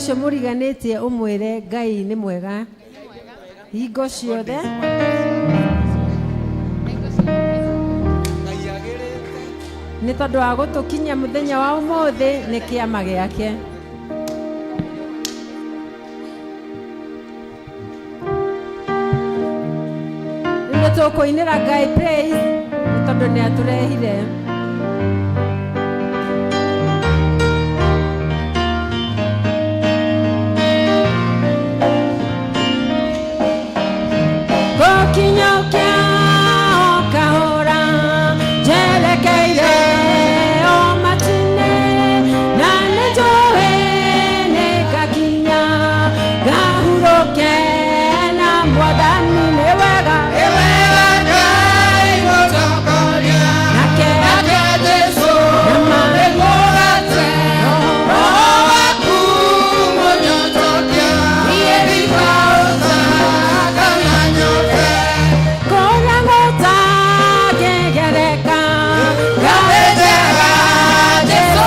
Ũcio mũriganĩtie ũmwĩre Ngai nĩ mwega hingo ciothe. Nĩ tondũ wa gũtũkinyia mũthenya wa ũmũthĩ nĩ kĩama gĩake. Rĩu nĩ tũkũinĩra Ngai praise nĩ tondũ nĩ atũrehire. Gũkinyũkia o kahora njerekeire o matu-inĩ, na nĩ njũĩ nĩ ngakinya ngahurũke na Mwathani. Nĩ wega, nake na kũrĩa gũtangĩgereka. Nĩ wega, nake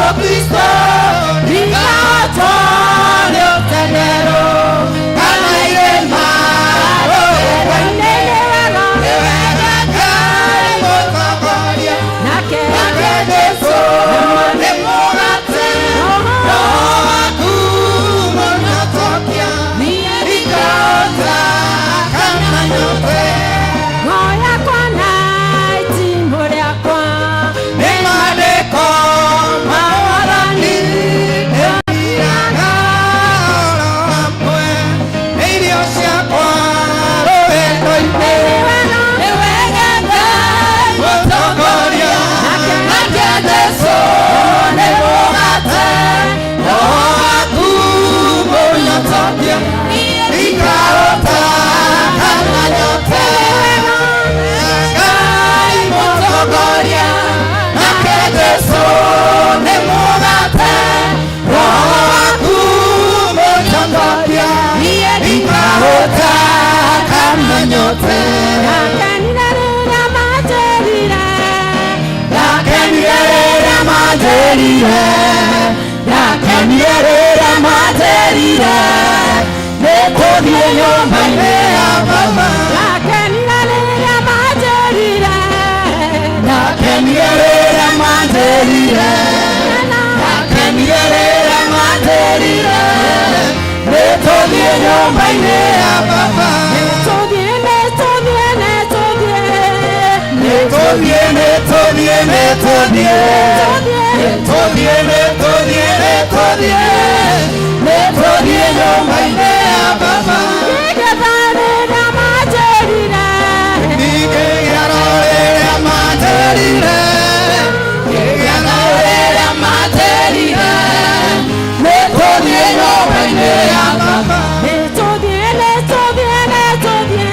Ngo yakwa na itimũ rĩakwa. Ndakenire rĩrĩa manjĩrire. Ndakenire rĩrĩa manjĩrire, ndakenire rĩrĩa manjĩrire, nĩtũthiĩ nyũmba-inĩ ya Baba. Ndakenire rĩrĩa manjĩrire. Ndakenire rĩrĩa manjĩrire, ndakenire rĩrĩa manjĩrire, nĩtũthiĩ nyũmba-inĩ ya Baba. Nĩtũthiĩ, nĩtũthiĩ, nĩtũthiĩ. Nĩtũthiĩ, nĩtũthiĩ, nĩtũthiĩ. Nĩtũthiĩ, nĩtũthiĩ, nĩtũthiĩ. Nĩtũthiĩ nyũmba-inĩ ya Baba. Ngĩgetha rĩrĩa manjĩrire. Ngĩgĩara rĩrĩa manjĩrire, ngĩgĩara rĩrĩa manjĩrire, nĩtũthiĩ nyũmba-inĩ ya Baba. Nĩtũthiĩ, nĩtũthiĩ, nĩtũthiĩ.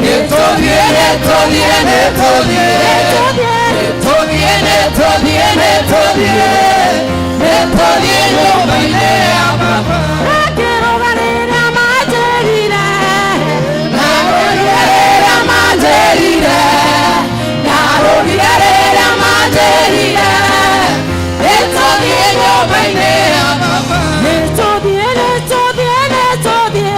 Nĩtũthiĩ, nĩtũthiĩ, nĩtũthiĩ. Nĩtũthiĩ. Nĩtũthiĩ, nĩtũthiĩ, nĩtũthiĩ. Nĩtũthiĩ nyũmba-inĩ ya Baba. Ngĩrũga rĩrĩa manjĩrire. Ndarũgire rĩrĩa manjĩrire, ndarũgire rĩrĩa manjĩrire, nĩtũthiĩ nyũmba-inĩ ya Baba. Nĩtũthiĩ, nĩtũthiĩ, nĩtũthiĩ.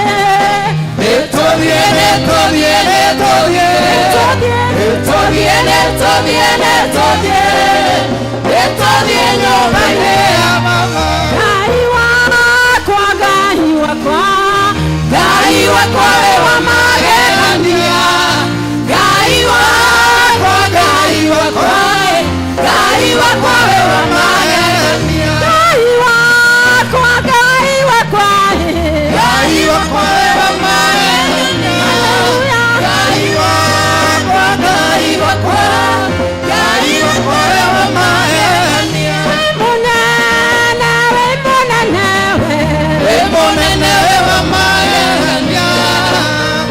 Nĩtũthiĩ, nĩtũthiĩ, nĩtũthiĩ. Nĩtũthiĩ. Nĩtũthiĩ, nĩtũthiĩ, nĩtũthiĩ. Nĩtũthiĩ nyũmba-inĩ ya Baba. Ngai wakwa, Ngai wakwa. Ngai wakwa wĩ wa magegania, Ngai wakwa, Ngai wakwa, Ngai wakwa wĩ wa magegania. Ngai wakwa, Ngai wakwa. Ngai wakwa wĩ wa magegania. Hallelujah. Ngai wakwa, Ngai wakwa, Ngai wakwa wĩ wa magegania. Wĩ mũnene, wĩ mũnene, we. Wĩ mũnene wĩ wa magegania.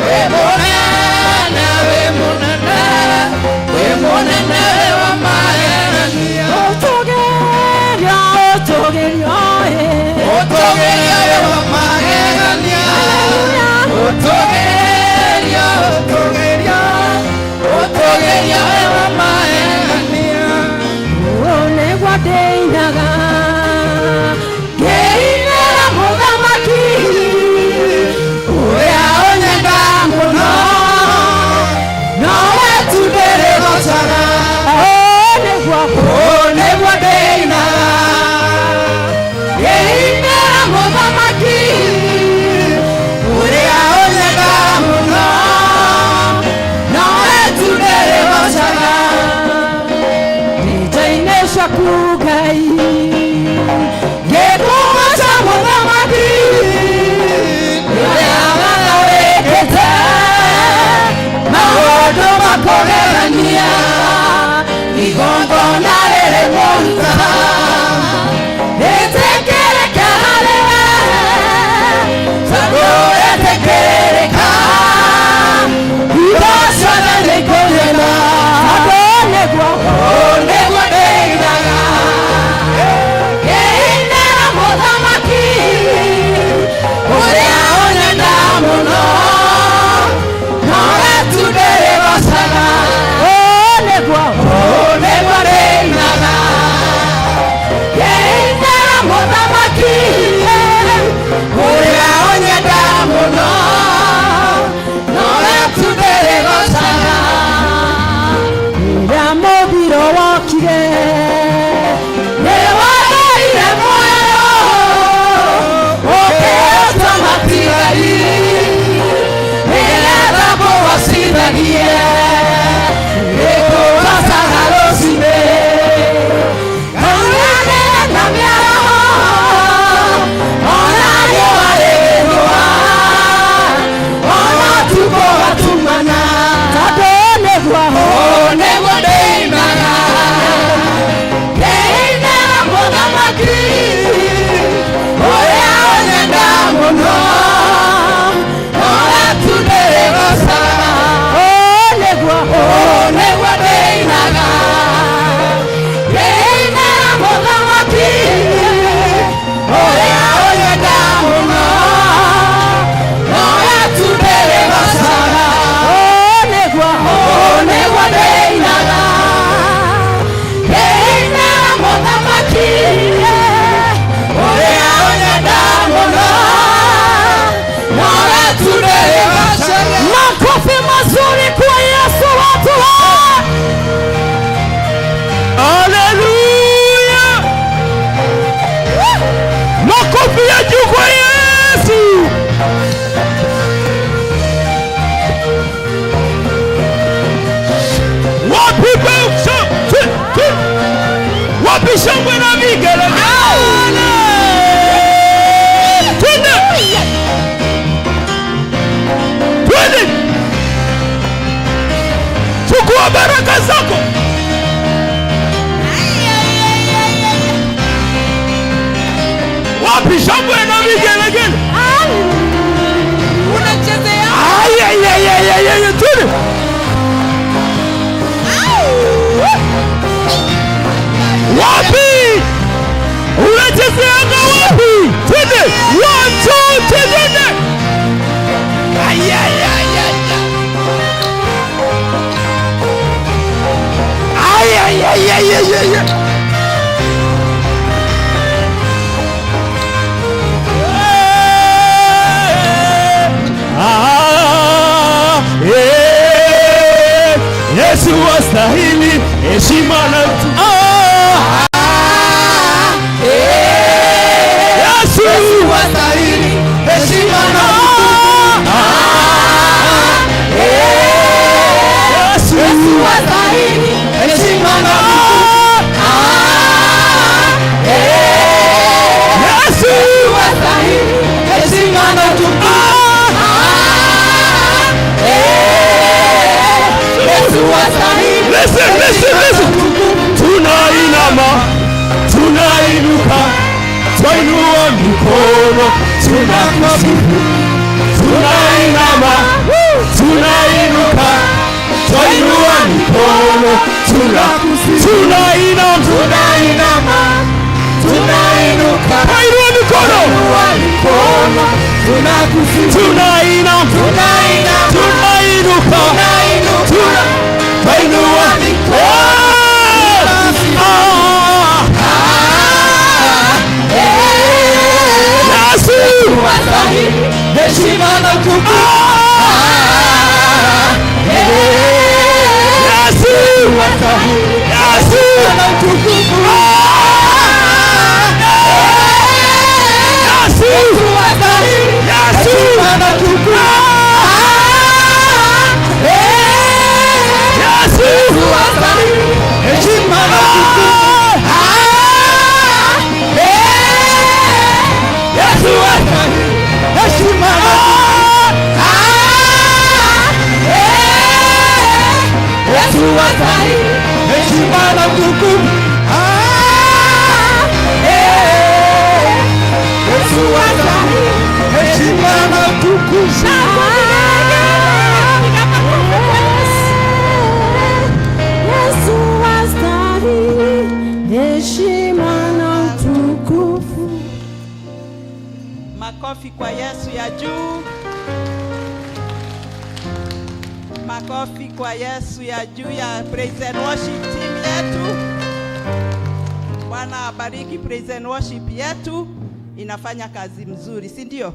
Wĩ mũnene, wĩ mũnene, wĩ mũnene wĩ wa magegania. Ũtũgĩrio, ũtũgĩrio, eh. Ũtũgĩrio wĩ wa magegania. Hallelujah. Ũtũgĩrio, ũtũgĩrio, ũtũgĩrio wĩ wa magegania. Ũũ nĩguo ndĩinaga ngĩinĩra. Yeah, yeah, yeah. Ah, eh, Yesu astahili heshima na ah, Yesu Wastahili heshima na Yesu wastahili heshima na Yesu wastahili heshima na Yesu wastahili. Listen, listen, listen. Tunainama, tunainuka, twainua mikono, tunakusifu. Tunainama, tunainuka, twainua mikono, tunakusifu. Tunainama, Tunainama, tunainuka, twainua mikono, kwa mikono, tunakusifu. tunainama, Tunainama, tunainuka, tunainuka, twainua mikono. Ah! Ah! Yesu! Wastahili heshima na utukufu. Yesu! Wastahili Yesu! na utukufu. Yesu! Wastahili Yesu! heshima na utukufu. Yesu! Wastahili heshima na utukufu. Yesu! Wastahili heshima na Yesu wastahili heshima na utukufu. Yesu wastahili heshima na utukufu. Yesu wastahili heshima na utukufu. Makofi kwa Yesu ya juu. Makofi kwa Yesu ya juu ya praise and worship team yetu. Bwana abariki praise and worship yetu, inafanya kazi mzuri, si ndio?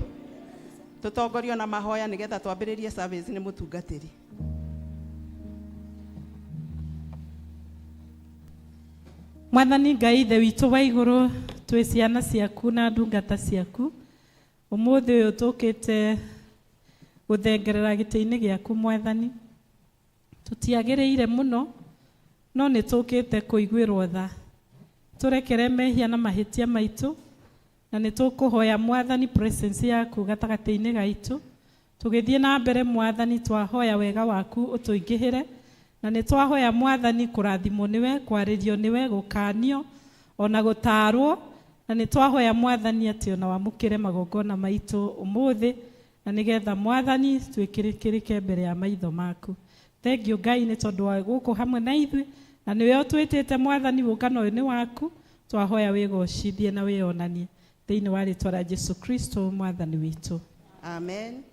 Tutongorio na mahoya nigetha twambĩrĩrie service nĩ mũtungatĩri. Mwathani Ngai ithe witũ wa igũrũ, twĩ ciana ciaku na ndungata ciaku. Ũmũthĩ ũyũ tũkĩte gũthengerera gĩtĩ-inĩ gĩaku, Mwathani. Tũtiagĩrĩire mũno, no nĩ tũkĩte kũiguĩrwo tha. Tũrekere mehia na mahĩtia maitũ, na nĩ tũkũhoya, Mwathani, presence yaku gatagatĩ-inĩ gaitũ. Tũgĩthiĩ na mbere, Mwathani, twahoya wega waku ũtũingĩhĩre, na nĩ twahoya, Mwathani, kũrathimwo nĩwe, kwarĩrio nĩwe, gũkanio ona gũtaarwo, na nĩ twahoya, Mwathani, atĩ ona wamũkĩre magongona maitũ ũmũthĩ, na nĩgetha, Mwathani, twĩkĩrĩkĩrĩke mbere ya maitho maku. Thengiũ, Ngai, nĩ tondũ wa gũkũ hamwe na ithuĩ, na nĩwe ũtwĩtĩte, Mwathani. Wũngano ũyũ nĩ waku. Twahoya wĩgocithie na wĩonanie thĩinĩ wa rĩtwa rĩa Jesu Kristo Mwathani witũ. Amen.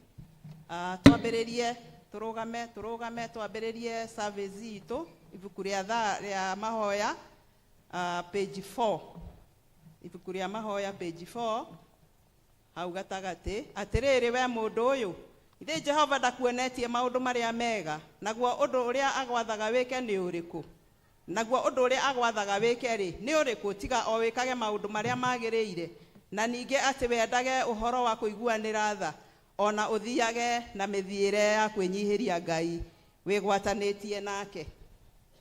Twambĩrĩrie, tũrũgame, tũrũgame, twambĩrĩrie service itũ. Ibuku rĩa thaa rĩa mahoya, page 4. Ibuku rĩa mahoya page 4 hau gatagatĩ. Atĩrĩrĩ we mũndũ ũyũ, ithĩ Jehova ndakuonetie maũndũ marĩa mega? Naguo ũndũ ũrĩa agwathaga wĩke nĩ ũrĩkũ? Naguo ũndũ ũrĩa agwathaga wĩke rĩ, nĩ ũrĩkũ, tiga o wĩkage maũndũ marĩa magĩrĩire, na ningĩ atĩ wendage ũhoro wa kũiguanĩra tha, ona ũthiage na mĩthiĩre ya kwĩnyihĩria Ngai wĩgwatanĩtie nake?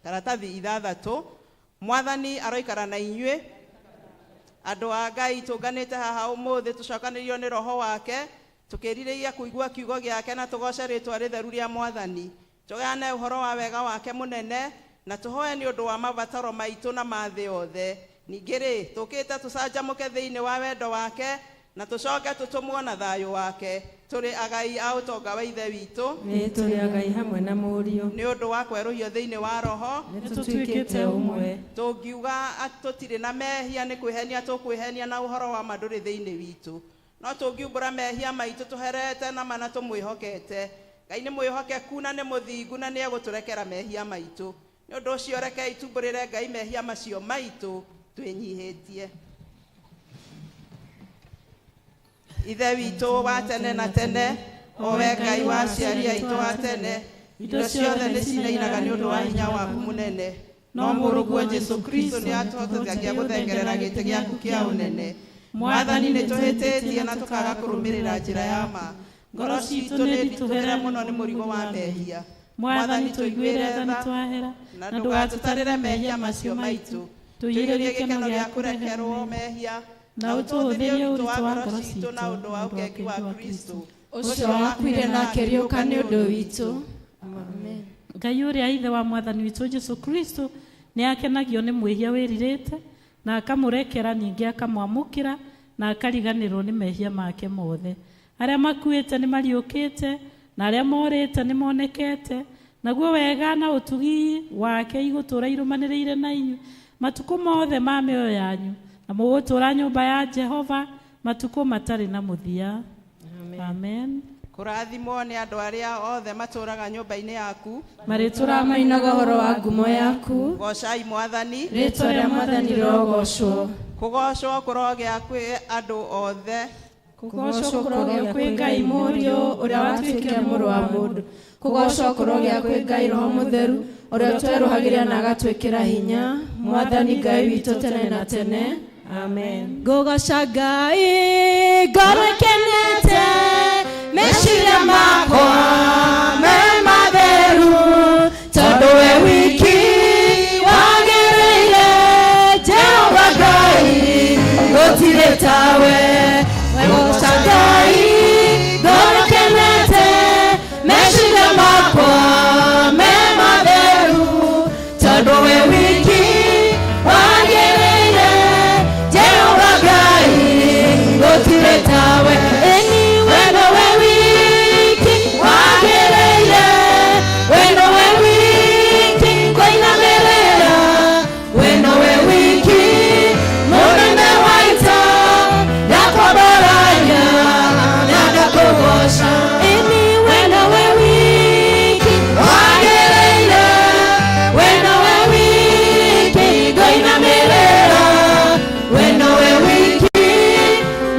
Karatathi 6. Mwathani aroikara na inyuĩ. Andũ a Ngai, tũnganĩte haha ũmũthĩ tũcokanĩrio nĩ Roho wake, tũkĩrirĩria kũigua kiugo gĩake na tũgoce rĩtwa rĩtheru rĩa Mwathani, tũgayane ũhoro wa wega wake mũnene, na tũhoe nĩ ũndũ wa mabataro maitũ na ma thĩ yothe. Ningĩ rĩ, tũkĩte tũcanjamũke thĩinĩ wa wendo wake, na tũcoke tũtũmwo na thayũ wake. Tũrĩ agai a ũtonga wa Ithe witũ. Nĩ tũrĩ agai hamwe na Mũriũ. Nĩ ũndũ wa kwerũhio thĩinĩ wa Roho. Nĩ tũtuĩkĩte ũmwe. Tũngiuga atĩ tũtirĩ na mehia, nĩ kwĩhenia tũkwĩhenia, na ũhoro wa ma ndũrĩ thĩinĩ witũ. No tũngiumbũra mehia maitũ, tũherete na mana tũmwĩhokete. Ngai nĩ mwĩhokeku na nĩ mũthingu, na nĩ egũtũrekera mehia maitũ. Nĩ ũndũ ũcio rekei tumbũrĩre Ngai mehia macio maitũ twĩnyihĩtie. Ithe witũ wa tene na tene, o we Ngai wa aciari aitũ a tene, indo ciothe nĩ cinainaga nĩ ũndũ wa hinya waku mũnene. No mũrũguo Jesũ Kristo nĩ atũhotithagia gũthengerera gĩtĩ gĩaku kĩa ũnene. Mwathani, nĩ tũhĩtĩtie na tũkaga kũrũmĩrĩra njĩra ya ma. Ngoro citũ nĩ nditũhĩre mũno nĩ mũrigo wa mehia. Mwathani, tũiguĩre tha twahera na ndũgatũtarĩre mehia macio maitũ. Tũiyũrie gĩkeno gĩa kũrekerwo mehia na ũtũhũthĩrie ũritũ wa ngoro citũ na ũndũ wa ũkengi wa Kristo ũcio wakuire na akĩriũka nĩ ũndũ witũ. Amen. Ngai ũrĩa ithe wa mwathani witũ Jesu Kristo nĩ akenagio nĩ mwĩhia wĩrirĩte na akamũrekera, ningĩ akamwamũkĩra na akariganĩrwo nĩ mehia make mothe. Arĩa makuĩte nĩ mariũkĩte na arĩa morĩte nĩ monekete, naguo wega na ũtugi wake igũtũũra irũmanĩrĩire na inyuĩ matukũ mothe ma mĩoyo yanyu, na mũgũtũũra nyũmba ya Jehova matukũ matarĩ na mũthia. Amen. Kũrathimwo nĩ andũ arĩa othe matũũraga nyũmba-inĩ yaku. Marĩtũũraga mainaga ũhoro wa ngumo yaku. Goocai Mwathani. Rĩĩtwa rĩa Mwathani rĩrogoocwo. Kũgoocwo kũrogĩa kwĩ andũ othe. Kũgoocwo kũrogĩa kwĩ Ngai Mũriũ ũrĩa watuĩkire mũrũ wa mũndũ. Kũgoocwo kũrogĩa kwĩ Ngai Roho Mũtheru ũrĩa ũtwerũhagĩria na agatwĩkĩra hinya. Mwathani Ngai witũ tene na tene. Amen. Ngũgooca Ngai ngoro ĩkenete, meciria makwa me matheru, tondũ we wiki wagĩrĩire. Jehova Ngai gũtirĩ tawe. Ngũgooca Ngai ngoro ĩkenete, meciria makwa me matheru, tondũ we wiki wagĩrĩire. Jehova Ngai gũtirĩ tawe. Ĩni we nowe wiki wagĩrĩire, we nowe wiki kũinamĩrĩra, we nowe wiki mũnene wa ita, ndakwambararia na ndakũgooca. Ĩni we nowe wiki wagĩrĩire, we nowe wiki ngũinamĩrĩra, we nowe wiki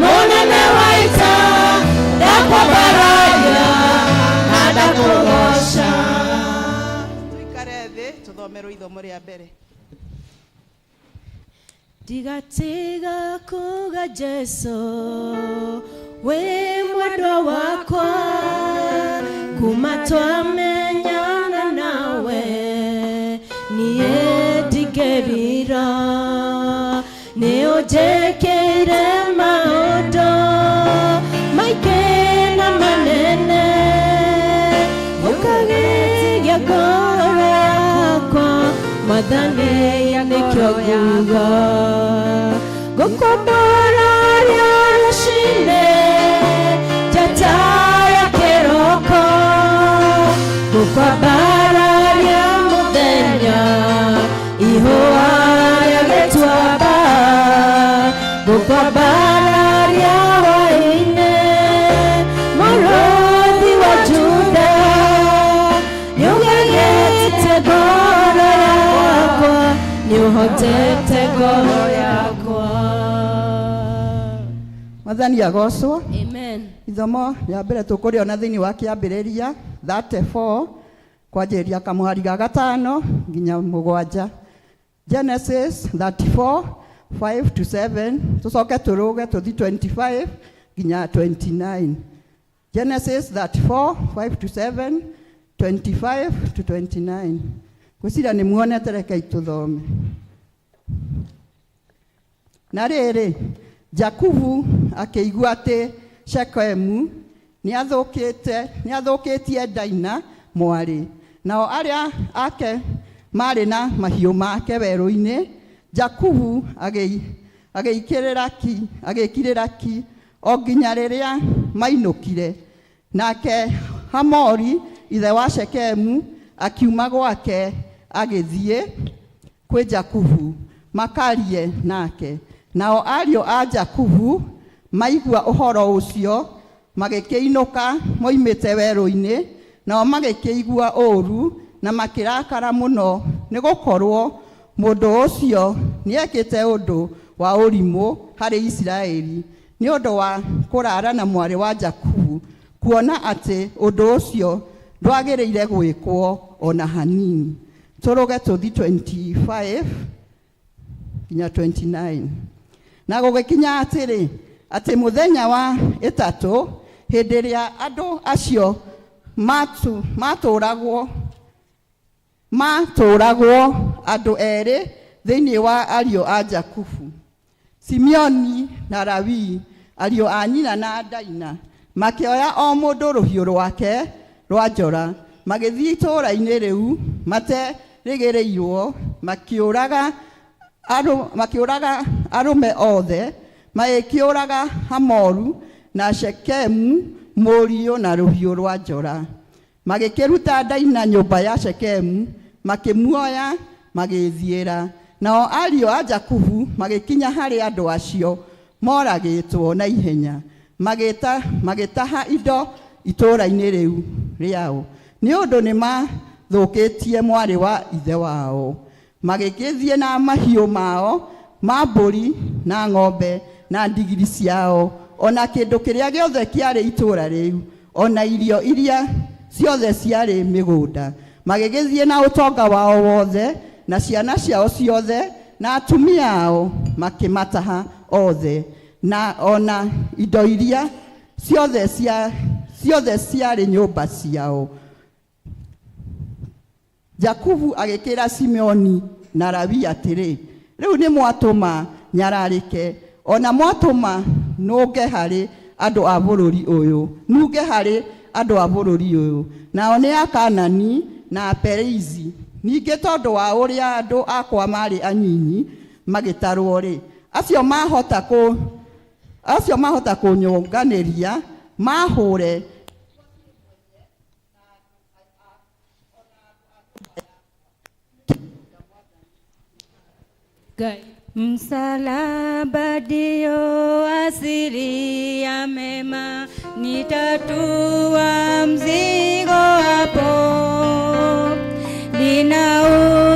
mũnene wa ita, ndakwambararia na ndakũgooca. Tuikare thĩ tũthomerwo ithomo rĩa mbere. Ndigatiga kuga Jesu wĩ mwendwa wakwa, kuma twamenyana nawe niĩ ndingĩrira, nĩ ũnjĩkĩire maũndũ maingĩ na manene, ũkagĩria ngoro yakwa. Mwathani nĩkĩo nguga ngũkwambararia rũcinĩ njata ya kĩroko, ngũkwambararia mũthenya ihũa rĩa gĩtuamba, ngũkwambararia hwaĩ-inĩ mũrũthi wa Juda, nĩũgegete ngoro yakwa, nĩũhotete ngoro yakwa. Mwathani agocwo. Amen. Ithomo rĩa mbere tũkũrĩona thĩinĩ wa Kĩambĩrĩria 34 kwanjĩrĩria kamũhari ga 5 nginya 7. Genesis 34 5 to 7, tũcoke tũrũge tũthi 25 nginya 29. Genesis 34 5 to 7, 25 to 29. Ngwĩciria nĩ muonete, rekei tũthome. Na rĩrĩ, Jakubu akĩigua atĩ Shekemu nĩathũkĩtie Daina mwarĩ, nao arĩa ake marĩ na mahiũ make werũ-inĩ. Jakubu agĩkirĩra ki o nginya rĩrĩa mainũkire. Nake Hamori ithe wa Shekemu akiuma gwake agĩthiĩ kwĩ Jakubu makarie nake. Nao ariũ a Jakubu maigua ũhoro ũcio magĩkĩinũka moimĩte werũ-inĩ, nao magĩkĩigua ũũru na makĩrakara mũno. Nĩ gũkorwo mũndũ ũcio nĩekĩte ũndũ wa ũrimũ harĩ Isiraeli nĩ ũndũ wa kũrara na mwarĩ wa Jakubu, kuona atĩ ũndũ ũcio ndwagĩrĩire gwĩkwo ona hanini. Tũrũge tũthi 25 nginya 29. Na gũgĩkinya atĩrĩ, atĩ mũthenya wa ĩtatũ, hĩndĩ ĩrĩa andũ acio matũragwo andũ erĩ thĩinĩ wa ariũ a Jakubu, Simeoni na Lawi, ariũ a nyina na Daina, makĩoya o mũndũ rũhiũ rwake rwa njora, magĩthiĩ itũũra-inĩ rĩu materĩgĩrĩirwo, makĩũraga arũme othe, magĩkĩũraga Hamoru na Shekemu mũriũ na rũhiũ rwa njora. Magĩkĩruta Daina nyũmba ya Shekemu, makĩmuoya magĩthiĩra. Nao ariũ a Jakubu magĩkinya harĩ andũ acio moragĩtwo na ihenya, magĩtaha indo itũũra-inĩ rĩu rĩao, nĩ ũndũ nĩmathũkĩtie mwarĩ wa ithe wao. Magĩgĩthiĩ na mahiũ mao ma mbũri na ng'ombe na ndigiri ciao, ona kĩndũ kĩrĩa gĩothe kĩarĩ itũũra rĩu, ona irio iria ciothe ciarĩ mĩgũnda. Magĩgĩthiĩ na ũtonga wao wothe na ciana ciao ciothe na atumia ao, makĩmataha othe, na ona indo iria ciothe ciarĩ nyũmba ciao. Jakubu agĩkĩra Simeoni na Lawi atĩrĩ, rĩu nĩ mwatũma nyararĩke, ona mwatũma nũnge harĩ andũ a bũrũri ũyũ, nunge harĩ andũ a bũrũri ũyũ, nao nĩ Akanani na Aperizi. Ningĩ tondũ wa ũrĩa andũ akwa marĩ anyinyi magĩtarwo-rĩ, acio mahota kũnyũnganĩria mahũre. Ngai. Msalaba ndio asili ya mema, nitatua mzigo hapo. Nina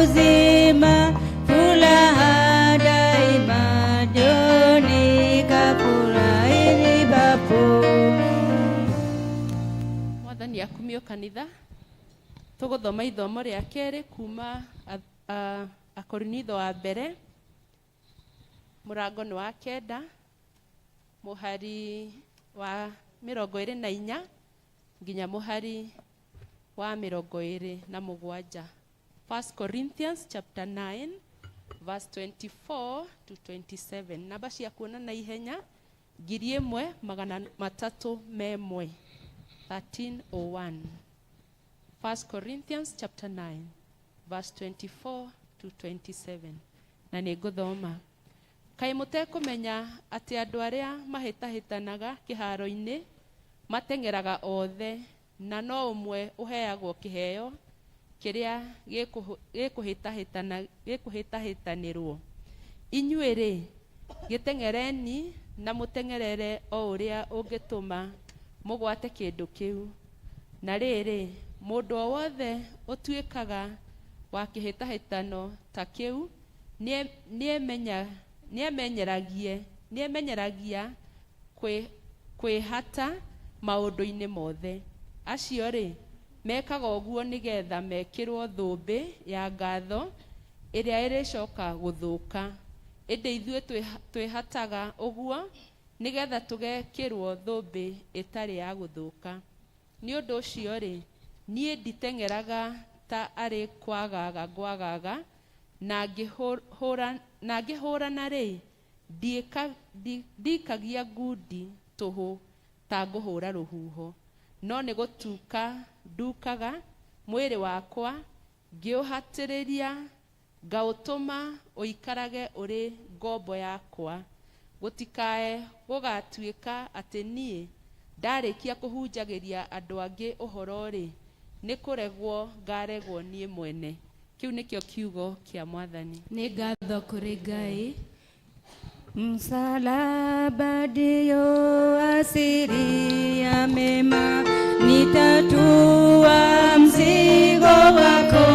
uzima, furaha daima, ndio nikafurahi bapo. Mwathani akumio kanitha. Tũgũthoma ithomo rĩa kerĩ kuma Akorinitho wa mbere, mũrango nĩ wa 9, mũhari wa 24 nginya mũhari wa 27. 1 Corinthians chapter 9 verse 24 to 27. Namba cia kuona na ihenya 1301, 1301. 1 Corinthians chapter 9 verse 24 to 27. Na nĩ ngũthoma. Kaĩ mũtekũmenya atĩ andũ arĩa mahĩtahĩtanaga kĩharo-inĩ mateng'eraga othe, na no ũmwe ũheagwo kĩheo kĩrĩa gĩkũhĩtahĩtanĩrwo? Inyuĩ-rĩ, gĩteng'ereni na mũteng'erere o ũrĩa ũngĩtũma mũgwate kĩndũ kĩu. Na rĩrĩ, mũndũ o wothe ũtuĩkaga wa kĩhĩtahĩtano ta kĩu nĩemenyeragia kwĩhata maũndũ-inĩ mothe. Acio-rĩ, mekaga ũguo nĩgetha mekĩrwo thũmbĩ ya ngatho ĩrĩa ĩrĩcoka gũthũka. Ĩndĩ ithuĩ twĩhataga ũguo nĩgetha tũgekĩrwo thũmbĩ ĩtarĩ ya gũthũka. Nĩ ũndũ ũcio-rĩ, niĩ nditeng'eraga ta arĩ kwagaga ngwagaga, na ngĩhũrana-rĩ, ndikagia ngundi tũhũ ta ngũhũra rũhuho, no nĩ gũtuka ndukaga mwĩrĩ wakwa, ngĩũhatĩrĩria, ngaũtũma ũikarage ũrĩ ngombo yakwa, gũtikae gũgatuĩka atĩ niĩ ndarĩkia kũhunjagĩria andũ angĩ ũhoro-rĩ, nĩ kũregwo ngaregwo niĩ mwene. Kĩu nĩkĩo kiugo kĩa Mwathani. Nĩ ngatho kũrĩ Ngai. Msalaba ndio asili ya mema, nitatua mzigo wako.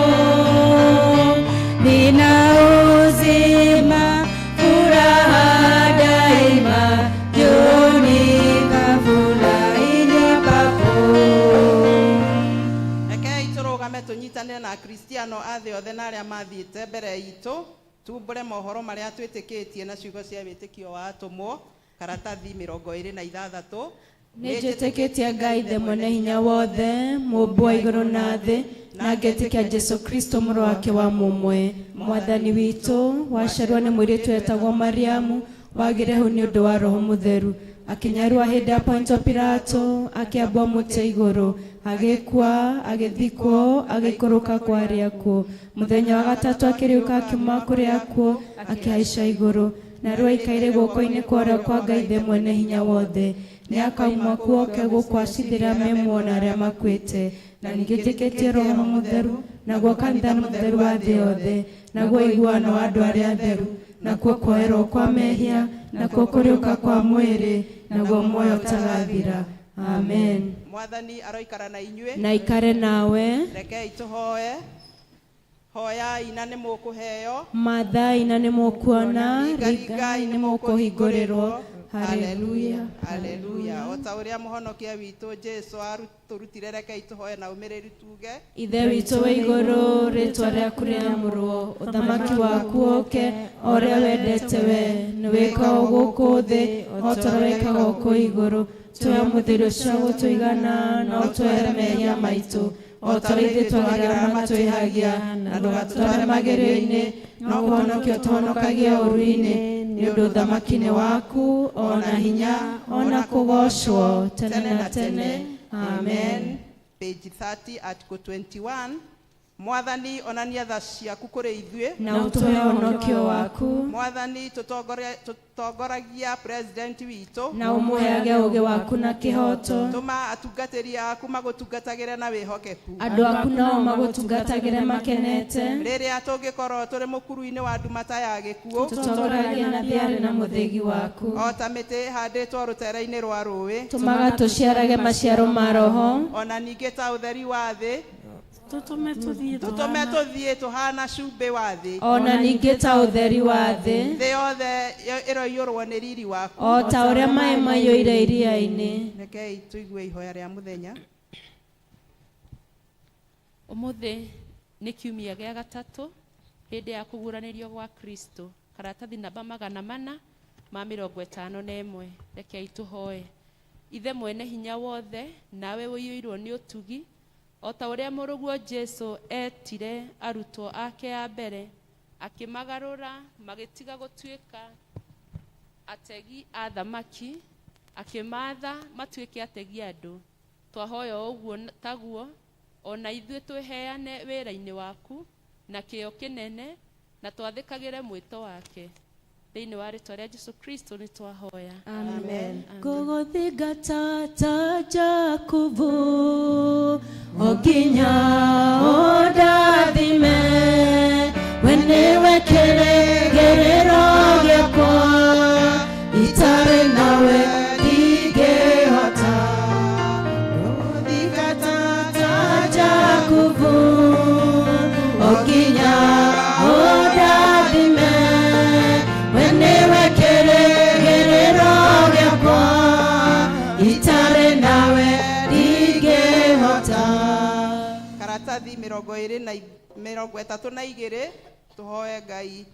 Tũrũgame tũnyitanĩre na Akristiano a thĩ othe na arĩa mathiĩte mbere itũ, tumbũre mohoro marĩa twĩtĩkĩtie na ciugo cia wĩtĩkio wa atũmwo, karatathi 26. Nĩ njĩtĩkĩtie Ngai Ithe mwene hinya wothe, mũũmbi wa igũrũ na thĩ, na ngetĩkia Jesũ Kristo mũrũ wake wa mũmwe, Mwathani witũ, waciarirwo nĩ mũirĩtu wetagwo Mariamu, wagĩire hau nĩ ũndũ wa Roho Mũtheru, akĩnyarua hĩndĩ ya Pontio Pilato, akĩambwo mũtĩ igũrũ, agĩkua, agĩthikwo, agĩikũrũka kwa arĩa akuũ. Mũthenya wa gatatũ akĩriũka akiuma kũrĩ akuũ, akĩhaica igũrũ, na rĩu aikaire guoko-inĩ kwa ũrĩo kwa Ngai Ithe mwene hinya wothe. Nĩ akauma kuo oke gũkũ acithĩra me muoyo na arĩa makuĩte. Na ningĩ njĩtĩkĩtie Roho Mũtheru, naguo kanitha mũtheru wa thĩ yothe, naguo ũiguano wa andũ arĩa atheru, nakuo kuoherwo kwa mehia, nakuo kũriũka kwa mwĩrĩ, naguo muoyo ũtagathira. Amen. Mwathani aroikara na inyuĩ. Na ikare nawe. Rekei tũhoe. Hoyai na nĩ mũkũheo. Mathai na nĩ mũkuona, ringai nĩ mũkũhingũrĩrwo. Haleluya. Haleluya. O ta ũrĩa mũhonokia witũ Jesũ arutũrutire, rekei tũhoe na ũmĩrĩru tuge: Ithe witũ wĩ igũrũ, rĩtwa rĩaku rĩamũrwo, ũthamaki waku ũke, o ũrĩa wendete we, nĩ wĩkagwo gũkũ thĩ o ta ũrĩa wĩkagwo kũu igũrũ. Tũhe ũmũthĩ irio cia gũtũigana, na ũtũhere mehia maitũ o ta ũrĩa ithuĩ twagĩra arĩa matwĩhagia, na ndũgatũtware magerio-inĩ, no kũhonokia ũtũhonokagie ũũru-inĩ, nĩ ũndũ ũthamaki nĩ waku, o na hinya, o na kũgoocwo tene na tene. Amen. Page 30, article 21. Mwathani, onania tha ciaku kũrĩ ithuĩ, na ũtũhe ũhonokio waku. Mwathani, tũtongoragia president witũ, na ũmũheage ũũgĩ waku na kĩhooto. Tũma atungatĩri aku magũtungatagĩre na wĩhokeku, andũ aku nao magũtungatagĩre makenete. Rĩrĩa tũngĩkorwo tũrĩ mũkuru-inĩ wa nduma ta ya gĩkuũ, tũtongoragie na thiarĩ na mũthĩgi waku. O ta mĩtĩ ĩhandĩtwo rũtere-inĩ rwa rũĩ, tũmaga tũciarage maciaro ma Roho, ona ningĩ ta ũtheri wa thĩ, tũtũme tũthiĩ tũtũme tũthiĩ tũhana cumbĩ wa thĩ, ona ningĩ ta ũtheri wa thĩ, thĩ yothe ĩroiyũrwo nĩ riri waku, o ta ũrĩa maĩ maiyũire iria-inĩ. Rekei tũigue ihoya rĩa mũthenya. Ũmũthĩ nĩ kiumia gĩa gatatũ hĩndĩ ya kũguũranĩrio gwa Kristo, karatathi namba 451. Rekei tũhoe. Ithe mwene hinya wothe, nawe ũiyũirwo nĩ ũtugi, o ta ũrĩa mũrũguo Jesũ etire arutwo ake a mbere, akĩmagarũra magĩtiga gũtuĩka ategi a thamaki, akĩmaatha matuĩke ategi andũ. Twahoya ũguo taguo ona ithuĩ twĩheane wĩra-inĩ waku na kĩyo kĩnene, na twathĩkagĩre mwĩto wake. Thĩinĩ wa rĩtwa rĩa Jesũ Kristo nĩ twahoya. Amen. Ngũgũthingata ta Jakubu, o nginya ũndathime, we nĩwe kĩrĩgĩrĩro gĩakwa, itarĩ nawe ndingĩhota. Ngũgũthingata ta Jakubu, o nginya ũndathime, we nĩwe kĩrĩgĩrĩro gĩakwa, itarĩ nawe ndingĩhota. Karatathi 32, tũhoe Ngai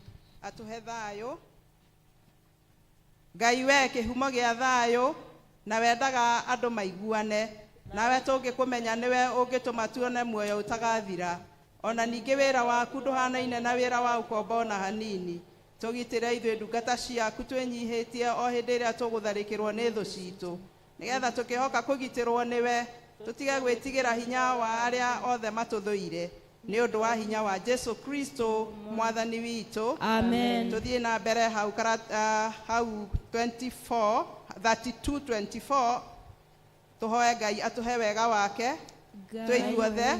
atũhe thayũ. Ngai, we kĩhumo gĩa thayũ, na wendaga andũ maiguane nawe, tũngĩkũmenya nĩwe ũngĩtũma tuone muoyo ũtagathira. Ona ningĩ wĩra waku ndũhanaine na wĩra wa ũkombo ona hanini. Tũgitĩre ithuĩ ndungata ciaku twĩnyihĩtie o hĩndĩ ĩrĩa tũgũtharĩkĩrwo nĩ thũ citũ, nĩgetha tũkĩhoka kũgitĩrwo nĩwe tũtige gwĩtigĩra hinya wa arĩa othe matũthũire, nĩ ũndũ wa hinya wa Jesu Kristo Mwathani witũ. Amen. Tũthiĩ na mbere hau hau 24 32 24, tũhoe Ngai atũhe wega wake twĩ ithuothe.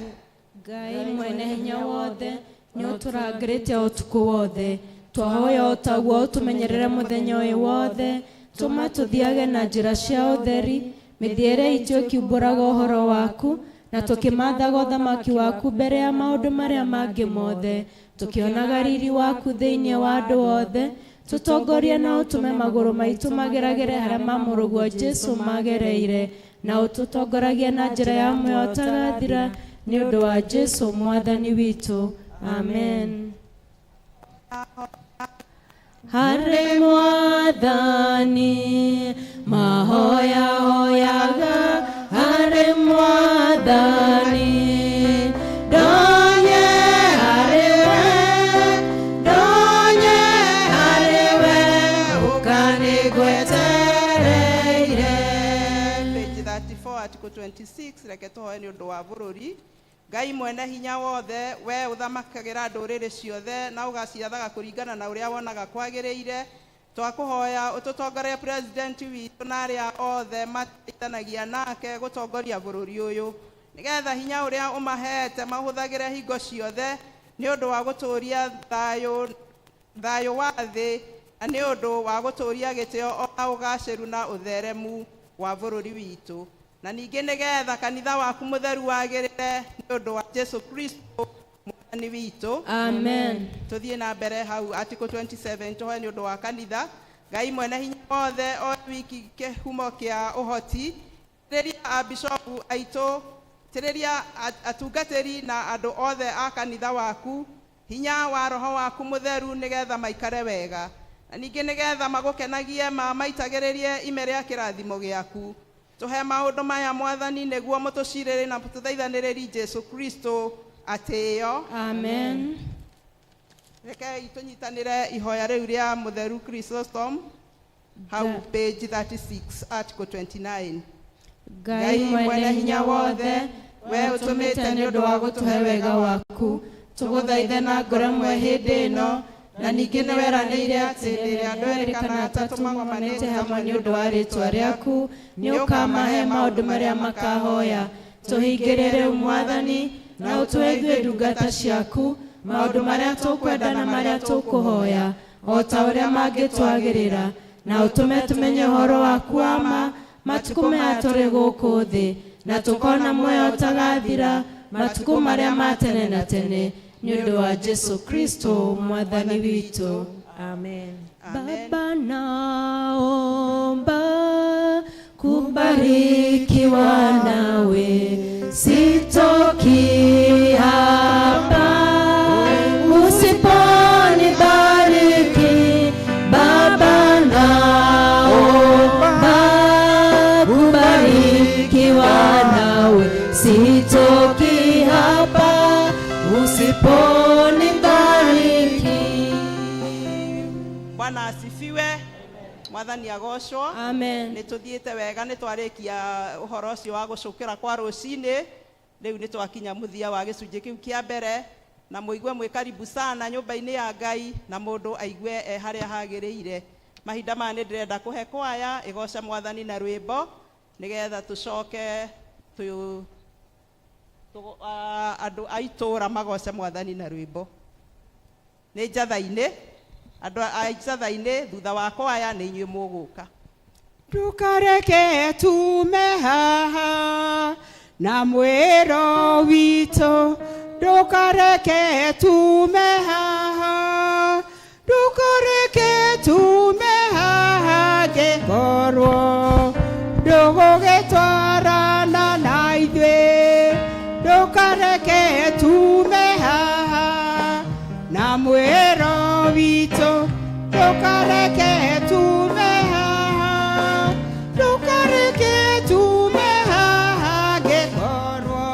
Ngai mwene hinya wothe, nĩ ũtũrangĩrĩte ũtukũ wothe. Twahoya o taguo ũtũmenyerere mũthenya ũyũ wothe. Tũma tũthiage na njĩra cia ũtheri, mĩthiĩre itũ ĩkiumbũraga ũhoro waku, na tũkĩmathaga ũthamaki waku mbere ya maũndũ marĩa mangĩ mothe, tũkĩonaga riri waku thĩinĩ wa andũ othe. Tũtongorie na ũtũme magũrũ maitũ mageragĩre harĩa ma mũrũguo Jesũ magereire, na ũtũtongoragie na njĩra ya muoyo ũtagathira, Nĩ ũndũ wa Jesu mwathani witũ, amen. Harĩ mwathani mahoya hoyaga, harĩ mwathani ndonye harĩ we, ndonye harĩ we, ũkanĩgwetereire. Page 34 article 26, reke tũhoe nĩ ũndũ wa bũrũri. Ngai mwene hinya wothe, we ũthamakagĩra ndũrĩrĩ ciothe na ũgaciathaga kũringana na ũrĩa wonaga kwagĩrĩire, twakũhoya ũtũtongorie president witũ na arĩa othe mateithanagia nake gũtongoria bũrũri ũyũ, nĩgetha hinya ũrĩa ũmahete mahũthagĩre hingo ciothe nĩ ũndũ wa gũtũũria thayũ thayũ wa thĩ, na nĩ ũndũ wa gũtũũria gĩtĩo ona ũgacĩru na ũtheremu wa bũrũri witũ, na ningĩ nĩgetha kanitha waku mũtheru wagĩrĩre nĩ ũndũ wa Jesu Kristo mwathani witũ. Amen. Tuthiĩ na mbere hau article 27, tũhoe nĩ ũndũ wa kanitha. Ngai mwene hinya wothe, o wiki kĩhumo kĩa ũhoti, tĩrĩria abishopu aitũ, tĩrĩria atungatĩri na andũ othe a kanitha waku hinya wa roho waku mũtheru, nĩgetha maikare wega, na ningĩ nĩgetha magũkenagie ma maitagĩrĩrie ime rĩa kĩrathimo gĩaku. Tũhe maũndũ maya mwathani, nĩguo mũtũcirĩre na tũthaithanĩrĩri Jesu Kristo atĩĩo. Amen. Rekei tũnyitanĩre ihoya rĩu rĩa mũtheru Chrysostom hau page 36 article 29. Ngai mwene hinya wothe, we ũtũmĩte nĩ ũndũ wa gũtũhe wega waku, tũgũthaithe na ngoro ĩmwe hĩndĩ ĩno, na ningĩ nĩ weranĩire atĩ hĩndĩ ĩrĩa andũ erĩ kana atatũ magomanĩte hamwe nĩ ũndũ wa rĩĩtwa rĩaku, nĩ ũkamahe maũndũ marĩa makahoya. Tũhingĩre rĩu mwathani, na ũtũhe ithuĩ ndungata ciaku maũndũ marĩa tũkwenda na marĩa tũkũhoya, o ta ũrĩa mangĩtwagĩrĩra, na ũtũme tũmenye ũhoro waku wa ma matukũ maya tũrĩ gũkũ thĩ, na tũkona muoyo ũtagathira matukũ marĩa ma tene na tene, nĩ ũndũ wa Jesu Kristo mwathani witũ. Amen. Baba, naomba kubarikiwa nawe, sitoki hapa usiponibariki. Baba, naomba kubarikiwa nawe, sitoki hapa usiponibariki. Bwana asifiwe. Mwathani agocwo. Amen. Nĩ tũthiĩte wega, nĩ twarĩkia ũhoro ũcio wa gũcũkĩra kwa rũcinĩ. Rĩu nĩ twakinya mũthia wa gĩcunjĩ kĩu kĩa mbere, na mũigue mwĩ karibu sana nyũmba-inĩ ya Ngai, na mũndũ aigue e harĩa hagĩrĩire. Mahinda maya nĩ ndĩrenda kũhe kwaya ĩgoce mwathani na rwĩmbo, nĩgetha tũcoke andũ a itũũra magoce mwathani na rwĩmbo. Nĩ njatha-inĩ, andũ a njatha-inĩ, thutha wa kwaya nĩ inyuĩ mũgũka. Ndũkareke tume haha na mwĩro witũ, ndũkareke tume haha, ndũkareke tume haha, ngĩkorwo ndũgũgĩtwarana na ithuĩ, ndũkareke tume haha na mwĩro witũ, ndũkareke tume haha, ndũkareke tume haha, ngĩkorwo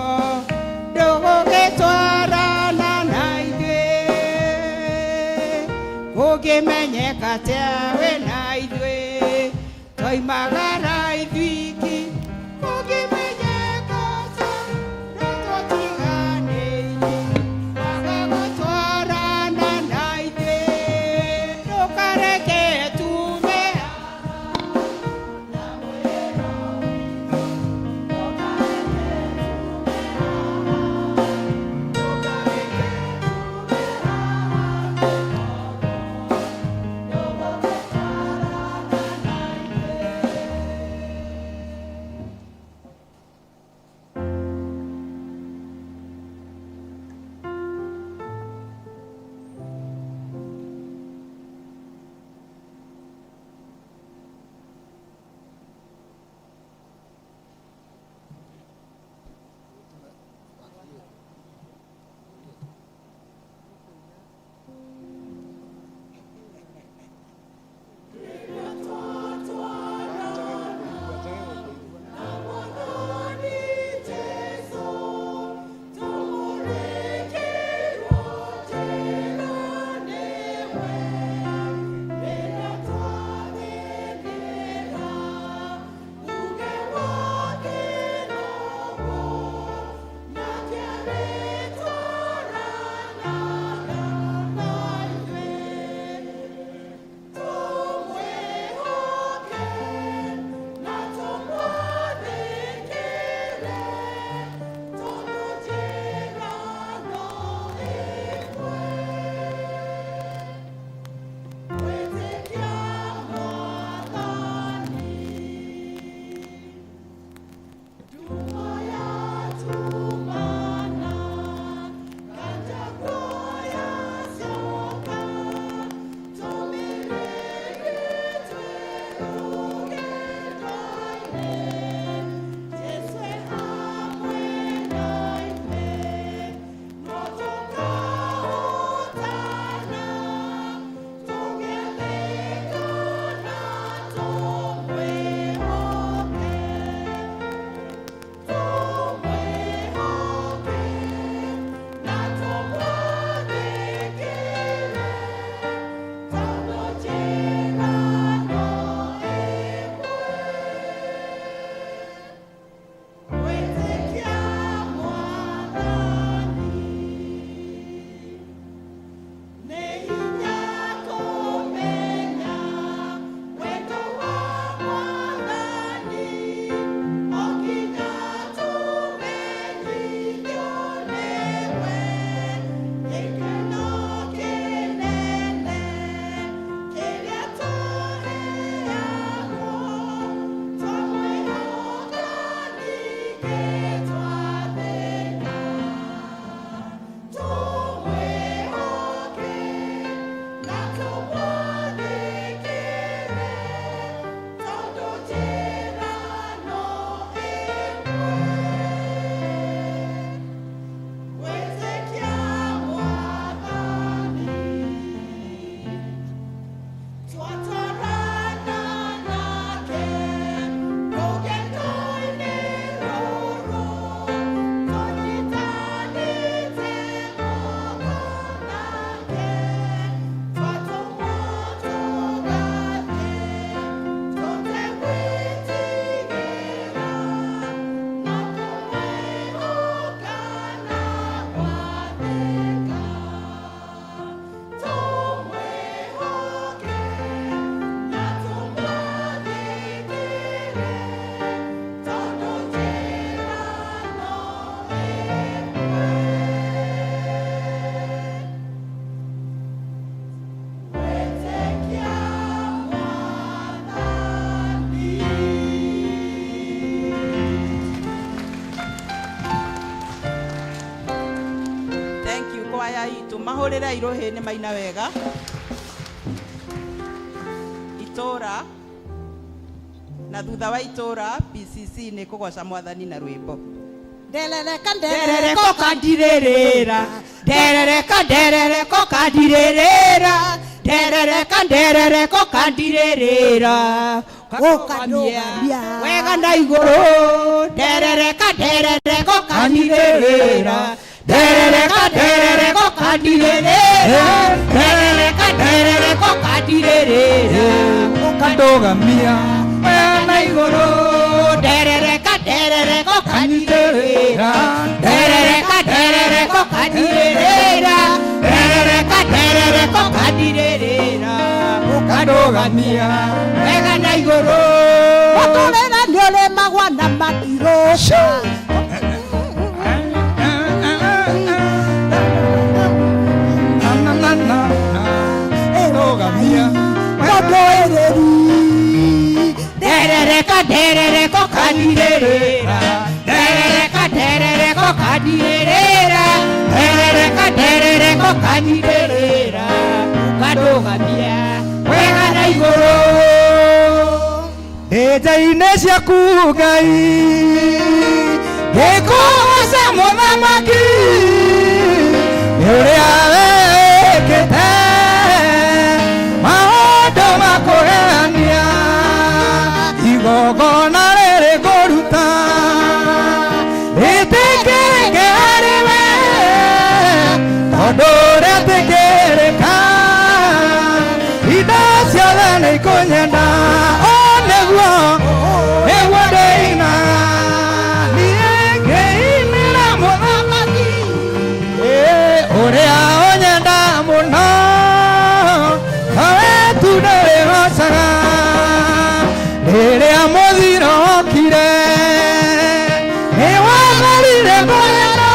ndũgũgĩtwarana na ithuĩ, kũngĩmenyeka atĩa wĩ na ithuĩ, twoimagara ithuiki, kũngĩmenyeka atĩa no tũtiganĩirie, waga gũtwarana na ithuĩ, ndũkareke tume Kwaya itũ mahũrĩre irũhĩ nĩ maina wega. Itũra na thutha wa itũra PCC nĩ kũgoca mwathani na rwĩmbo. Nderereka nderereko kandirĩrĩra, nderereka nderereko kandirĩrĩra, nderereka nderereko kandirĩrĩra, ũkanũgamia wega na igũrũ. Nderereka nderereko kandirĩrĩra, nderereka nderereko kandirĩrĩra, nderereka nderereko kandirĩrĩra, ũkandũgamia wega na igũrũ. Nderereka nderereko kandirĩrĩra, nderereka nderereko kandirĩrĩra, nderereka nderereko kandirĩrĩra, ũkandũgamia wega na igũrũ. Mũtũrĩre nĩ ũrĩmagwa na matirũka. Ndũgamia Mũndũĩrĩri. Nderereka nderereko kandirĩrĩra, nderereka nderereko kandirĩrĩra, nderereka nderereko kandirĩrĩra, ũkandũgamia wega na igũrũ. Ndĩnja-inĩ ciaku Ngai ngĩkũgoca mũthamaki nĩ ũrĩa wĩkĩte maũndũ ma kũgegania igongona rĩrĩ ngũruta rĩtĩkĩrĩke harĩ we tondũ rĩtĩkĩrĩka indo ciothe nĩ ikũnyenda. O nĩguo nĩguo ndĩina niĩ ngĩinĩra mũthamaki ũrĩa ũnyenda mũno nowe tu ndĩrĩgocaga rĩrĩa mũthiro wokire nĩwatharire ngoro ĩno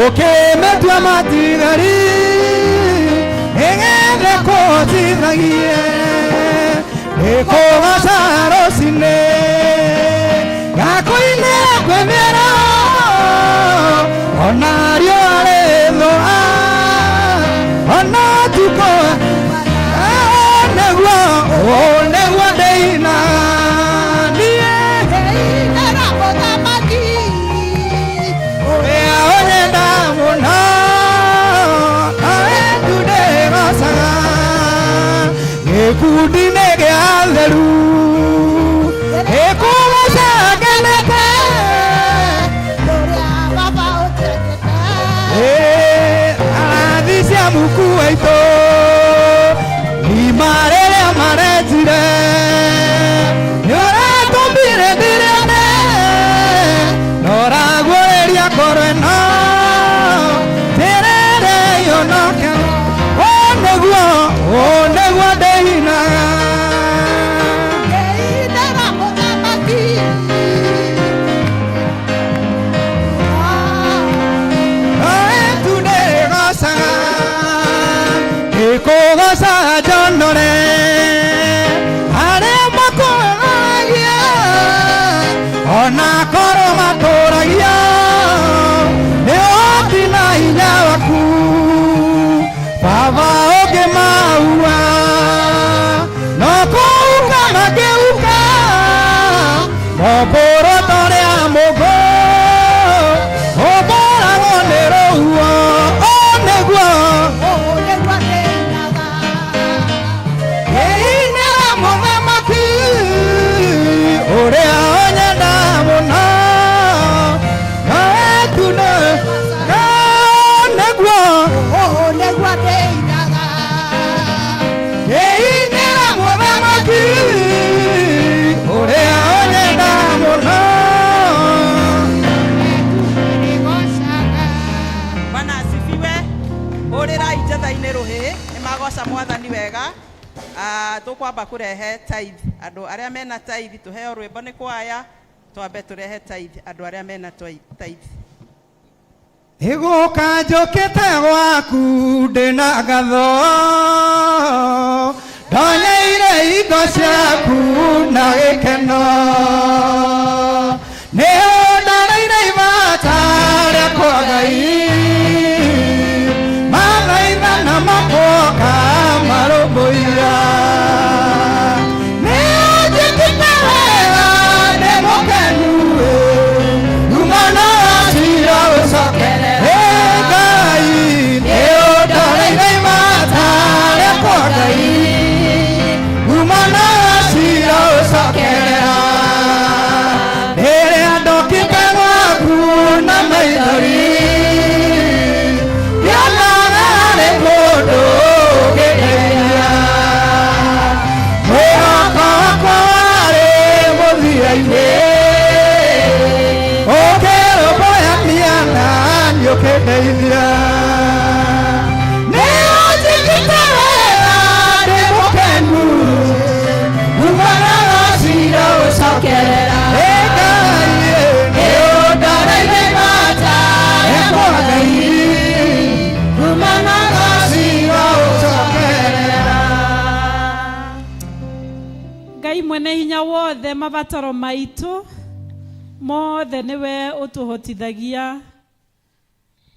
ũkĩmĩtua matigari nĩgetha kũhotithagie nĩkũgoca rũcinĩ ngakũinĩra kwĩ mĩero ona riũa rĩthũa ona ũtukũ nĩguo nĩguo ndĩina niĩ Ngĩinĩra mũthamaki. Ũrĩa ũnyenda mũno nowe tu ndĩgocaga gĩkundi-inĩ gĩa atheru gĩkũgoca ngenete Ũrĩa baba ũtwendete. Arathi cia muku waitũ irima rĩrĩa marenjire nĩ ũratũmire ndĩrĩone na ũraguũrĩria ngoro ĩno njĩrĩre yonoke. Ũ nĩguo ũ nĩguo ndĩinaga. Ngĩinĩra mũthamaki. Nowe tu ndĩrĩgocaga ngĩkũgoca njonore arĩa makũragia ona korwo matũragia nĩ ũhoti na hinya waku baba ũngĩmaua no kũhuka makĩhuka mombũrwo ta ũrĩa mũgũ ũmbũragwo nĩ rũhuho. Ũ nĩguo Ũũ nĩguo ndĩinaga. ngĩinĩra mũthamaki ũrĩa ũnyenda mũno nowe tu nĩguo Ũũ nĩguo ndĩinaga. ngĩinĩra mũthamaki ũrĩa ũnyenda mũno. Bwana asifiwe. Hũrĩrai njetha-inĩ rũhĩ nĩ magoca mwathani wega. Tũkwamba kũrehe tithe andũ arĩa mena tithe tũheo rwĩmbo nĩ kwaya twambe tũrehe tithe andũ arĩa mena tithe. Nĩgũka njũkĩte gwaku ndĩna ngatho ndonyeire indo ciaku na gĩkeno nĩ ũndareire ibata rĩakwa Ngai. ũkĩndeithia. Nĩ ũnjĩkĩte wega, ndĩ mũkenu, umanaga cira ũcokerera. Ĩ Ngai, nĩ ũndoreire mata ya Ngai, umanaga cira ũcokerera. Ngai mwene hinya wothe, mabataro maitũ mothe nĩwe ũtũhotithagia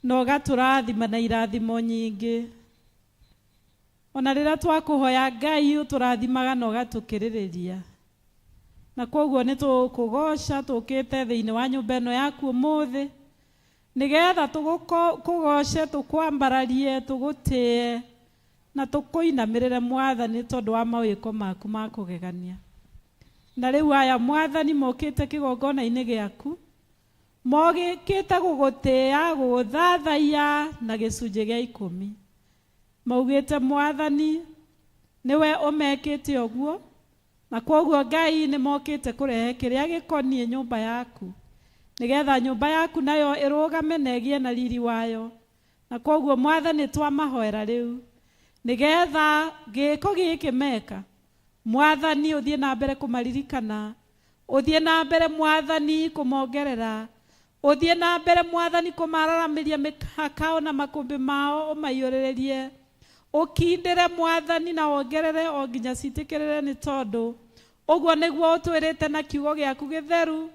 na ũgatũrathima na irathimo nyingĩ. Ona rĩrĩa twakũhoya Ngai, ũtũrathimaga na ũgatũkĩrĩrĩria, na koguo nĩ tũkũgoca tũkĩte thĩinĩ wa nyũmba ĩno yaku ũmũthĩ, nĩgetha tũgũkũgoce, tũkwambararie, tũgũtĩe na tũkũinamĩrĩre, Mwathani, tondũ wa mawĩko maku ma kũgegania. Na rĩu aya, Mwathani, mokĩte kĩgongona-inĩ gĩaku, mokĩte gũgũtĩĩa, gũgũthathaiya na gĩcunjĩ gĩa 10. Maugĩte, Mwathani, nĩwe ũmekĩte ũguo, na kwoguo Ngai nĩ mokĩte kũrehe kĩrĩa gĩkoniĩ nyũmba yaku, nĩgetha nyũmba yaku nayo ĩrũgame na ĩgĩe na riri wayo. Na kwoguo, Mwathani, twamahoera rĩu nĩgetha gĩko gĩkĩ meka, Mwathani, ũthiĩ na mbere kũmaririkana, ũthiĩ na mbere, Mwathani, kũmongerera, ũthiĩ na mbere, Mwathani, kũmararamĩria mĩhaka na makũmbĩ mao, ũmaiyũrĩrĩrie, ũkindĩre, Mwathani, na wongerere o nginya citĩkĩrĩre, nĩ tondũ ũguo nĩguo ũtwĩrĩte na kiugo gĩaku gĩtheru.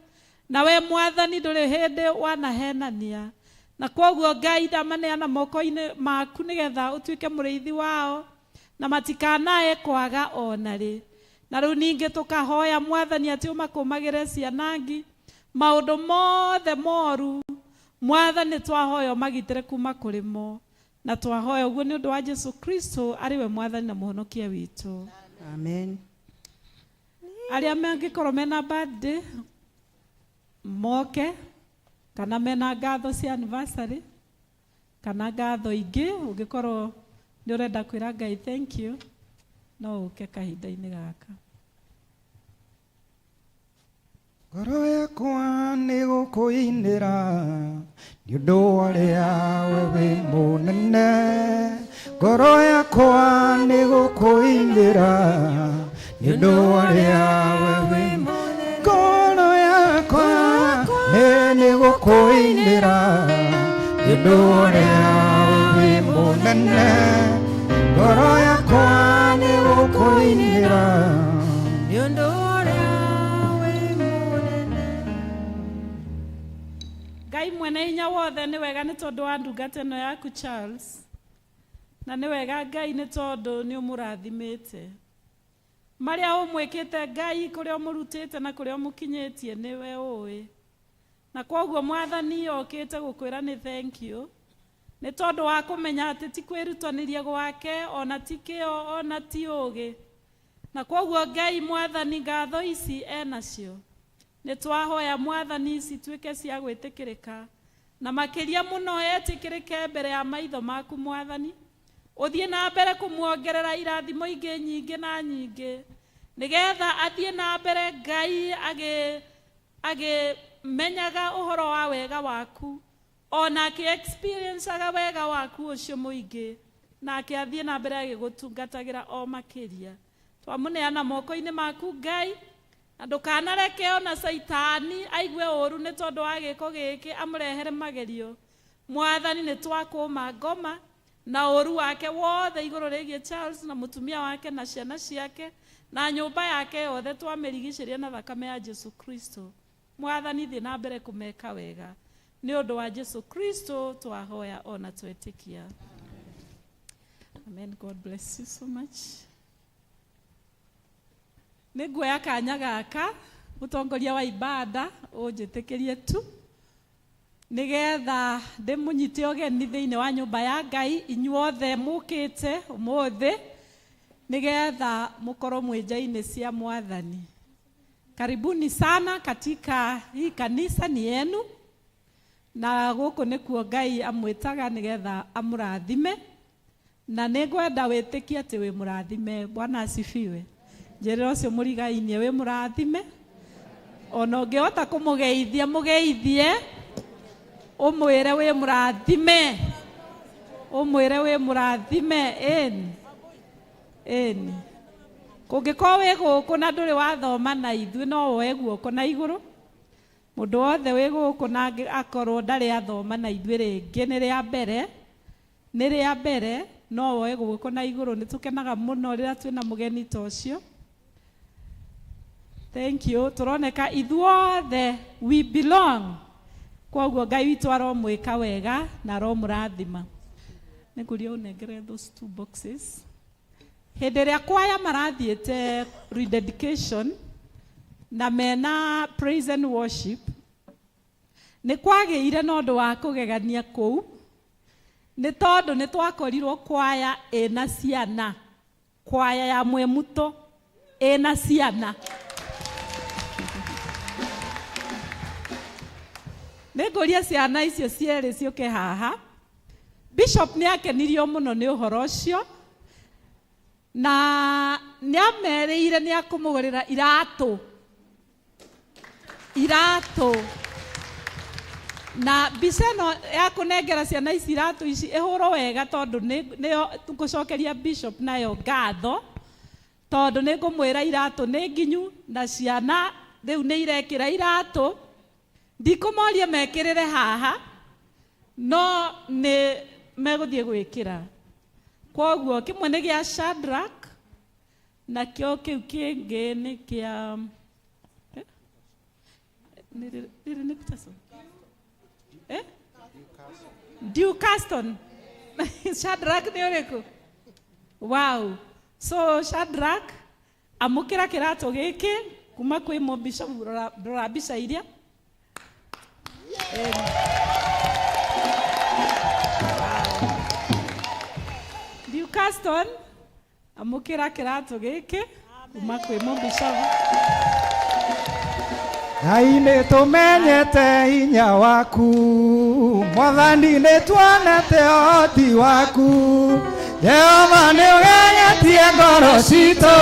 Na we, Mwathani, ndũrĩ hĩndĩ wanahenania. Na kwoguo, Ngai, ndamaneana moko-inĩ maku nĩgetha ũtuĩke mũrĩithi wao na matikanae kwaga ona rĩ. Na rĩu ningĩ tũkahoya, Mwathani, atĩ ũmakũmagĩre cianangi maũndũ mothe moru. Mwathani, twahoya ũmagitĩre kuma kũrĩ mo, na twahoya ũguo nĩ ũndũ wa Jesu Kristo, arĩ we Mwathani na Mũhonokia witũ. Amen. Arĩa mangĩkorwo mena birthday moke, kana mena ngatho cia anniversary, kana ngatho ingĩ, ũngĩkorwo nĩ ũrenda kwĩra Ngai thank you, no ũke kahinda-inĩ gaka. Ngoro yakwa nĩ gũkũinĩra nĩ ũndũ wa ũrĩa we wĩ mũnene. Ngoro yakwa nĩ gũkũinĩra nĩ ũndũ wa ũrĩa we wĩ. Ngoro yakwa nĩ gũkũinĩra nĩ ũndũ wa ũrĩa we wĩ mũnene. Ngoro yakwa nĩ gũkũinĩra nĩ ũndũ ũrĩa wĩ mũnene. Ngai mwene hinya wothe, nĩ wega nĩ tondũ wa ndungata ĩno yaku Charles, na nĩ wega, Ngai, nĩ tondũ nĩ ũmũrathimĩte marĩa ũmwĩkĩte. Ngai, kũrĩa ũmũrutĩte na kũrĩa ũmũkinyĩtie nĩwe ũĩ, na kwoguo, Mwathani, okĩte gũkwĩra nĩ thank you, nĩ tondũ wa kũmenya atĩ ti kwĩrutanĩria gwake, ona ti kĩo, ona ti ũgĩ. Na kwoguo, Ngai Mwathani, ngatho ici enacio, nĩ twahoya, Mwathani, cituĩke cia gwĩtĩkĩrĩka, na makĩria mũno etĩkĩrĩke mbere ya maitho maku. Mwathani, ũthiĩ na mbere kũmuongerera irathimo ingĩ nyingĩ na nyingĩ, nĩgetha athiĩ na mbere, Ngai, agĩmenyaga ũhoro wa wega waku, ona akĩ experienceaga wega waku ũcio mũingĩ, nake athiĩ na mbere agĩgũtungatagĩra o makĩria. Twamũneana moko-inĩ maku, Ngai, na ndũkanareke ona Caitani aigue ũru nĩ tondũ wa gĩko gĩkĩ amũrehere magerio. Mwathani, nĩ twakũma ngoma na ũru wake wothe igũrũ rĩgiĩ Charles na mũtumia wake na ciana ciake na nyũmba yake yothe. Twamĩrigicĩria na thakame ya Jesu Kristo. Mwathani, thiĩ na mbere kũmeka wega, nĩ ũndũ wa Jesu Kristo twahoya ona twetĩkia. Amen. God bless you so much. Nĩ nguoya kanya gaka, mũtongoria wa ibada, ũnjĩtĩkĩrie tu nĩgetha ndĩmũnyite ũgeni thĩinĩ wa nyũmba ya Ngai, inyuothe mũkĩte ũmũthĩ nĩgetha mũkorwo mwĩ nja-inĩ cia Mwathani. Karibuni sana katika hii kanisa, ni yenu, na gũkũ nĩkuo Ngai amwĩtaga nĩgetha amũrathime, na nĩ ngwenda wĩtĩkie atĩ wĩ mũrathime. Bwana asifiwe. Njĩrĩra ũcio mũrigainie, wĩ mũrathime. Ona ũngĩhota kũmũgeithia, mũgeithie. Ũmwĩre wĩ mũrathime. Ũmwĩre wĩ mũrathime. Ĩni. Ĩni. Kũngĩkorwo wĩ gũkũ na ndũrĩ wathoma na ithuĩ no woe guoko na igũrũ. Mũndũ wothe wĩ gũkũ na akorwo ndarĩ athoma na ithuĩ rĩngĩ nĩ rĩa mbere, nĩ rĩa mbere no woe guoko na igũrũ. Nĩ tũkenaga mũno rĩrĩa twĩna mũgeni ta ũcio. Thank you. Tũroneka ithuothe we belong. Kwoguo Ngai witũ aromwĩka wega na aromũrathima. Nĩngũria ũnengere those two boxes. Hĩndĩ ĩrĩa kwaya marathiĩte rededication na mena praise and worship, nĩ kwagĩire na ũndũ wa kũgegania kũu, nĩ tondũ nĩ twakorirwo kwaya ĩna ciana, kwaya ya Mwemuto ĩna ciana. Nĩ ngũria ciana icio cierĩ ciũke haha. Bishop nĩ akenirio mũno nĩ ũhoro ũcio, na nĩ amerĩire nĩ akũmũgũrĩra iratũ. Iratũ. Na mbica ĩno ya kũnengera ciana ici iratũ ici ĩhũrwo wega, tondũ nĩyo ngũcokeria Bishop nayo ngatho, tondũ nĩ ngũmwĩra iratũ nĩ nginyu na ciana rĩu nĩ irekĩra iratũ. Ndikũmoria mekĩrĩre haha, no nĩ megũthiĩ gwĩkĩra. Kwoguo kĩmwe nĩ gĩa Shadrach, nakĩo kĩu kĩngĩ nĩ kĩa rĩrĩ nĩ Peterson? Eh? Dew Caston. Shadrach nĩ ũrĩkũ? Wow. So Shadrach, amũkĩra kĩratũ gĩkĩ kuma kwĩ mũ bishop. Rora mbica iria. Dew Caston, amũkĩra kĩratũ gĩkĩ kuma kwĩ mũ bishop. Ngai, nĩ tũmenyete hinya waku, Mwathani, nĩ tuonete ũhoti waku. Jehova, nĩ ũgegetie ngoro citũ,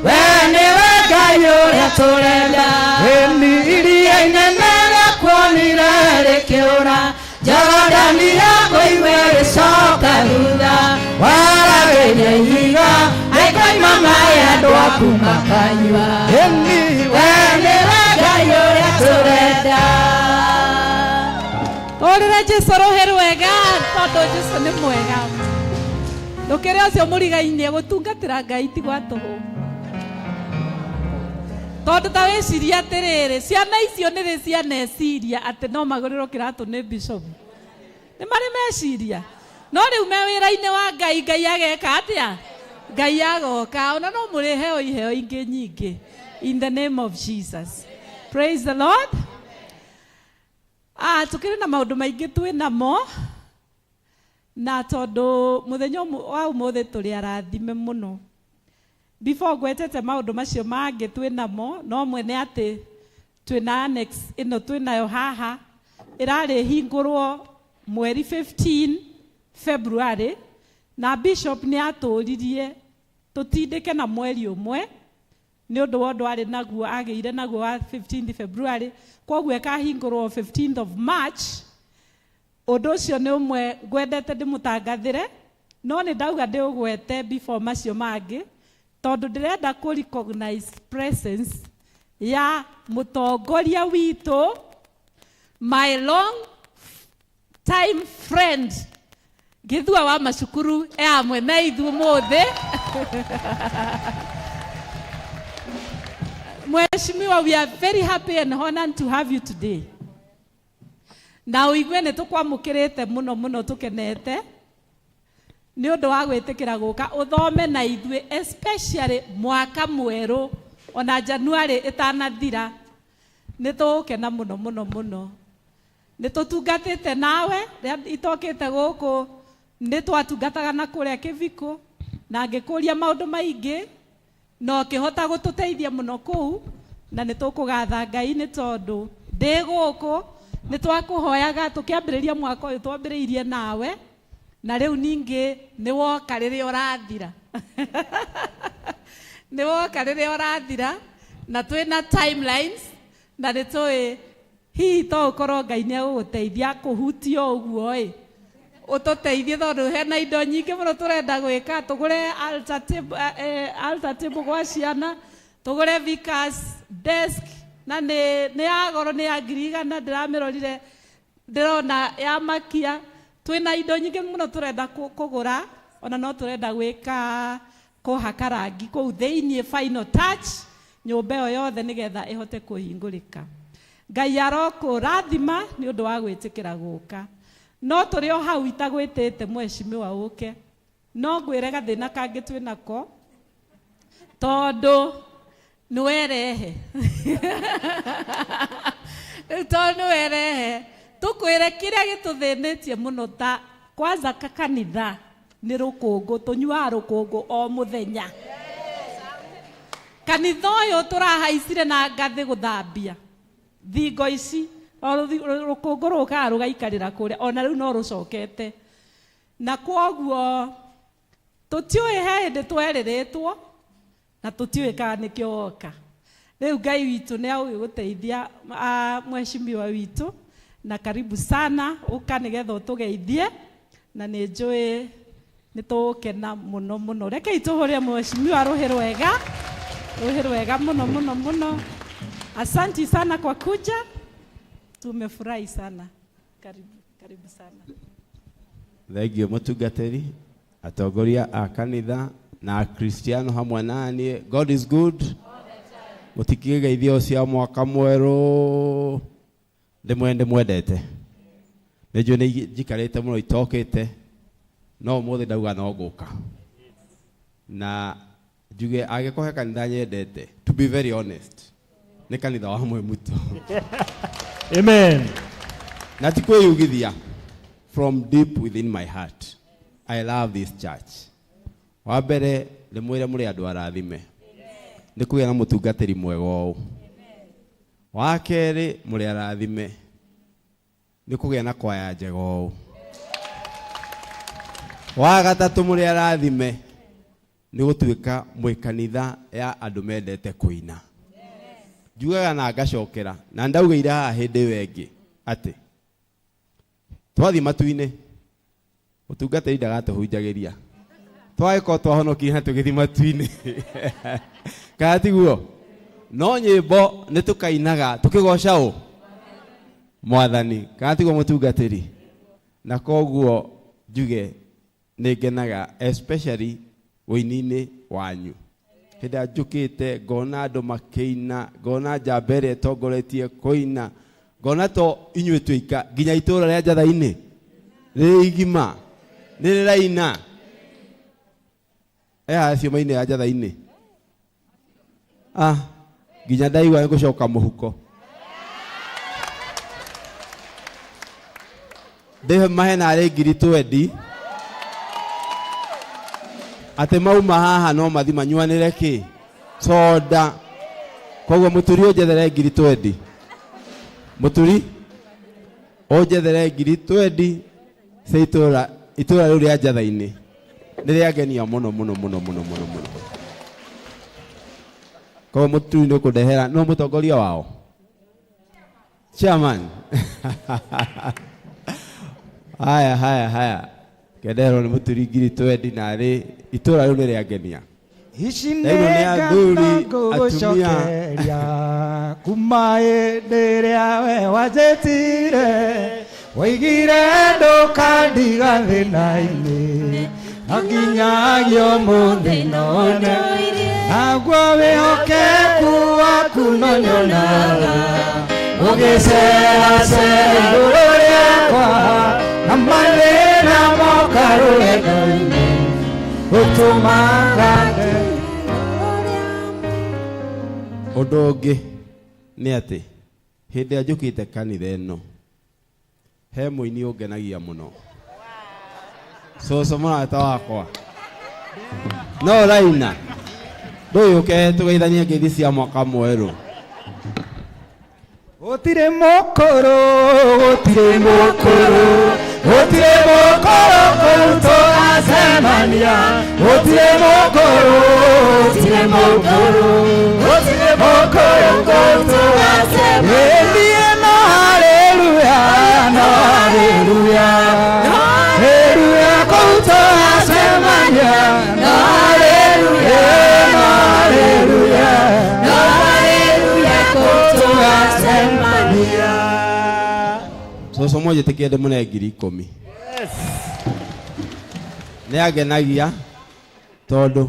we nĩwe Ngai ũrĩa tũrenda. Ĩni iria inene rĩakuonire rĩkĩũra, Jorodani yakũigue rĩcoka thutha, waragĩria ihiga rĩkoima maĩ, andũ aku makanyua. Ĩni we nĩwe Ngai ũrĩa tũrenda. Tũrĩre Jesu rũhĩ rwega, tondũ Jesu nĩ mwega. Ndũkĩre ũcio mũrigainie, gũtungatĩra Ngai ti gwa tũhũ, tondũ ta wĩcirie atĩrĩrĩ, ciana icio nĩ rĩ cianeciria atĩ no magũrĩrwo kĩratũ nĩ bishop? Nĩ marĩ meciria? No rĩu me wĩra-inĩ wa Ngai, Ngai ageka atĩa? Ngai agoka ona no mũrĩheo iheo ingĩ nyingĩ, in the name of Jesus. Praise the Lord. Ah, tukĩrĩ na maũndũ maingĩ twĩ namo, na tondũ mũthenya wa ũmũthĩ tũrĩ arathime mũno, before ngwetete maũndũ macio mangĩ twĩ namo, no mwene atĩ twĩna annex ĩno twĩ nayo haha ĩrarĩ hingũrwo mweri 15 February, na bishop nĩ atũririe tũtindĩke na mweri ũmwe nĩ ũndũ wa ũndũ arĩ naguo agĩire naguo wa 15th February, koguo ĩkahingũrwo 15th of March. Ũndũ ũcio nĩ ũmwe ngwendete ndĩmũtangathĩre, no nĩ ndauga ndĩũgwete before macio mangĩ, tondũ ndĩrenda kũ recognize presence ya mũtongoria witũ, my long time friend, Gĩthua wa Macukuru, e hamwe na ithuĩ ũmũthĩ. Mheshimiwa, we are very happy and honored to have you today. Na ũigue nĩ tũkwamũkĩrĩte mũno mũno, tũkenete nĩ ũndũ wa gwĩtĩkĩra gũka ũthome na ithuĩ, especially mwaka mwerũ, ona January ĩtanathira. Nĩ tũgũkena mũno mũno mũno. Nĩ tũtungatĩte nawe rĩrĩa itokĩte gũkũ, nĩ twatungataga na kũrĩa Kĩbikũ, na ngĩkũria maũndũ maingĩ na ũkĩhota gũtũteithia mũno kũu, na nĩ tũkũgatha Ngai nĩ tondũ ndĩ gũkũ. Nĩ twakũhoyaga tũkĩambĩrĩria mwaka ũyũ, twambĩrĩirie nawe, na rĩu ningĩ nĩ woka rĩrĩa ũrathira, nĩ woka rĩrĩa ũrathira, na twĩna timelines na nĩ tũĩ. Hihi to ũkorwo Ngai nĩ agũgũteithia kũhutia ũguo ĩ ũtũteithie tondũ hena indo nyingĩ mũno tũrenda gwĩka, tũgũre altar table gwa ciana, tũgũre Vickers desk na nĩ ya goro, nĩ ya 100,000, ndĩramĩrorire ndĩrona ya makia. Twĩna indo nyingĩ mũno tũrenda kũgũra, ona no tũrenda gwĩka kũhaka rangi kũu thĩiniĩ, final touch nyũmba ĩyo yothe nĩgetha ĩhote kũhingũrĩka. Ngai arokũrathima nĩ ũndũ wa gwĩtĩkĩra gũka. No tũrĩ o hau itagwĩtĩte mheshimiwa ũke, no ngwĩre gathĩna kangĩ twĩnako tondũ nĩwerehe rĩu, tondũ nĩwerehe tũkwĩre kĩrĩa gĩtũthĩnĩtie mũno ta kwanza kanitha nĩ rũkũngũ. Tũnyuaga rũkũngũ o mũthenya. Kanitha ũyũ tũrahaicire na ngathĩ gũthambia thingo ici, o rũkũngũ rũkaga rũgaikarĩra kũrĩa, ona rĩu no rũcokete, na kwoguo tũtiũĩ he hĩndĩ twerĩrĩtwo na tũtiũĩ kana nĩkĩo woka. Rĩu Ngai witũ nĩ agũgĩgũteithia, mheshimiwa witũ, na karibu sana, ũka nĩgetha ũtũgeithie, na nĩ njũĩ nĩ tũgũkena mũno mũno. Rekei tũhũre mheshimiwa rũhĩ rwega, rũhĩ rwega mũno mũno mũno. Asanti sana kwa kuja, tumefurahi sana. Karibu, karibu sana. Thengio mũtungatĩri, atongoria a kanitha na akristiano hamwe naniĩ. God is good. Mũtikĩgeithio cia mwaka mwerũ. Ndĩmwe ndĩmwendete, nĩ njũĩ nĩ njikarĩte mũno itokĩte, no ũmũthĩ ndauga no ngũka na njuge angĩkorwo he kanitha nyendete, to be very honest, nĩ kanitha wa Mwemuto. Amen. Na ti kwĩyugithia, from deep within my heart I love this church. Wa mbere ndĩmwĩre mũrĩ andũ arathime nĩ kũgĩa na mũtungatĩri mwega ũũ. Wa kerĩ, mũrĩ arathime nĩ kũgĩa na kwaya njega ũũ. Wa gatatũ, mũrĩ arathime nĩ gũtuĩka mwĩ kanitha ya andũ mendete kũina. Njugaga na ngacokera na ndaugĩire haha hĩndĩ ĩyo ĩngĩ atĩ twathiĩ matu-inĩ mũtungatĩri ndagatũhunjagĩria, twagĩkorwo twahonokire na tũgĩthiĩ matu-inĩ, kana tiguo? No nyĩmbo nĩ tũkainaga tũkĩgoca ũ Mwathani, kana tiguo mũtungatĩri? Na koguo njuge nĩ ngenaga especially wũini-inĩ wanyu. Hĩndĩ ĩrĩa njũkĩte ngona andũ makĩina, ngona njamba ĩrĩa ĩtongoretie kũina, ngona to inyuĩ twĩika, nginya itũũra rĩa Njatha-inĩ rĩ igima nĩ rĩraina. Acio maine ya Njatha-inĩ, ah, nginya ndaigua nĩ gũcoka mũhuko ndĩ mahe narĩ 20,000 atĩ mauma haha no mathi manyuanĩre kĩ soda. Koguo mũturi, ũnjethere 20,000. Mũturi, ũnjethere 20,000 cia itũra. Itũra rĩu rĩa Njatha-inĩ nĩ rĩangenia mũno mũno mũno mũno mũno mũno. Koguo mũturi nĩ ũkũndehera no mũtongoria wao, chairman. Haya haya haya, kenderwo nĩ mũturi 20,000 narĩ itũra rĩu nĩ rĩangenia. Ici Ndaigua nĩ nĩ athuri, ngatho atumia. Ngũgũcokeria kuma hĩndĩ ĩrĩa we wanjĩtire, woigire ndũkandiga thĩna-inĩ, na nginyagia ũmũthĩ none naguo wĩhokeku waku no nyonaga ũgĩceracera igũrũ rĩakwa, na mathĩna moka rũgendo-inĩ ũtũmaga. Ũndũ ũngĩ nĩ atĩ hĩndĩ ĩrĩa njũkĩte kanitha ĩno he mũini ũngenagia mũno, cũcũ mũrata wakwa no ũraina. Ndũyũke tũgeithanie ngeithi cia mwaka mwerũ. Gũtirĩ mũkũrũ, gũtirĩ mũkũrũ, gũtirĩ mũkũrũ kũu tũgacemania. Gũtirĩ mũkũrũ, gũtirĩ mũkũrũ, gũtirĩ mũkũrũ kũu tũgacemania. Niĩ no Cũcũ mũnjĩtĩkie ndĩmũne 10,000. Nĩ angenagia tondũ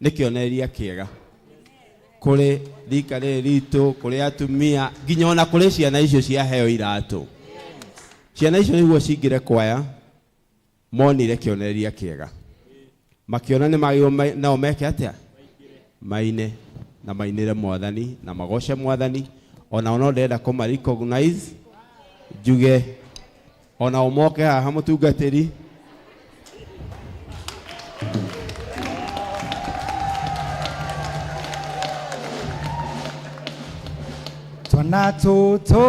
nĩ kĩonereria kĩega kũrĩ rika rĩrĩ ritũ, kũrĩ atumia, nginya ona kũrĩ ciana icio ciaheo iratũ. Ciana icio nĩguo cingĩre kwaya, monire kĩonereria kĩega. Makĩona nĩ magĩrĩirwo nao meke atĩa? Maine na mainĩre Mwathani na magoce Mwathani. Onao no ndĩrenda kũma recognize, njuge onao moke haha mũtungatĩri. Twana tũtũ,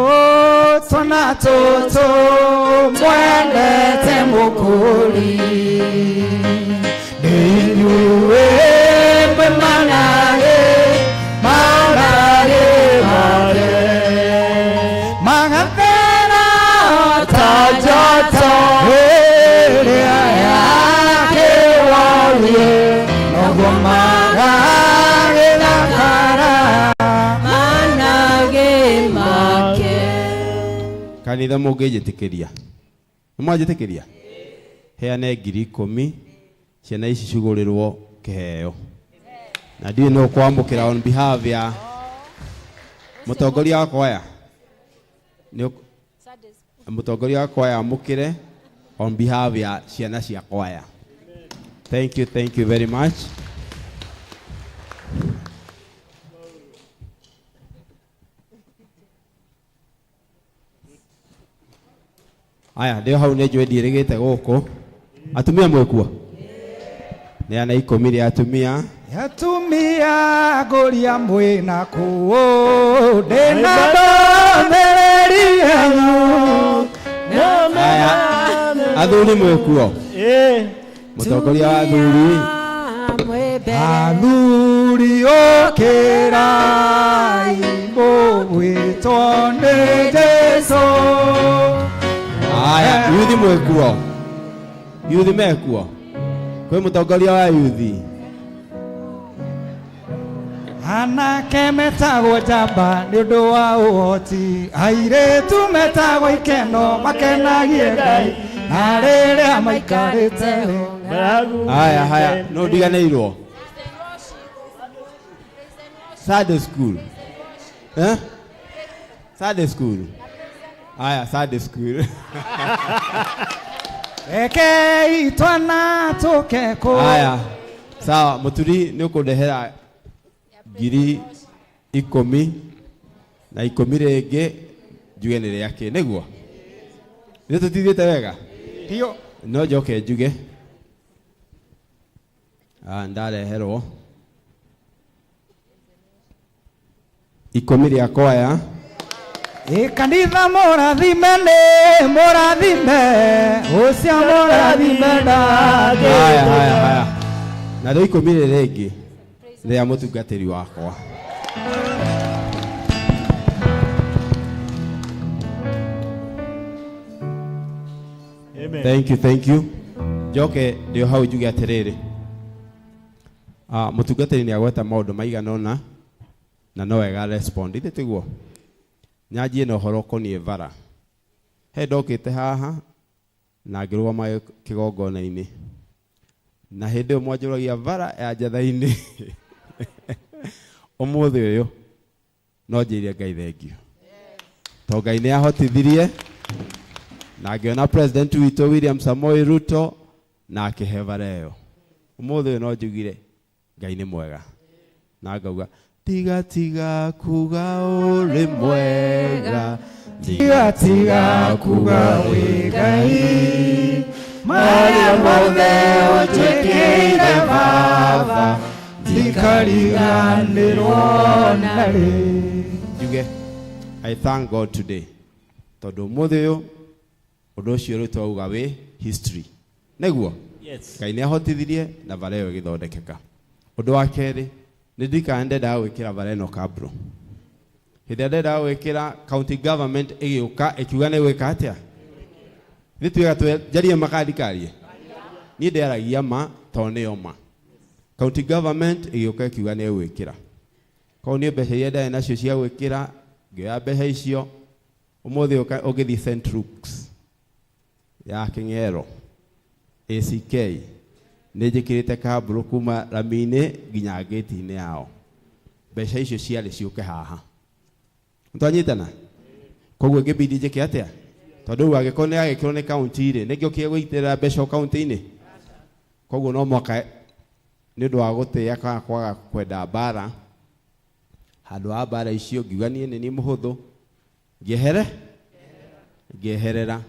twana tũtũ, mwendete mũkũri. Nĩ inyuĩ mwĩ manage, manage make. Magathera ta njoto ĩrĩa yakĩwarie, noguo magagĩthakara. Manage make. Kanitha mũngĩnjĩtĩkĩria. Nĩ mwanjĩtĩkĩria? Heane 10,000 ciana ici cigũrĩrwo kĩheo. Na ndiũĩ nũ ũkwamũkĩra on behalf ya mũtongoria wa kwaya. Nĩ mũtongoria wa kwaya amũkĩre on behalf ya ciana cia kwaya. Thank you, thank you very much. Aya, ndĩ hau nĩ njũĩ ndiĩrĩgĩte gũkũ. Atumia mwĩkuo? Nĩ ana 10 rĩa atumia. Atumia ngũria mwĩna kũũ, ndĩna ndũmĩrĩri yanyu. Aya, athuri mwĩkuo? Mũtongoria wa athuri. Athuri ũkĩrai, mũgwĩtwo nĩ Jesũ. Aya, yuthi mwĩkuo? Yuthi mekuo? Kwĩ mũtongoria wa yuthi? Anake metagwo njamba nĩ ũndũ wa ũhoti, airĩtu metagwo ikeno makenagie Ngai na rĩrĩa maikarĩte. Haya, haya, no ndiganĩirwo. Sunday school. Eh? Sunday school. Haya, Sunday school. Rekei twana tũke kũ. Haya. Sawa, mũturi nĩ ũkũndehera 10,000 na 10 rĩngĩ njuge nĩ rĩa kĩ, nĩguo? Nĩ tũtithĩte wega? Ndio. No njoke njuge. Ah, ndareherwo 10 rĩa kwaya. Ĩ kanitha mũrathime nĩ mũrathime, ũcio mũrathime ndangĩ. Haya, haya, haya. Na rĩu 10 rĩrĩ rĩngĩ rĩa mũtungatĩri wakwa. Amen. Thank you, thank you. Njoke ndĩ o hau njuge atĩrĩrĩ. Mũtungatĩri nĩ agweta maũndũ maigana ũna na no wega respond. Ithe tiguo? Nyanjie na ũhoro ũkoniĩ bara. He ndokĩte haha na ngĩrũgama kĩgongona-inĩ. Na hĩndĩ ĩyo mwanjũragia bara ya njatha-inĩ. Ũmũthĩ ũyũ no njĩire Ngai thengio. To Ngai nĩ ahotithirie na ngĩona president witũ William Samoei Ruto na akĩhe bara ĩyo. Ũmũthĩ ũyũ no njugire Ngai nĩ mwega. Na ngauga tiga tiga kuga ũrĩ mwega, tiga tiga kuga wĩ Ngai, marĩa mothe ũnjĩkĩire Baba ndikariganĩrwo narĩ. Njuge I thank God today tondũ ũmũthĩ ũyũ ũndũ ũcio rĩu twauga wĩ history. Nĩguo? Yes. Ngai nĩ ahotithirie na bara ĩyo ĩgĩthondekeka. Ũndũ wa kerĩ, nĩ ndirikana ndendaga gwĩkĩra bara ĩno kabro. Hĩndĩ ĩrĩa ndendaga gwĩkĩra county government ĩgĩũka ĩkiuga nĩ gwĩka atĩa? Nĩ tuiga njarie ma kana ndikarie? Niĩ ndĩaragia ma tondũ nĩyo ma. County government ĩgĩũka ĩkiuga nĩ ĩgwĩkĩra. Koguo niĩ mbeca iria ndarĩ nacio cia gwĩkĩra, ngĩoya mbeca icio. Ũmũthĩ ũngĩthiĩ St. Luke's ya Kĩng'ero ACK nĩ njĩkĩrĩte kambũrũ kuma rami-inĩ nginya ngĩti-inĩ yao. Mbeca icio ciarĩ ciũke haha. Twanyitana? Koguo ngĩbidi njĩke atĩa? Tondũ rĩu angĩkorwo nĩ yagĩkĩrwo nĩ kaunti rĩ, nĩngĩokire gũitĩrĩra mbeca o kaunti-inĩ. Koguo no mwaka nĩ ũndũ wa gũtĩĩa kana kwaga kwenda mbara, handũ ha mbara icio ngiuga niĩ nĩ niĩ mũhũthũ, ngĩehere ngĩeherera.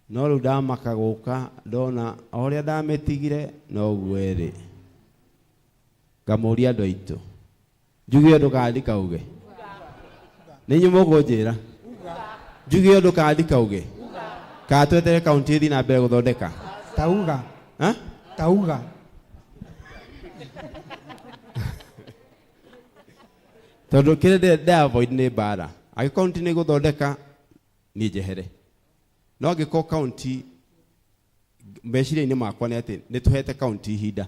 No rĩu ndamaka gũka ndona o ũrĩa ndamĩtigire noguo ĩrĩ. Ngamũria andũ aitũ, njuge ũndũ kana ndikauge? Nĩ inyuĩ mũkũnjĩra njuge ũndũ kana ndikauge? Kana twetere kaunti ĩthiĩ na mbere gũthondeka? Tauga. Ha? Tauga. Tondũ kĩrĩa ndĩra avoid nĩ mbara. Angĩkorwo kaunti nĩ ĩgũthondeka, niĩ njehere. No angĩkorwo kaunti, meciria-inĩ makwa nĩ atĩ nĩ tũhete kaunti ihinda.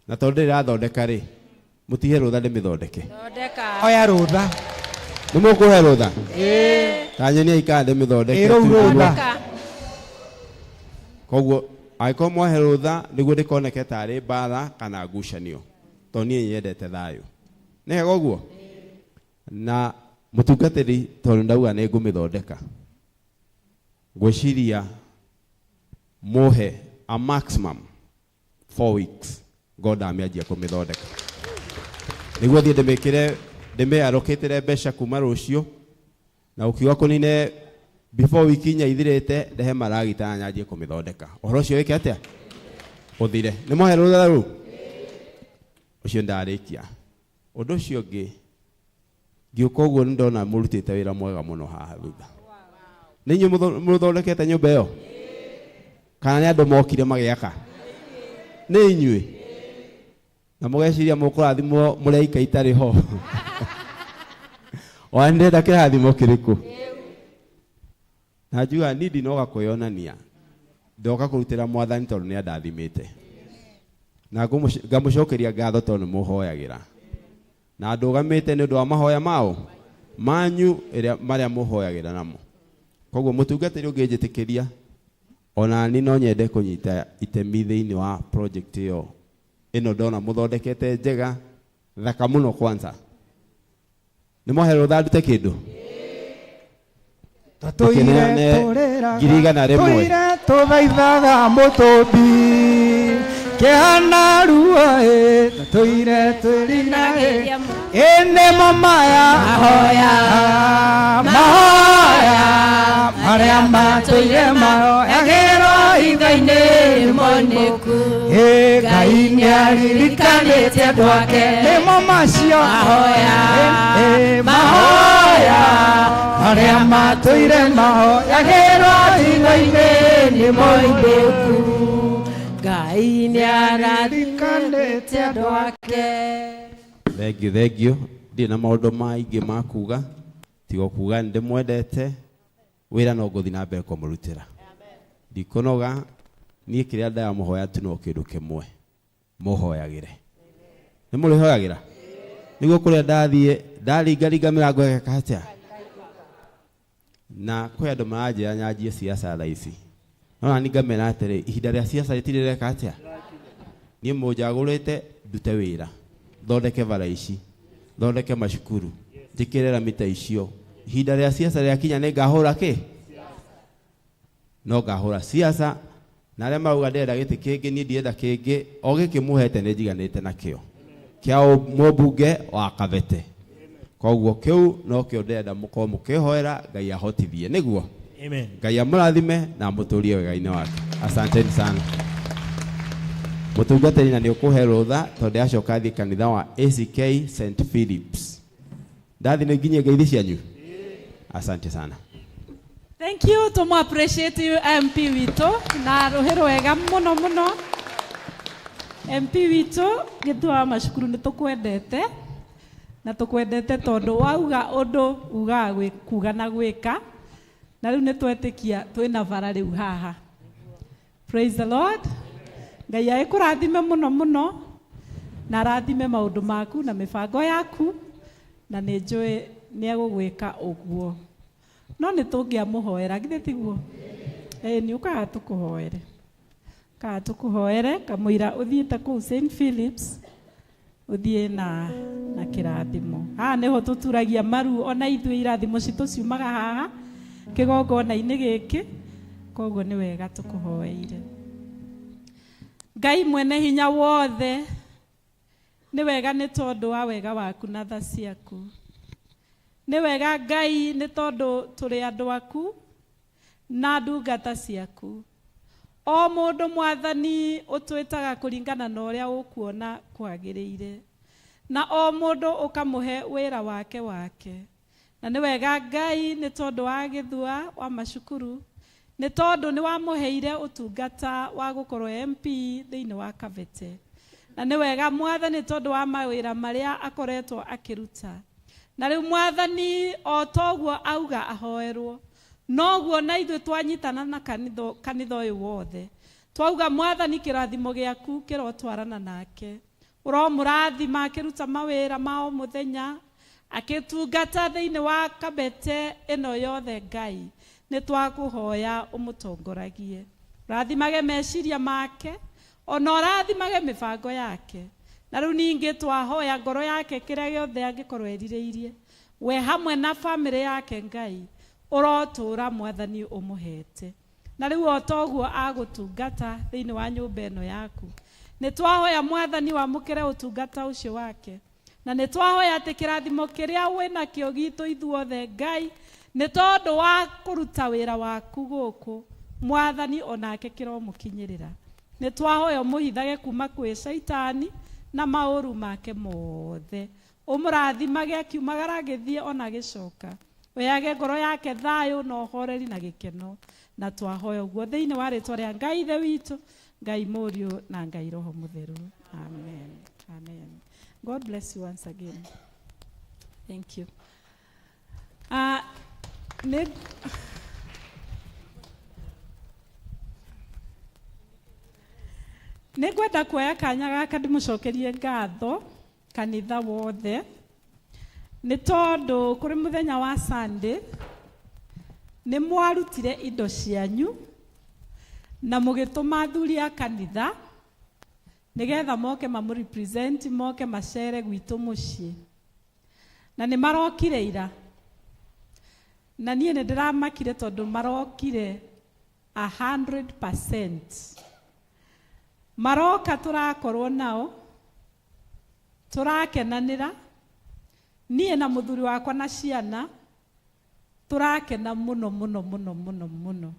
Na tondũ ndĩrĩ ĩrathondeka rĩ, mũtihe rũtha ndĩmĩthondeke. Thondeka. Oya rũtha. Nĩ mũkũhe rũtha? Ĩĩ. Ta nyonia kana ndĩmĩthondeke. Ĩ, rũu rũtha. Koguo angĩkorwo mwahe rũtha nĩguo ndĩkoneke tarĩ mbara kana ngucanio. Tondũ niĩ nyendete thayũ. Nĩ wega ũguo? Na mũtungatĩri tondũ ndauga nĩ ngũmĩthondeka. Ngwĩciria mũhe a maximum 4 weeks ngo ndamĩanjia kũmĩthondeka. Nĩguo thiĩ ndĩmĩkĩre, ndĩmĩarokĩtĩre mbeca kuma rũciũ, na ũkiuga kũnine before wiki inya ithirĩte ndehe maragita na nyanjie kũmĩthondeka. Ũhoro ũcio wĩke atĩa? Ũthire. Nĩ mwahe rũtha rũu? Ũcio ndarĩkia. Ũndũ ũcio ũngĩ, ngĩũka ũguo nĩ ndona mũrutĩte wĩra mwega mũno haha thutha. Nĩ inyuĩ mũthondekete nyũmba ĩyo? Kana nĩ andũ mokire magĩaka? Nĩ inyuĩ? Na mũgeciria mũkũrathimwo mũrĩ aika itarĩ ho. Ona nĩ ndĩrenda kĩrathimo kĩrĩkũ? Na njugaga niĩ ndinoga kwĩyonania. Ndoka kũrutĩra mwathani tondũ nĩ andathimĩte. Na ngamũcokeria ngatho tondũ nĩ mũhoyagĩra. Na ndũgamĩte nĩ ũndũ wa mahoya mao manyu marĩa mũhoyagĩra namo. Koguo mũtungatĩri ũngĩnjĩtĩkĩria, ona niĩ no nyende kũnyita itemi thĩinĩ wa project ĩyo ĩno ndona mũthondekete njega thaka mũno kwanza. Nĩ mwahe rũtha ndute kĩndũ? Tũire Ndũkĩneane tũrĩraga, ngiri igana rĩmwe. tũire tũthaithaga mũtũmbi kĩhana ruo ĩ, tũire twĩrinagĩria ĩ nĩmo maya mahoya mahoya marĩa matũire mahoyagĩrwo ithe-inĩ rĩmonĩku. Ĩ Ngai nĩaririkanĩte andũ ake nĩmo macio mahoya ĩ mahoya marĩa matũire mahoyagĩrwo ithe-inĩ nĩmonĩku. Ngai nĩaririkanĩte andũ ake. Thank you, thank you. Ndirĩ na maũndũ maingĩ ma kuga, tiga kuga nĩ ndĩmwendete, wĩra no ngũthiĩ na mbere kũmũrutĩra. Ndikũnoga, niĩ kĩrĩa ndĩramũhoya tu no kĩndũ kĩmwe, mũhoyagĩre. Nĩ mũrĩhoyagĩra? Nĩguo kũrĩa ndathiĩ, ndaringaringa mĩrango ĩgeka atĩa? Na kwĩ andũ maranjĩra nyanjie siasa thaa ici. No nani ngamera atĩrĩ, ihinda rĩa siasa rĩtirĩ rĩreka atĩa? Niĩ mũnjagũrĩte ndute wĩra, thondeke bara ici, thondeke macukuru, njĩkĩre rami ta icio. Ihinda rĩa siasa rĩakinya nĩ ngahũra kĩ? No ngahũra siasa, na arĩa marauga ndĩrenda gĩtĩ kĩngĩ, niĩ ndirenda kĩngĩ, o gĩkĩ mũhete nĩ njiganĩte nakĩo. Kĩa mũmbunge wa Kabete. Koguo kĩu nokĩo ndĩrenda mũkorwo mũkĩhoera Ngai ahotithie, nĩguo? Amen. Ngai amũrathime na amũtũrie wega-inĩ wake. Asanteni sana. Mũtungatĩri na nĩ ũkũhe rũtha tondũ ndĩracoka thiĩ kanitha wa ACK St Philips. Ndathi nĩ nginyie ngeithi cianyu. Asante sana. Thank you, tũmũ appreciate you MP witũ na rũhĩ rwega mũno mũno. MP witũ Gĩthua wa macukuru nĩ tũkwendete na tũkwendete tondũ wauga ũndũ ugaga kuga na gwĩka, na rĩu nĩ twetĩkia twĩna bara rĩu haha. Praise the Lord. Ngai agĩkũrathime mũno mũno na arathime maũndũ maku na mĩbango yaku, na nĩ njũĩ nĩ egũgwĩka ũguo. No nĩ tũngĩamũhoera, githĩ tiguo? Ĩĩ nĩ ũkaga tũkũhoere. Kaga tũkũhoere kamũira ũthiĩte kũu St Philips ũthiĩ na kĩrathimo. Haha nĩho tũturagia maru ona ithuĩ irathimo citũ ciumaga haha kĩgongona-inĩ gĩkĩ, koguo nĩ wega tũkũhoeire. Ngai mwene hinya wothe, nĩ wega nĩ tondũ wa wega waku na tha ciaku. Nĩ wega Ngai nĩ tondũ tũrĩ andũ aku na ndungata ciaku. O mũndũ Mwathani ũtwĩtaga kũringana na ũrĩa ũkuona kwagĩrĩire, na o mũndũ ũkamũhe wĩra wake wake. Na nĩ wega Ngai nĩ tondũ wa gĩthua wa macukuru, nĩ tondũ nĩ wamũheire ũtungata wa gũkorwo MP thĩinĩ wa Kabete. Na nĩ wega Mwathani tondũ wa mawĩra marĩa akoretwo akĩruta. Na rĩu Mwathani o toguo auga ahoerwo, noguo na ithuĩ twanyitana na kanitha ũyũ wothe. Twauga Mwathani kĩrathimo gĩaku kĩrotwarana nake. Ũromũrathima akĩruta mawĩra ma o mũthenya, akĩtungata thĩinĩ wa Kabete ĩno yothe Ngai. Nĩ twakũhoya ũmũtongoragie. Ũrathimage meciria make, ona ũrathimage mĩbango yake. Na rĩu ningĩ twahoya ngoro yake kĩrĩa gĩothe angĩkorwo erirĩirie, we hamwe na bamĩrĩ yake Ngai, ũrotũra Mwathani ũmũhete. Na rĩu o toguo agũtungata thĩinĩ wa nyũmba ĩno yaku, nĩ twahoya Mwathani wamũkĩre ũtungata ũcio wake. Na nĩ twahoya atĩ kĩrathimo kĩrĩa wĩnakĩo gitũ ithuothe Ngai, nĩ tondũ wa kũruta wĩra waku gũkũ, Mwathani onake kĩromũkinyĩrĩra. Nĩ twahoya ũmũhithage kuma kwĩ caitani na maũru make mothe. Ũmũrathimage akiumagara agĩthiĩ ona agĩcoka. Ũheage ngoro yake thayũ na ũhoreri na gĩkeno. Na twahoya ũguo thĩinĩ wa rĩtwa rĩa Ngai Ithe witũ, Ngai Mũriũ na Ngai Roho Mũtheru. Amen. Amen. God bless you once again. Thank you. Nĩ ngwenda kuoya kanya gaka ndĩmũcokerie ngatho kanitha wothe, nĩ tondũ kũrĩ mũthenya wa Sunday nĩ mwarutire indo cianyu na mũgĩtũma athuri a kanitha nĩgetha moke mamũrepresent, moke macere gwitũ mũciĩ. Na nĩ marokire ira, na niĩ nĩ ndĩramakire tondũ marokire 100%. Maroka tũrakorwo nao, tũrakenanĩra, niĩ na mũthuri wakwa na ciana, tũrakena mũno mũno mũno mũno mũno.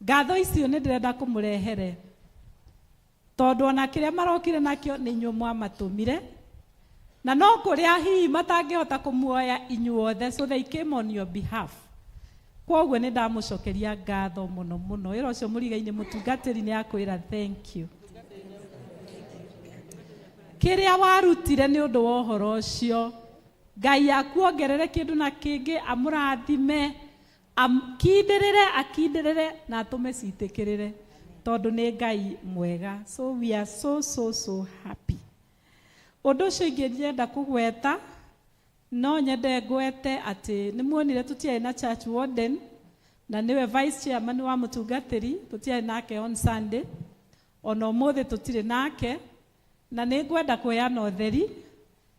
Ngatho icio nĩ ndĩrenda kũmũrehere, tondũ ona kĩrĩa marokire nakĩo nĩ inyuĩ mwamatũmire, na no kũrĩa hihi matangĩhota kũmuoya inyuothe, so they came on your behalf. Kwoguo nĩ ndamũcokeria ngatho mũno mũno. Wĩra ũcio mũriga-inĩ mũtungatĩri nĩ akwĩra thank you. Kĩrĩa warutire nĩ ũndũ wa ũhoro ũcio, Ngai akuongerere kĩndũ na kĩngĩ, amũrathime, akindĩrĩre, akindĩrĩre na atũme citĩkĩrĩre, tondũ nĩ Ngai mwega. So we are so so so happy. Ũndũ ũcio ingĩ ndĩrenda kũgweta, no nyende ngwete atĩ nĩ muonire tũtiarĩ na church warden, na nĩwe vice chairman wa mũtungatĩri, tũtiarĩ nake on Sunday, ona ũmũthĩ tũtirĩ nake, na nĩ ngwenda kũheana ũtheri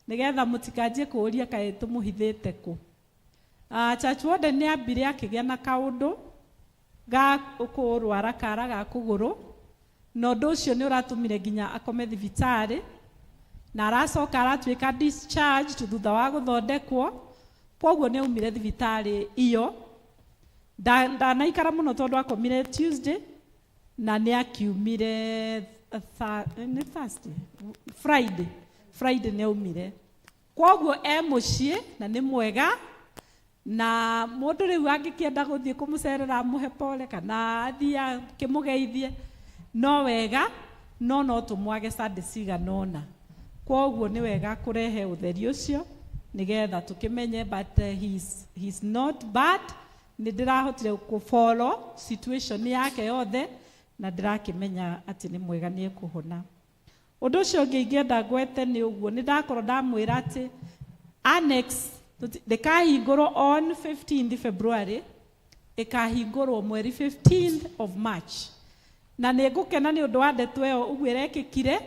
nĩgetha mũtikanjie kũũria kaĩ tũmũhithĩte kũ. Church warden nĩ ambire akĩgĩa na kaũndũ ga kũrwara kara ga kũgũrũ, na ũndũ ũcio nĩ ũratũmire nginya akome thibitarĩ, na aracoka aratuĩka discharged thutha wa gũthondekwo. Kwoguo nĩ aumire thibitarĩ iyo, ndanaikara mũno tondũ akomire Tuesday, na nĩ akiumire nĩ Thursday, Friday, Friday nĩ aumire. Kwoguo e mũciĩ na nĩ mwega, na mũndũ rĩu angĩkĩenda gũthiĩ kũmũcerera amũhe pole kana athiĩ akĩmũgeithie no wega, no tũmwage Sunday cigana ũna. Kwoguo nĩ wega kũrehe ũtheri ũcio nĩgetha tũkĩmenye, but he's not bad. Nĩ ndĩrahotire kũfollow situation yake yothe na ndĩrakĩmenya atĩ nĩ mwega, nĩ ekũhona. Ũndũ ũcio ũngĩ ingĩenda ngwete nĩ ũguo, nĩ ndakorwo ndamwĩra atĩ annex Ndĩkahingũrwo on 15th February, ĩkahingũrwo mweri 15th of March. Na nĩ ngũkena nĩ ũndũ wa ndeto ĩyo ũguo ĩrekĩkire,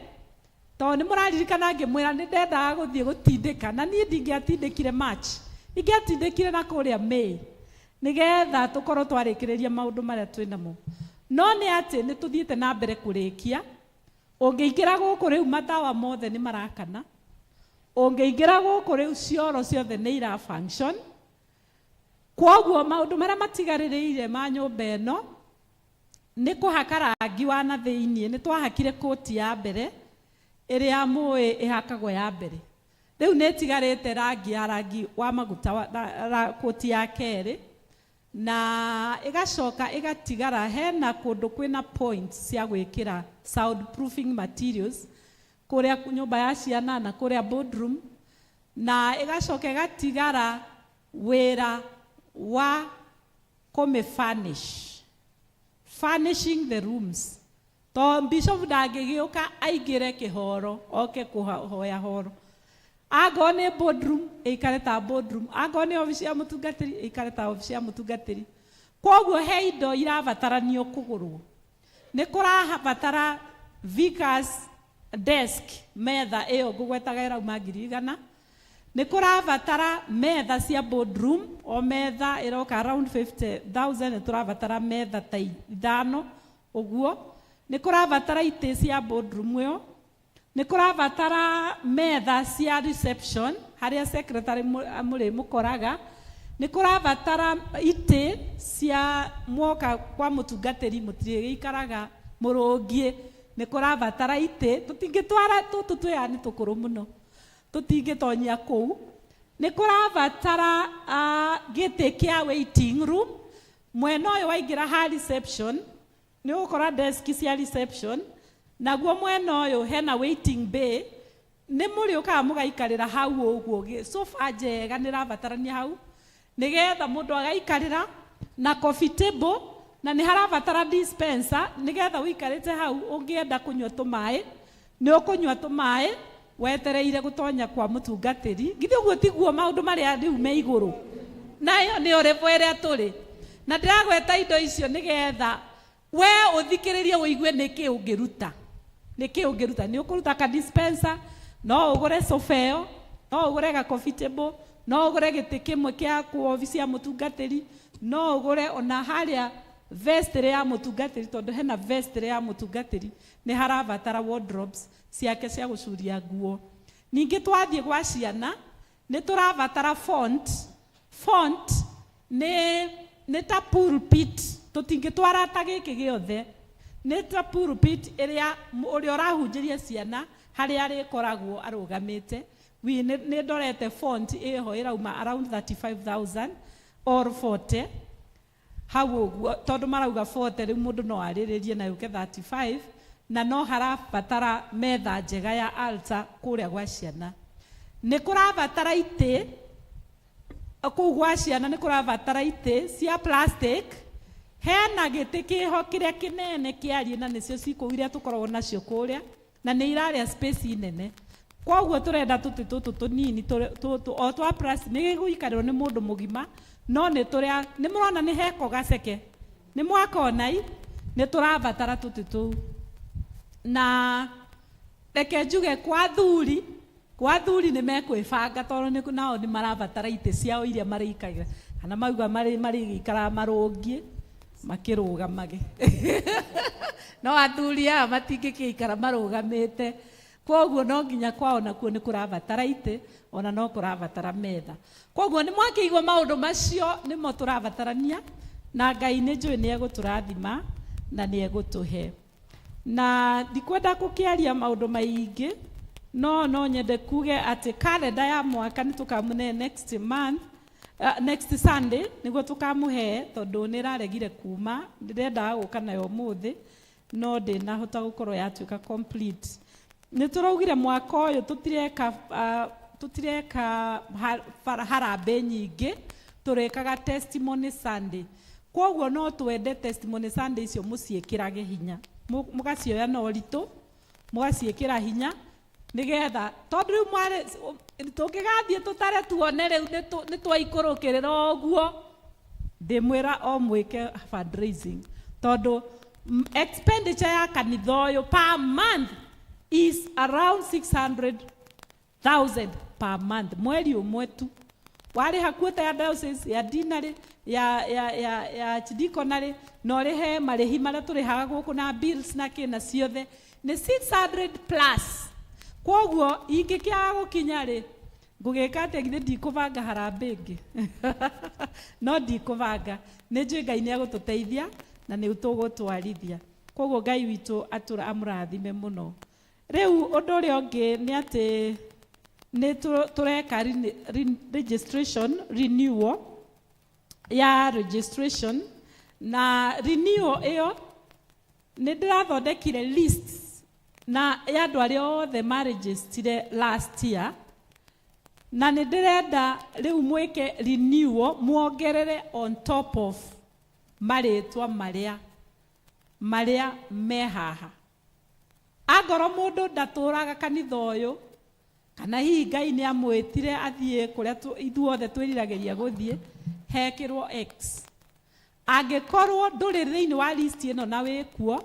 tondũ nĩ mũraririkana ngĩmwĩra nĩ ndendaga gũthiĩ gũtindĩka, na niĩ ndingĩatindĩkire March, ingĩatindĩkire na kũrĩa May, nĩgetha tũkorwo twarĩkĩrĩria maũndũ marĩa twĩ namo. No nĩ atĩ nĩ tũthiĩte na mbere kũrĩkia. Ũngĩingĩra gũkũ rĩu matawa mothe nĩ marakana, ũngĩingĩra gũkũ rĩu cioro ciothe nĩ ira function. Kwoguo maũndũ marĩa matigarĩrĩire ma nyũmba ĩno nĩ kũhaka rangi wa na thĩiniĩ. Nĩ twahakire koti ya mbere ĩrĩa mũĩ ĩhakagwo ya mbere, rĩu nĩ ĩtigarĩte rangi ya rangi wa maguta wa, koti ya kerĩ, na ĩgacoka ĩgatigara hena kũndũ kwĩna points cia gwĩkĩra soundproofing materials kũrĩa nyũmba ya ciana na kũrĩa boardroom, na ĩgacoka ĩgatigara wĩra wa kũmĩ furnish, furnishing the rooms, to bishop ndangĩgĩũka aingĩre kĩhoro oke kũhoya horo. Angorwo nĩ boardroom ĩikare ta boardroom, angorwo nĩ obici ya mũtungatĩri ĩikare ta obici ya mũtungatĩri. Kwoguo he indo irabataranio kũgũrwo. Nĩ kũrabatara vicars desk, metha ĩyo ngũgwetaga ĩrauma 100,000. Nĩ kũrabatara metha cia boardroom, o metha ĩroka around 50,000. Nĩ tũrabatara metha ta 5 ũguo. Nĩ kũrabatara itĩ cia boardroom ĩyo. Nĩ kũrabatara metha cia reception harĩa secretary mũrĩ mũkoraga. Nĩ kũrabatara itĩ cia mwoka kwa mũtungatĩri, mũtirĩgĩikaraga mũrũngiĩ. Nĩ kũrabatara itĩ, tũtingĩtwara tũtũ twĩya nĩ tũkũrũ mũno, tũtingĩtonyia kũu. Nĩ kũrabatara gĩtĩ kĩa waiting room. Mwena ũyũ waingĩra ha reception nĩ ũgũkora desk cia reception, naguo mwena ũyũ hena waiting bay, nĩ mũrĩũkaga mũgaikarĩra hau ũguo. Sofa njega nĩ ĩrabatarania hau nĩgetha mũndũ agaikarĩra, na coffee table, na nĩ harabatara dispenser nĩgetha ũikarĩte hau ũngĩenda kũnyua tũmaĩ nĩ ũkũnyua tũmaĩ wetereire gũtonya kwa mũtungatĩri. Githĩ ũguo tiguo maũndũ marĩa rĩu me igũrũ? Na ĩyo nĩyo level ĩrĩa tũrĩ na ndĩragweta indo icio nĩgetha we ũthikĩrĩrie ũigue nĩkĩ ũngĩruta, nĩkĩ ũngĩruta. Nĩ ũkũruta ka dispenser, no ũgũre sofa ĩyo, no ũgũre ga coffee table, no ũgũre gĩtĩ kĩmwe kĩa ku obici ya mũtungatĩri, no ũgũre ona harĩa vestry ya mũtungatĩri, tondũ hena vestry ya mũtungatĩri nĩ harabatara wardrobes ciake cia gũcuria nguo. Ningĩ twathiĩ gwa ciana nĩ tũrabatara font. Font nĩ ta pulpit, tũtingĩtwara ta gĩkĩ gĩothe, nĩ ta pulpit ĩrĩa ũrĩa ũrahunjĩria ciana harĩa arĩkoragwo arũgamĩte. Wi nĩ ndorete font ĩho ĩrauma around 35,000 or 40 hau ũguo, tondũ marauga 40, rĩu mũndũ no arĩrĩrie na yũke 35. Na no harabatara metha njega ya altar kũrĩa gwa ciana. Nĩ kũrabatara itĩ kũu gwa ciana, nĩ kũrabatara itĩ cia plastic. Hena gĩtĩ kĩho kĩrĩa kĩnene kĩariĩ, na nĩcio cikũu iria tũkoragwo nacio kũrĩa, na nĩ irarĩa space nene. Koguo tũrenda tũtĩ tũtũ tũnini tũtũ o twa plastic, nĩ gĩgũikarĩrwo nĩ mũndũ mũgima, no nĩ tũrĩa nĩ mũrona nĩ heko gaceke nĩ mwakona i nĩ tũrabatara tũtĩ tũu. Na reke njuge kwa thuri, kwa thuri nĩ mekwĩbanga, tondũ nĩ nao nĩ marabatara itĩ ciao iria marĩikagĩra, kana mauga marĩgĩikaraga marũngiĩ makĩrũgamage, no athuri aya matingĩkĩikara marũgamĩte. Koguo no nginya kwao nakuo nĩ kũrabatara itĩ, ona no kũrabatara metha. Koguo nĩ mwakĩigua maũndũ macio nĩmo tũrabatarania, na Ngai nĩ njũĩ nĩ egũtũrathima na nĩ egũtũhe. Na ndikwenda gũkĩaria maũndũ maingĩ, no nyende kuge atĩ kalenda ya mwaka nĩ tũkamũne next month, next Sunday nĩguo tũkamũhe, tondũ nĩ ĩraregire kuma. Ndĩrendaga gũka nayo ũmũthĩ, no ndĩnahota gũkorwo yatuĩka complete. Nĩ tũraugire mwaka ũyũ tũtireka harambee nyingĩ, tũrĩkaga testimony Sunday. Koguo no twende testimony Sunday icio mũciĩkĩrage hinya, mũgacioya na ũritũ, mũgaciĩkĩra hinya, nĩgetha tondũ rĩu mwarĩ Tũngĩgathiĩ tũtare tuone rĩu nĩ twaikũrũkĩrĩra ũguo, ndĩmwĩra o mwĩke fundraising, tondũ expenditure ya kanitha ũyũ per month is around 600,000 per month. Mweri ũmwe tu warĩha quota ya diocese, ya deanery, ya archdeaconry, na ũrĩhe marĩhi marĩa tũrĩhaga gũkũ na bills na kĩna ciothe nĩ 600 plus. Kwoguo ingĩkĩaga gũkinya rĩ, ngũgĩka atĩa? Githĩ ndikũbanga harambĩ ĩngĩ? No ndikũbanga, nĩ njũĩ Ngai nĩ egũtũteithia na nĩ tũgũtwarithia. Koguo Ngai witũ atũra amũrathime mũno. Rĩu ũndũ ũrĩa ũngĩ nĩ atĩ nĩ tũreka registration renewal ya registration, na renewal ĩyo nĩ ndĩrathondekire list na ya andũ arĩa othe marejistire last year, na nĩ ndĩrenda rĩu mwĩke renewal, muongerere on top of marĩtwa marĩa me haha. Angorwo mũndũ ndatũraga kanitha ũyũ, kana hihi Ngai nĩ amwĩtire athiĩ kũrĩa ithuothe twĩriragĩria gũthiĩ, hekĩrwo X. Angĩkorwo ndũrĩ thĩinĩ wa list ĩno na wĩkuo,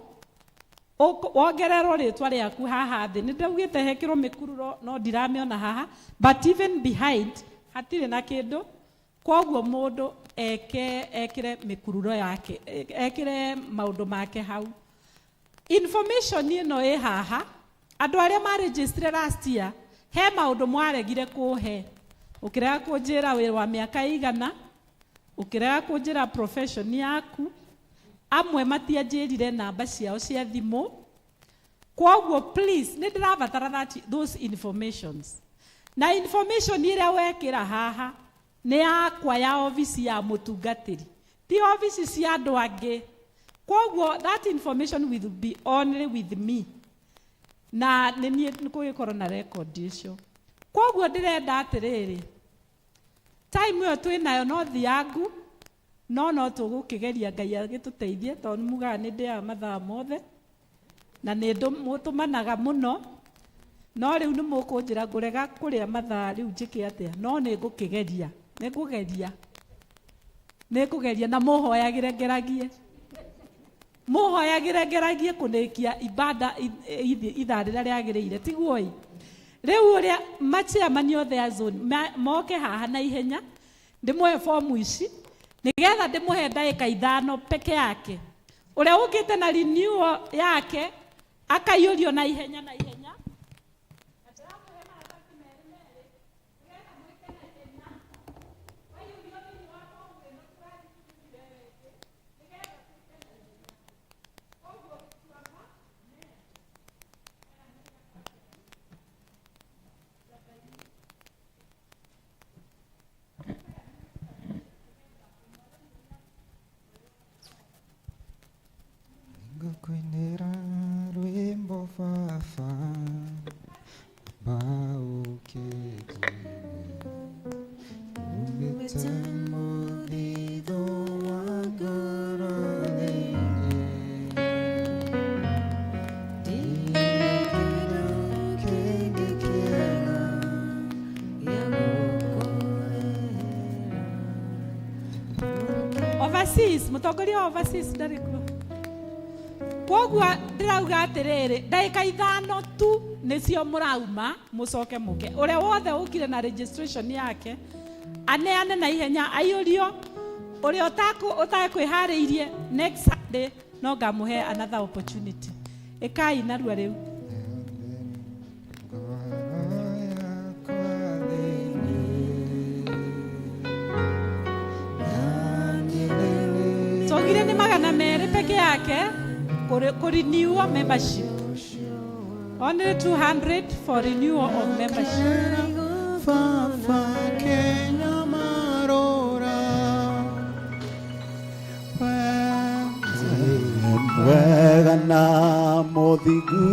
wongererwo rĩtwa rĩaku haha thĩ. Nĩ ndaugĩte hekĩrwo mĩkururo, no ndiramĩona haha, but even behind hatirĩ na kĩndũ. Koguo mũndũ eke ekĩre mĩkururo yake, ekĩre maũndũ make hau. Information ĩno ĩ haha, andũ arĩa marejistire last year, he maũndũ mwaregire kũhe. Ũkĩrega kũnjĩra wĩra wa mĩaka igana, ũkĩrega kũnjĩra profession yaku, amwe matianjĩrire namba ciao cia thimũ. Kwoguo please, nĩ ndĩrabatara those informations. Na information ĩrĩa wekĩra haha nĩ yakwa ya obici ya mũtungatĩri, ti obici cia andũ angĩ. Kwoguo that information will be only with me, na nĩ niĩ gũgĩkorwo na record icio. Kwoguo ndĩrenda atĩrĩrĩ, time ĩyo twĩ nayo no thiangu, no tũgũkĩgeria Ngai agĩtũteithie, tondũ nĩ mugaga nĩ ndĩaga mathaa mothe na nĩ mũtũmanaga mũno. No rĩu nĩ mũkũnjĩra ngũrega kũrĩa mathaa, rĩu njĩke atĩa? No nĩ ngũkĩgeria, nĩ ngũgeria na mũhoyagĩre ngeragie, mũhoyagĩre ngeragie kũrĩkia ibada ithaa rĩrĩa rĩagĩrĩire, tiguo ĩ? Rĩu ũrĩa machairman othe a zone moke haha na ihenya, ndĩmũhe fomu ici nĩgetha ndĩmũhe ndagĩka 5 peke yake. Ũrĩa ũkĩte na renewal yake akaiyũrio na ihenya na ihenya. Na ndĩramũhe maratathi merĩ merĩ nĩgetha mwĩke na ihenya. Waiyũrio thĩinĩ wa fomu ĩno tũrathiĩ ĩngĩ nĩgetha twĩke na ihenya. Koguo gĩtuamba. Ngũkũinĩra rwĩmbo baba baũkĩtie umĩte mũthithũ wa ngoro thĩinĩ. Ndirĩ kĩndũ kĩngĩ kĩega gĩa gũkũrehera. Overseas, mũtongoria wa overseas ndarĩ kuo. Koguo ndĩrauga atĩrĩrĩ, ndagĩka 5 tu nĩcio mũrauma, mũcoke mũke. Ũrĩa wothe ũkire na registration yake aneane na ihenya aiyũrio. Ũrĩa ũtakwĩharĩirie, next Sunday no ngamũhe another opportunity. Ĩkai narua rĩu. Ngoro yakwa thĩinĩ Twaugire nĩ 200 peke yake kũ renew membership. Only 200 for renewal of membership. Baba Kenya marora. Mwega na mũthingu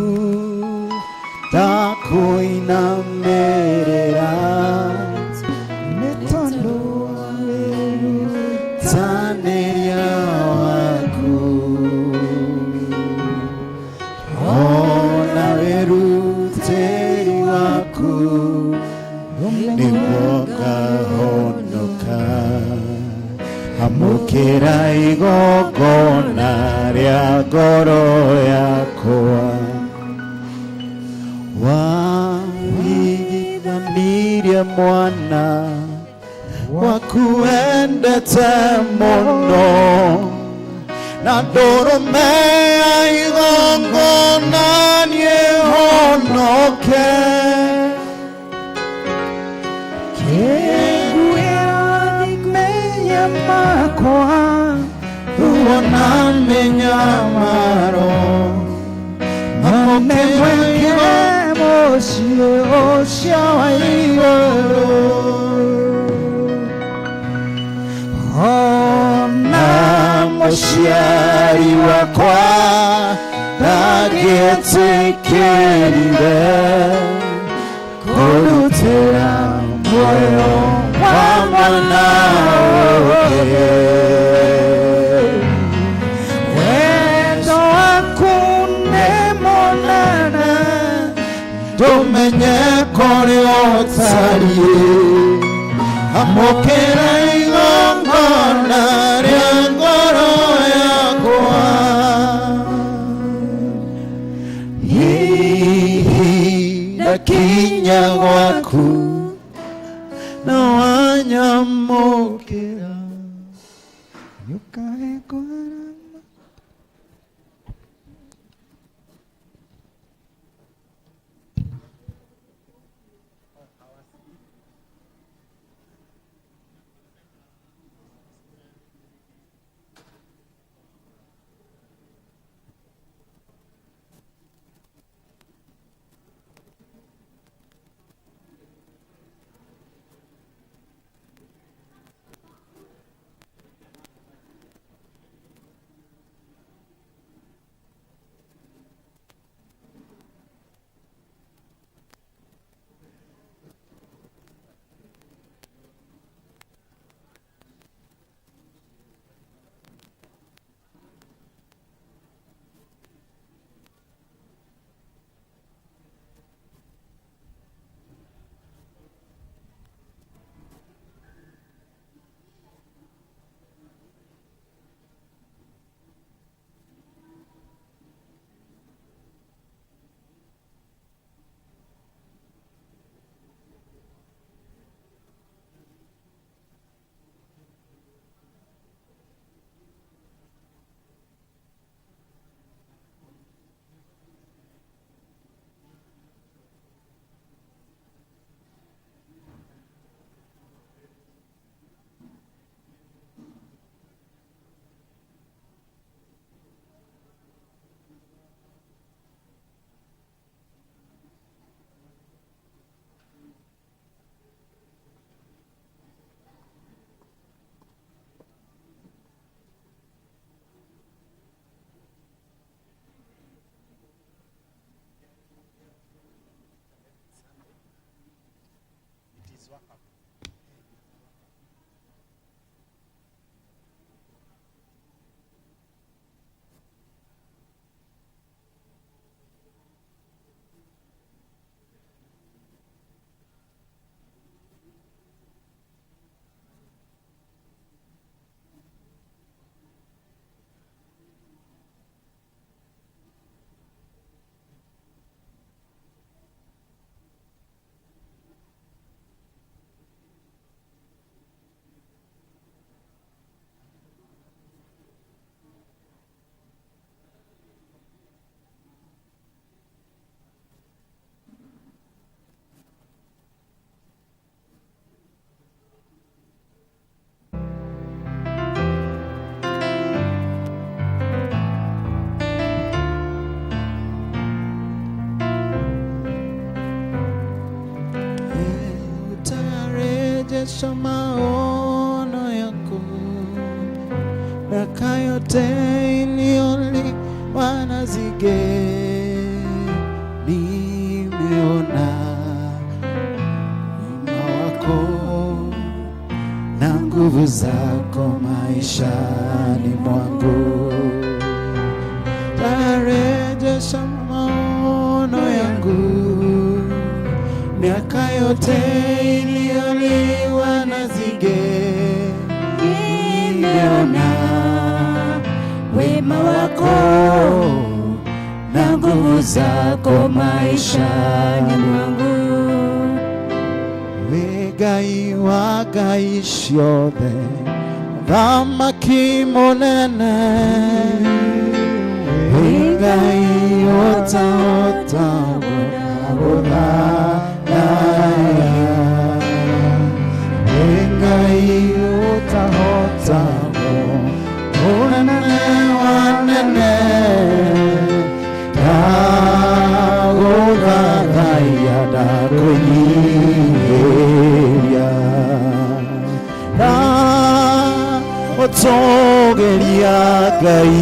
ndakũinamĩrĩra nĩ tondũ wĩrutanĩria waku, ona wĩrutĩri waku. rĩa ngoro yakwa Wahithanirie mwana waku wendete mũno na ndũrũme ya igongona niĩ honoke Kĩnguĩra menya makwa ruo na mĩnyamaro Mone mweke mũciĩ ũcio wa igũrũ Ona mũciari wakwa ndangĩetĩkĩrire kũrutĩra muoyo wa mwana wake Wendo waku nĩ mũnene Ndũmenye kũrĩa ũtariĩ amũkĩra igongona rĩa ngoro yakwa Hihi ndakinya gwaku na wanyamũkĩra Nĩũkae kũharama Utarejesha maono yako miaka yote iliyoliwa na nzige nimeona wema wako na nguvu zako maishani mwangu. Tarejesha maono yangu miaka yote iliyoliwa na nzige nimeona wema wako nguvu zako maishani mwangu. Wĩ Ngai wa ngai ciothe, Mũthamaki mũnene, wĩ Ngai ũtahotagwo na gũthathaiya. Wĩ Ngai ũtahotagwo, mũnene wa nene, ndagũthathaiya, ndakwĩnyihĩria. Ndagũtũũgĩria Ngai,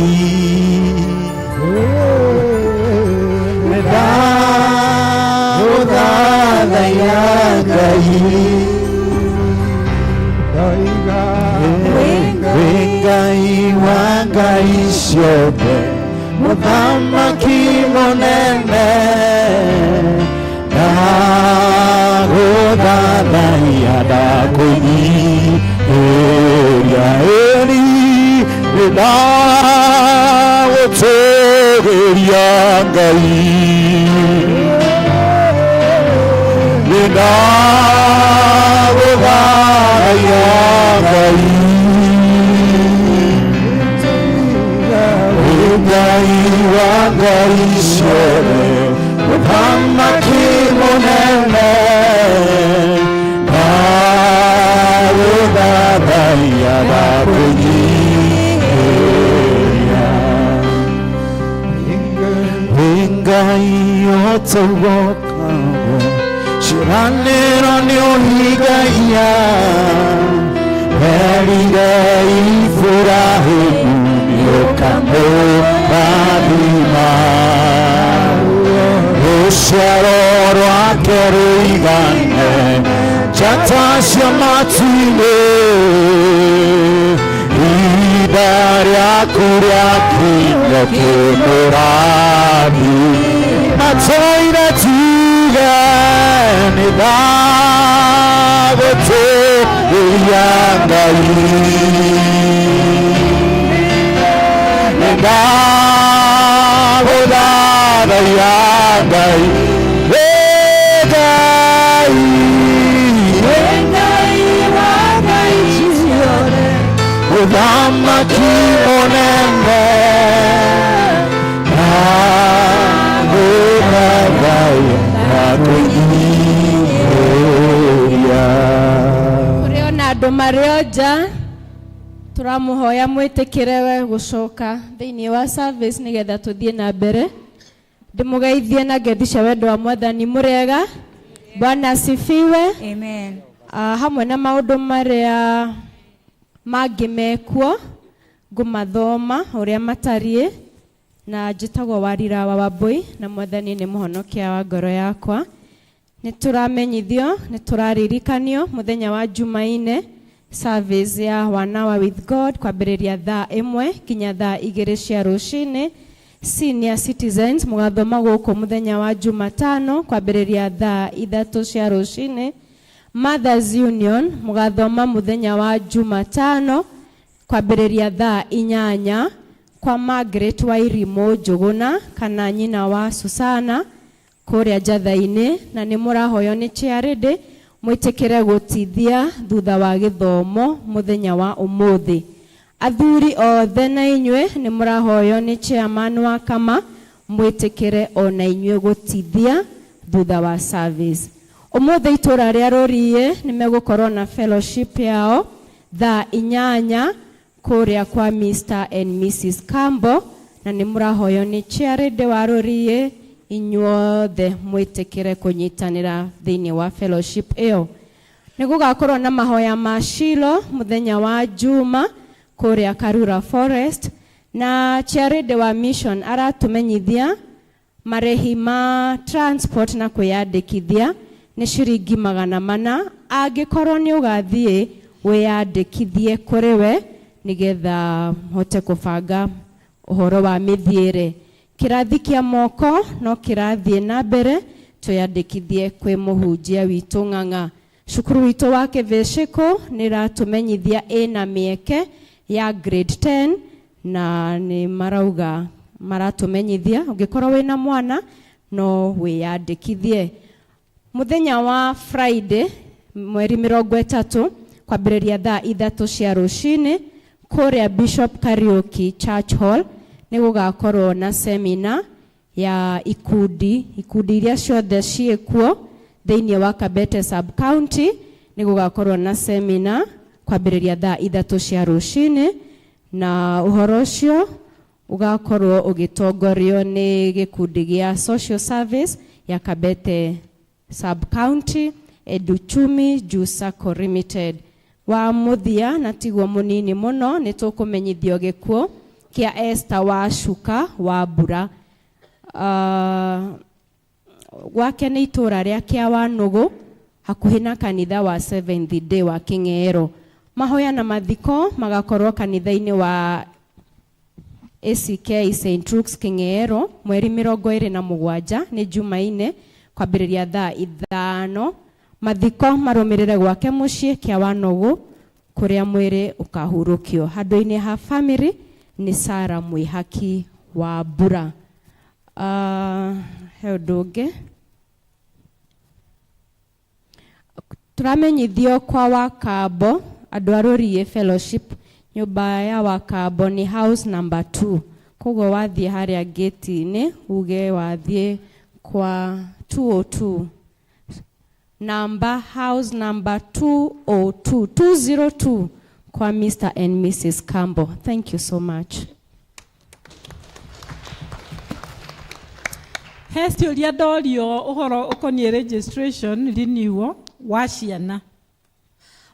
ndagũthathaiya Ngai. Wĩ Ngai wa ngai ciothe, Mũthamaki mũnene, ndagũthathaiya, ndakwĩnyihĩria. Ĩni ndagũtũũgĩria Ngai, ndagũthathaiya Ngai. Wĩ Ngai wa ngai ciothe, Mũthamaki mũnene, ndagũthathaiya, ndakwĩnyihĩria. Wĩ Ngai ũtũgokagwo, ciĩranĩro nĩũhingagia, werire Iburahĩmu nĩũkamũrathima. Rũciaro rwake rũigane njata cia matu-inĩ, ihinda rĩaku rĩakinya kĩmũrathime. Matũire tuge nĩ ndagũtũũgĩria Ngai, ndagũthathaiya Ngai. Wĩ Ngai, Mũthamaki mũnene, ndagũthathaiya, ndakwĩnyihĩria. Kũrĩ ona andũ marĩ o nja, tũramũhoya mwĩtĩkĩre gũcoka thĩinĩ wa service nĩgetha tũthiĩ na mbere. Ndĩmũgeithie na ngethi cia wendo wa Mwathani. Mũrĩega? Bwana asifiwe. Amen. Hamwe na maũndũ marĩa mangĩ mekuo, ngũmathoma ũrĩa matariĩ, na njĩtagwo Warira wa Wambui, na Mwathani nĩ mũhonokia wa ngoro yakwa. Nĩ tũramenyithio, nĩ tũraririkanio mũthenya wa Jumaine service ya One Hour with God kwambĩrĩria thaa 1 nginya thaa 2 cia rũcinĩ. Senior citizens mũgathoma gũkũ mũthenya wa Jumatano kwambĩrĩria thaa 3 cia rũcinĩ. Mothers Union mũgathoma mũthenya wa Jumatano kwambĩrĩria thaa 8 kwa Margaret Wairimu Njũgũna kana nyina wa Susana kũrĩa Njatha-inĩ, na nĩ mũrahoywo nĩ chairlady mwĩtĩkĩre gũtithia thutha wa gĩthomo mũthenya wa ũmũthĩ. Athuri othe na inyuĩ nĩ mũrahoywo nĩ chairman wa kama mwĩtĩkĩre ona inyuĩ gũtithia thutha wa service. Ũmũthĩ itũra rĩa Rũriĩ nĩ megũkorwo na fellowship yao thaa 8 kũrĩa kwa Mr and Mrs Campbell, na nĩ mũrahoywo nĩ chairlady wa Rũriĩ inyuothe mwĩtĩkĩre kũnyitanĩra thĩinĩ wa fellowship ĩyo. Nĩ gũgakorwo na mahoya ma Shilo mũthenya wa Juma kũrĩa Karura Forest, na chairlady wa mission aratũmenyithia marĩhi ma transport na kwĩyandĩkithia nĩ ciringi 400. Angĩkorwo nĩ ũgathiĩ wĩyandĩkithie kũrĩ we nĩgetha hote kũbanga ũhoro wa mĩthiĩre. Kĩrathi kĩa moko no kĩrathiĩ na mbere, twĩyandĩkithie kwĩ mũhunjia witũ Ng'ang'a. Cukuru witũ wa Kĩvĩcĩkũ nĩ ĩratũmenyithia ĩna mĩeke ya grade 10, na nĩ marauga Maratũmenyithia ũngĩkorwo wĩna mwana no wĩyandĩkithie. Mũthenya wa Friday mweri 30 kwambĩrĩria thaa 3 cia rũcinĩ kũrĩa Bishop Kariuki Church Hall nĩ gũgakorwo na semina ya ikundi iria ciothe ciĩkuo thĩinĩ wa Kabete sub county. Nĩ gũgakorwo na semina kwambĩrĩria thaa 3 cia rũcinĩ, na ũhoro ũcio ũgakorwo ũgĩtongorio nĩ gĩkundi gĩa social service ya Kabete sub county, Educhumi Juu Sacco Limited. Wa mũthia na tiguo mũnini mũno nĩ tũkũmenyithio gĩkuũ kĩa Esther wa Shuka wa Mbura. Gwake nĩ itũra rĩa Kĩawanũgũ hakuhĩ na kanitha wa Seventh Day wa Kĩng'ero. Mahoya na mathiko magakorwo kanitha-inĩ wa ACK St. Luke's Kĩng'ero mweri 27 nĩ Jumaine kwambĩrĩria thaa 5. Mathiko marũmĩrĩre gwake mũciĩ Kĩawanũgũ kũrĩa mwĩrĩ ũkahurũkio. Handũ-inĩ ha family nĩ Sarah Mwĩhaki wa Mbura. He ũndũ ũngĩ tũramenyithio kwa Wakambo andũ a Rũriĩ Fellowship, nyũmba ya Wakambo nĩ house number 2. Koguo wathiĩ harĩa gate-inĩ uge wathiĩ kwa 202, number house number 202, 202 kwa Mr. and Mrs. Campbell. Thank you so much. He ciũria ndorio ũhoro ũkoniĩ registration renewal wa ciana.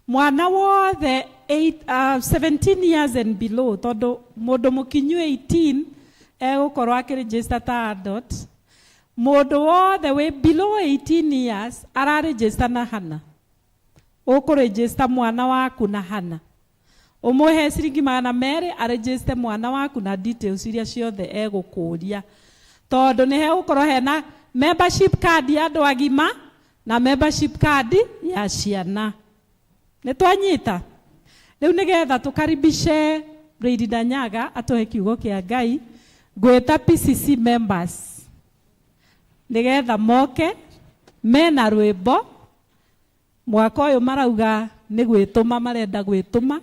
Mwana wothe 17 years and below, tondũ mũndũ mũkinyu 18 egũkorwo akĩregister ta adult. Mũndũ wothe wĩ below 18 years araregister na hana. Ũkũregister mwana waku na hana. Ũmũhe ciringi 200 aregister mwana waku na details iria ciothe egũkũria. Tondũ nĩ hegũkorwo hena membership card ya andũ agima na membership card ya ciana. Nĩ twanyita. Rĩu nĩgetha tũkaribishe Lady Danyaga atũhe kiugo kĩa Ngai, ngwĩta PCC members nĩgetha moke mena rwĩmbo. Mwaka ũyũ marauga nĩ gwĩtũma, marenda gwĩtũma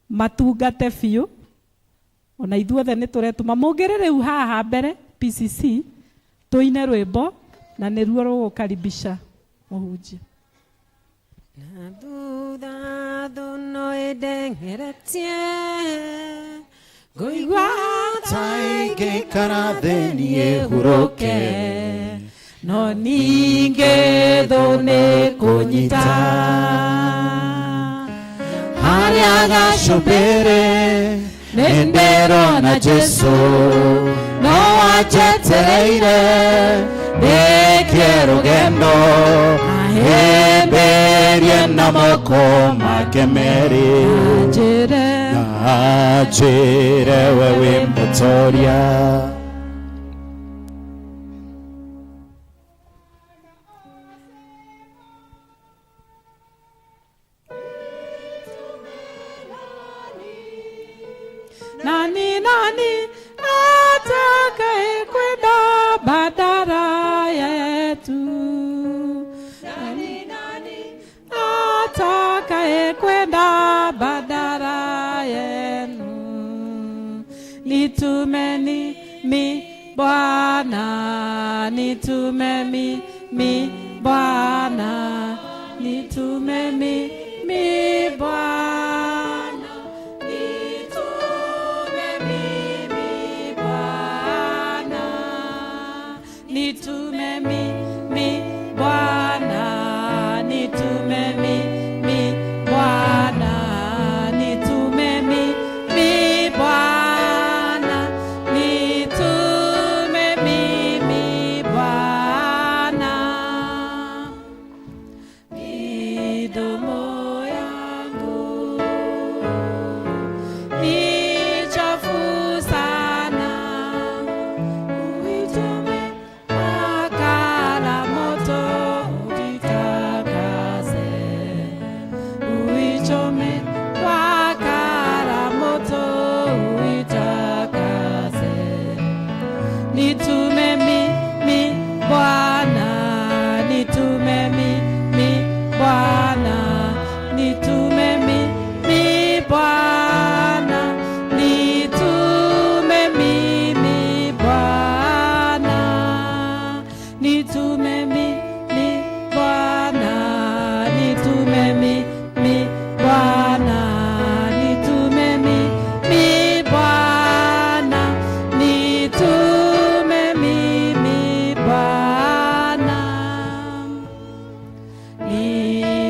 matungate biũ. Ona ithuothe nĩ tũretũma. Mũngĩrĩ rĩu haha mbere PCC tũine rwĩmbo na nĩruo rũgũkaribisha mũhunjia. Na thutha thuno ĩndengeretie ngũigua ta ingĩikara thĩ niĩ hurũke, no ningĩ thũ nĩ kũnyita harĩa gacũmbĩrĩ nĩ ndĩrona Jesũ no anjetereire ndĩkie rũgendo ahĩmbĩrie na moko make merĩ, anjĩre we wĩ mũtoria. Nani nani atakayekwenda badala yetu? Nani nani atakayekwenda badala yenu? Nitumeni mi Bwana, nitume mi Bwana, nitume mi Bwana, nitume mimi Bwana, nitume mimi Bwana, nitume mimi Bwana, nitume mimi Bwana, nitume mimi Bwana. Midomo yangu ni chafu sana, uitume makala moto. Nitume mimi Bwana, nitume mimi Bwana, nitume mimi Bwana, nitume mimi Bwana, nitume mimi Bwana, nitume mimi Bwana, nitume mimi Bwana, nitume mimi Bwana.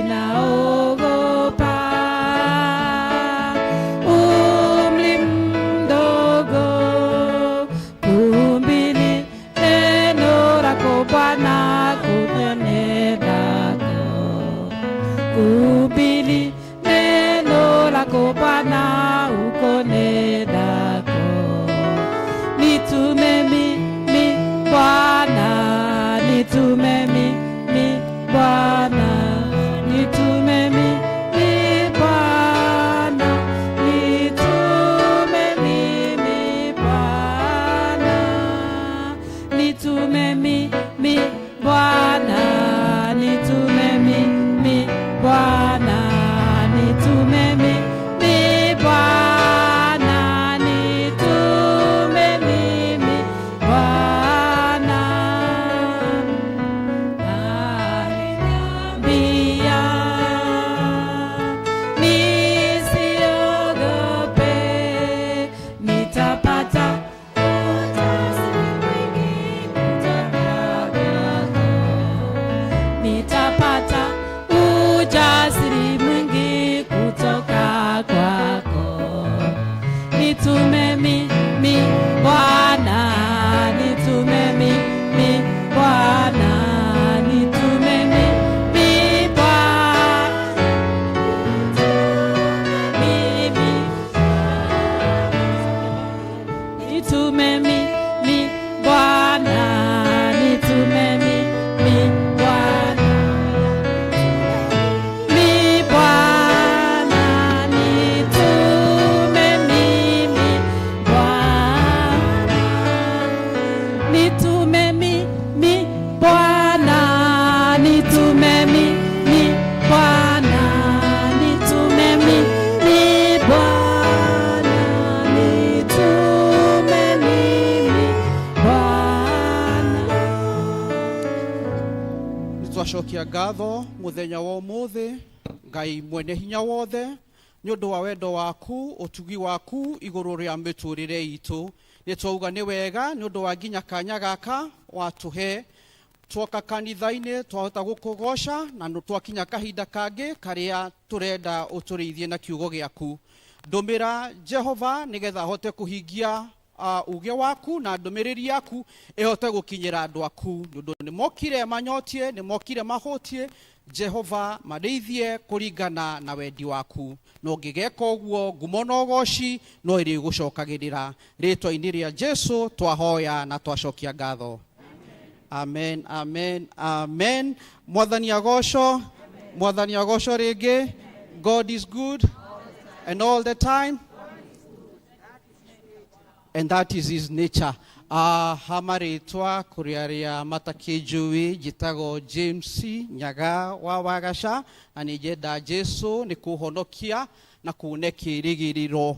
Ninaogopa umri mdogo, kuhubiri neno lako Bwana, kunenendako, kuhubiri neno lako Bwana, ukonendako. Nitume mimi Bwana, nitume mimi Bwana, nitume mimi Bwana, nitume mimi Bwana, nitume mimi Bwana, nitume mimi Bwana, nitume mimi Bwana, nitume mimi Bwana. Aliniambia nisiogope, nitapata ujasiri mwingi kutoka kwako, nitapata ujasiri mwingi kutoka kwako. Nitume mimi Bwana, nitume mimi Bwana, nitume mimi Bwana, mimi nitume mimi Bwana, nitume mimi Bwana, mi Bwana, nitume mimi Bwana, nitume mimi Bwana, nitume mimi Bwana, nitume mimi Bwana, nitume mimi Bwana. Nĩ twacokia ngatho mũthenya wa ũmũthĩ Ngai mwene hinya wothe nĩ ũndũ wa wendo waku, ũtugi waku igũrũ rĩa mĩtũrĩre itũ. Nĩ twauga nĩ wega nĩ ũndũ wa nginya kanya gaka watũhe twoka kanitha-inĩ, twahota gũkũgoca na nĩ twakinya kahinda kangĩ karĩa tũrenda ũtũrĩithie na kiugo gĩaku. Ndũmĩra Jehova nĩgetha ahote kũhingia uge waku na ndũmĩrĩri yaku ĩhote gũkinyĩra andũ aku, nĩ ũndũ nĩ mokire manyotie, nĩ mokire mahũtie. Jehova, marĩithie kũringana na wendi waku, na ũngĩgeka ũguo ngumo na ũgoci no ĩrĩgũcokagĩrĩra. Rĩtwa-inĩ rĩa Jesu twahoya na twacokia ngatho. Amen, amen, amen. Mwathani agoco. Mwathani agoco rĩngĩ. God is good and all the time, and that is his nature. Ha marĩtwa kũrĩ arĩa matakĩnjũĩ, njĩtagwo James Nyaga wa Wagaca na nĩ njenda Jesu nĩ kũhonokia na kũne kĩrĩgĩrĩro.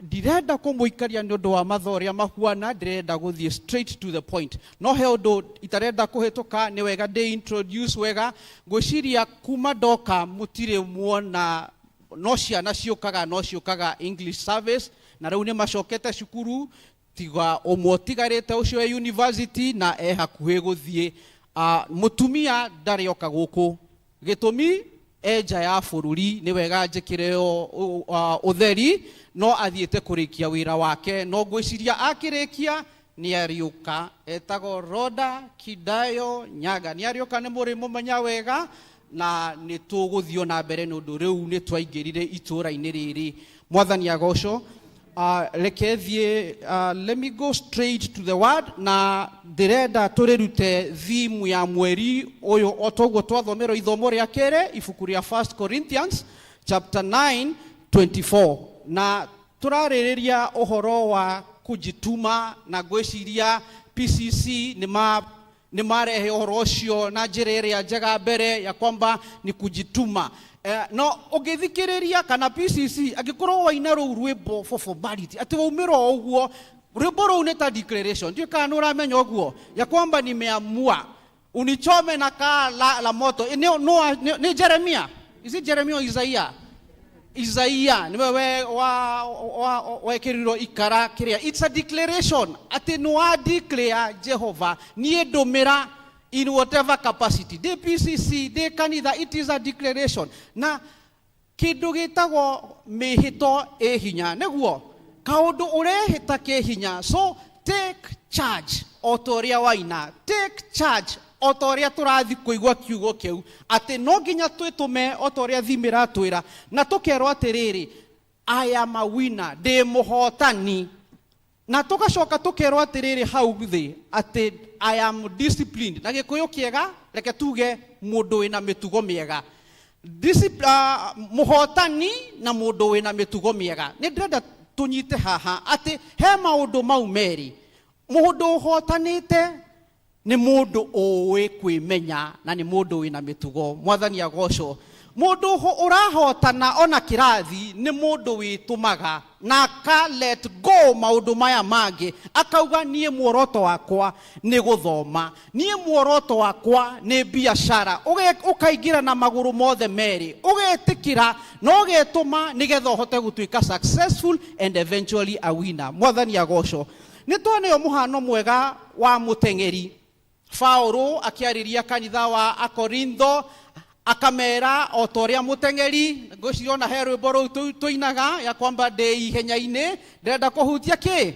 Ndirenda kũmũikaria nĩ ũndũ wa mathaa ũrĩa mahuana, ndĩrenda gũthiĩ straight to the point, no he ũndũ itarenda kũhĩtũka. Nĩ wega ndĩ introduce wega. Ngwĩciria kuma ndoka mũtirĩ muona, no ciana ciũkaga, no ciũkaga English service, na rĩu nĩ macokete cukuru tiga ũmwe ũtigarĩte, ũcio e university na e hakuhĩ gũthiĩ. Mũtumia ndarĩ oka gũkũ, gĩtũmi e nja ya bũrũri. Nĩ wega njĩkĩre ũtheri, no athiĩte kũrĩkia wĩra wake, no ngwĩciria akĩrĩkia nĩ arĩũka. Etagwo Roda Kidayo Nyaga, nĩ arĩũka, nĩ mũrĩ mũmenya wega na nĩ tũgũthiĩ na mbere nĩ ũndũ rĩu nĩ twaingĩrire itũũra-inĩ rĩrĩ. Mwathani agoco. Reke thiĩ, let me go straight to the word, na ndĩrenda tũrĩrute theme ya mweri ũyũ o toguo twathomerwo ithomo rĩa kerĩ, ibuku rĩa 1 Corinthians chapter 9 24, na tũrarĩrĩria ũhoro wa kujituma na ngwĩciria PCC nĩ marehe ũhoro ũcio na njĩra ĩrĩa njega mbere ya kwamba ni kujituma. No ũngĩthikĩrĩria kana PCC angĩkorwo waina rũu rwĩmbo for formality atĩ waumĩra o ũguo rwĩmbo rũu nĩ ta declaration, ndiũĩ kana nĩ ũramenya ũguo ya kwamba nimeamua unichome na kaa la moto. Nĩ Jeremia, is it Jeremia or Isaiah? Isaia niwe we wa wa wekĩrirwo ikara kĩrĩa. It's a declaration atĩ nĩ wa declare Jehova niĩ ndũmĩra in whatever capacity, ndĩ PCC, ndĩ kanitha, it is a declaration. Na kĩndũ gĩtagwo mĩhĩto ĩ hinya, nĩguo kaũndũ ũrehĩta kĩ hinya. So take charge o ta ũrĩa waina, take charge o ta ũrĩa tũrathiĩ kũigua kiugo kĩu atĩ no nginya twĩtũme o ta ũrĩa thimũ ĩratwĩra na tũkerwo atĩrĩrĩ, I am a winner, ndĩ mũhotani. Na tũgacoka tũkerwo atĩrĩrĩ hau thĩ atĩ I am disciplined. Na gĩkũyũ kĩega reke tuge mũndũ wĩna mĩtugo mĩega. Mũhotani na mũndũ wĩna mĩtugo mĩega. Nĩ ndĩrenda tũnyite haha atĩ he maũndũ mau merĩ. Mũndũ ũhotanĩte nĩ mũndũ ũĩ kwĩmenya na nĩ mũndũ wĩna mĩtugo. Mwathani agocwo. Mũndũ ũrahotana ona kĩrathi nĩ mũndũ wĩtũmaga na aka let go maũndũ maya mangĩ, akauga niĩ muoroto wakwa nĩ gũthoma, niĩ muoroto wakwa nĩ biacara. Ũkaingĩra na magũrũ mothe merĩ, ũgetĩkĩra na ũgetũma nĩgetha ũhote gũtuĩka successful and eventually a winner. Mwathani agocwo. Nĩ tuoneo mũhano mwega wa mũteng'eri Paũlũ akĩarĩria kanitha wa Akorintho akamera o ta ũrĩa mũteng'eri, ngwĩciria ona he rwĩmbo rũu tũinaga ya kwamba ndĩ ihenya-inĩ ndĩrenda kũhutia kĩ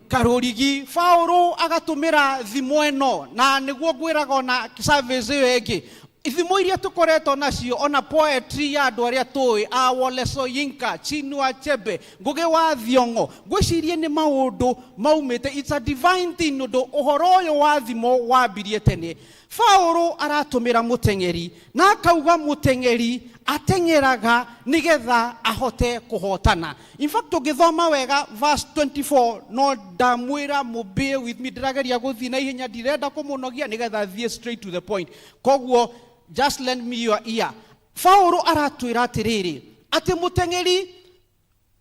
karũrigi. Paũlũ agatũmĩra thimo ĩno na nĩguo ngwĩraga ona service ĩyo ĩngĩ, ithimo iria tũkoretwo nacio ona poetry ya andũ arĩa tũĩ a Wole Soyinka, Chinua Achebe, Ngũgĩ wa Thiong'o, ngwĩciria nĩ maũndũ maumĩte, it's a divine thing, ũndũ ũhoro ũyũ wa thimo wambirie tene. Paũlũ aratũmĩra mũteng'eri na akauga mũteng'eri ateng'eraga nĩgetha ahote kũhotana. In fact ũngĩthoma wega verse 24, no ndamwĩra mũ bear with me, ndĩrageria gũthiĩ na ihenya, ndirenda kũmũnogia nĩgetha thiĩ straight to the point. Koguo just lend me your ear. Paũlũ aratwĩra atĩrĩrĩ atĩ mũteng'eri,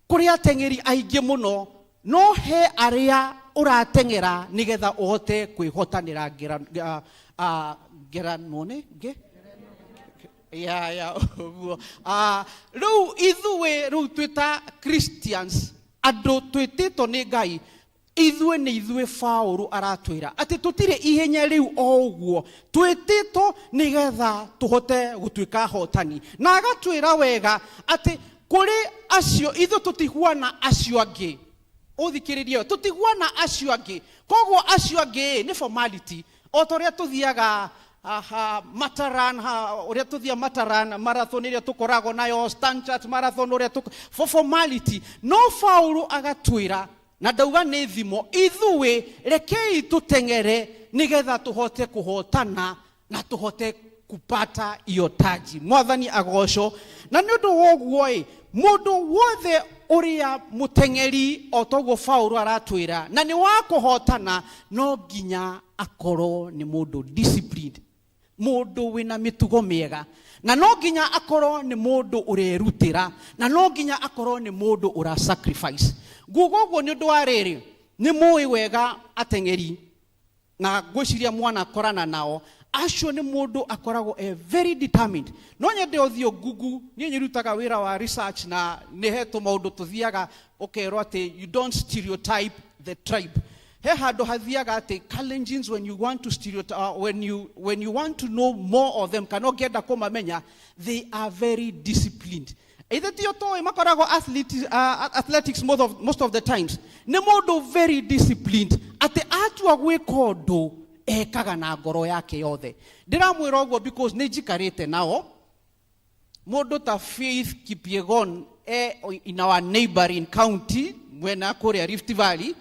kũrĩ ateng'eri aingĩ mũno, no he arĩa ũrateng'era nĩgetha ũhote kwĩhotanĩra ngeranwo nĩ nge? Ya, ya, ũguo. Rĩu ithuĩ rĩu twĩ ta Christians, andũ twĩtĩtwo nĩ Ngai, ithuĩ nĩ ithuĩ Paũlũ aratwĩra atĩ tũtirĩ ihenya rĩu o ũguo, twĩtĩtwo nĩgetha tũhote gũtuĩka ahotani. Na agatwĩra wega atĩ kũrĩ acio ithuĩ tũtihuana acio angĩ. Ũthikĩrĩrie, tũtihuana acio angĩ. Koguo acio angĩ nĩ formality. O ta ũrĩa tũthiaga Mataran, ũrĩa tũthiaga Mataran marathon ĩrĩa tũkoragwo nayo, Stanchart marathon ũrĩa for formality. No Paũlũ agatwĩra na ndauga nĩ thimo, ithuĩ rekei tũteng'ere nĩgetha tũhote kũhotana na tũhote kupata iyo taji. Mwathani agocwo. Na nĩ ũndũ wa ũguo ĩ, mũndũ wothe ũrĩa mũteng'eri o ta ũguo Paũlũ aratwĩra na nĩ wa kũhotana, no nginya akorwo nĩ mũndũ disciplined, mũndũ wĩna mĩtugo mĩega, na no nginya akorwo nĩ mũndũ ũrerutĩra, na no nginya akorwo nĩ mũndũ ũra sacrifice. Nguga ũguo nĩ ũndũ wa rĩrĩ, nĩ mũĩ wega ateng'eri na ngwĩciria mwana akorana nao acio nĩ mũndũ akoragwo e very determined. No nyende ũthiĩ Google, niĩ nyirutaga wĩra wa research na nĩ hetwo maũndũ tũthiaga ũkerwo atĩ you don't stereotype the tribe. He handũ hathiaga atĩ Kalenjins, when you want to stereotype, when you want to know more of them, kana ũngĩenda kũmamenya, they are very disciplined. Ithe tio tũĩ makoragwo athletics most of the times. Nĩ mũndũ very disciplined atĩ atua gwĩka ũndũ ekaga na ngoro yake yothe. Ndĩramwĩra ũguo because nĩ njikarĩte nao. Mũndũ ta Faith Kipyegon in our neighboring county mwena kũrĩa Rift Valley,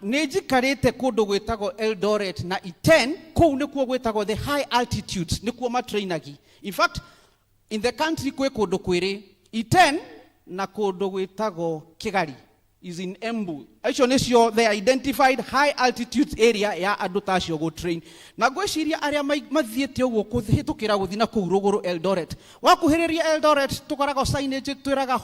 nĩ njikarĩte kũndũ gwĩtagwo Eldoret na Iten, kũu nĩkuo gwĩtagwo the high altitudes, nĩkuo matrainagi. In fact, in the country kwĩ kũndũ kwĩrĩ, Iten na kũndũ gwĩtagwo Kigari. is in Embu. Icio nĩcio the identified high altitude area ya andũ ta acio gũ-train. Na ngwĩciria arĩa mathiĩte ũguo kũhĩtũkĩra gũthiĩ na kũu rũgũrũ Eldoret. Wakuhĩrĩria Eldoret tũkoragwo signage twĩraga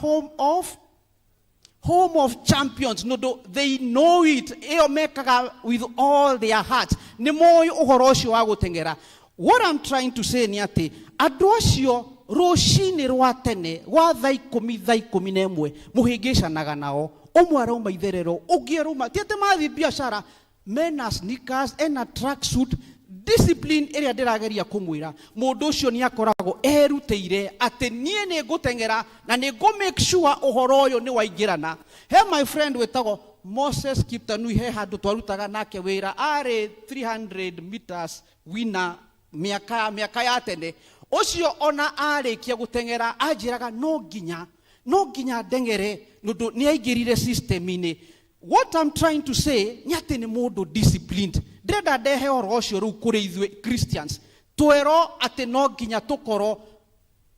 home of champions, nĩ they know it. Ĩyo mekaga with all their heart, nĩ moĩ ũhoro ũcio wa gũteng'era. What I'm trying to say nĩ atĩ andũ acio rũcinĩ rwa tene gwa thaa 10, thaa 11, mũhĩngĩcanaga nao. Ũmwe arauma itherero, ũngĩ arauma, ti atĩ mathiĩ biacara, mena sneakers, ena tracksuit, discipline ĩrĩa ndĩrageria kũmwĩra. Mũndũ ũcio nĩ akoragwo erutĩire atĩ niĩ nĩ ngũteng'era na nĩ ngũ make sure ũhoro ũyũ nĩ waingĩrana. He my friend wĩtagwo Moses Kiptanui, he handũ twarutaga nake wĩra, arĩ 300 meters winner mĩaka ya tene. Ũcio ona arĩkia gũteng'era anjĩraga no nginya ndeng'ere, nĩ nĩ aingĩrire system-inĩ. What I'm trying to say nĩ atĩ nĩ mũndũ disciplined. Ndĩrenda ndehe ũhoro ũcio rĩu kũrĩ ithuĩ Christians, twerwo atĩ no nginya tũkorwo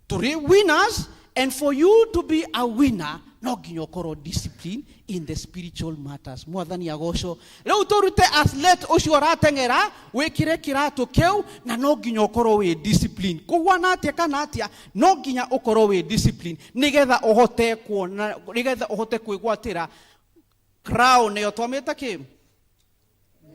tũrĩ winners, and for you to be a winner no nginya ũkorwo discipline in the spiritual matters. Mwathani agocwo. Rĩu tũrute athlete ũcio ũrateng'era, wĩkĩre kĩratũ kĩu, na no nginya ũkorwo wĩ discipline kũguana atĩa kana atĩa, no nginya ũkorwo wĩ discipline nĩgetha ũhote kuona, nĩgetha ũhote kwĩgwatĩra crown ĩyo twamĩta kĩ,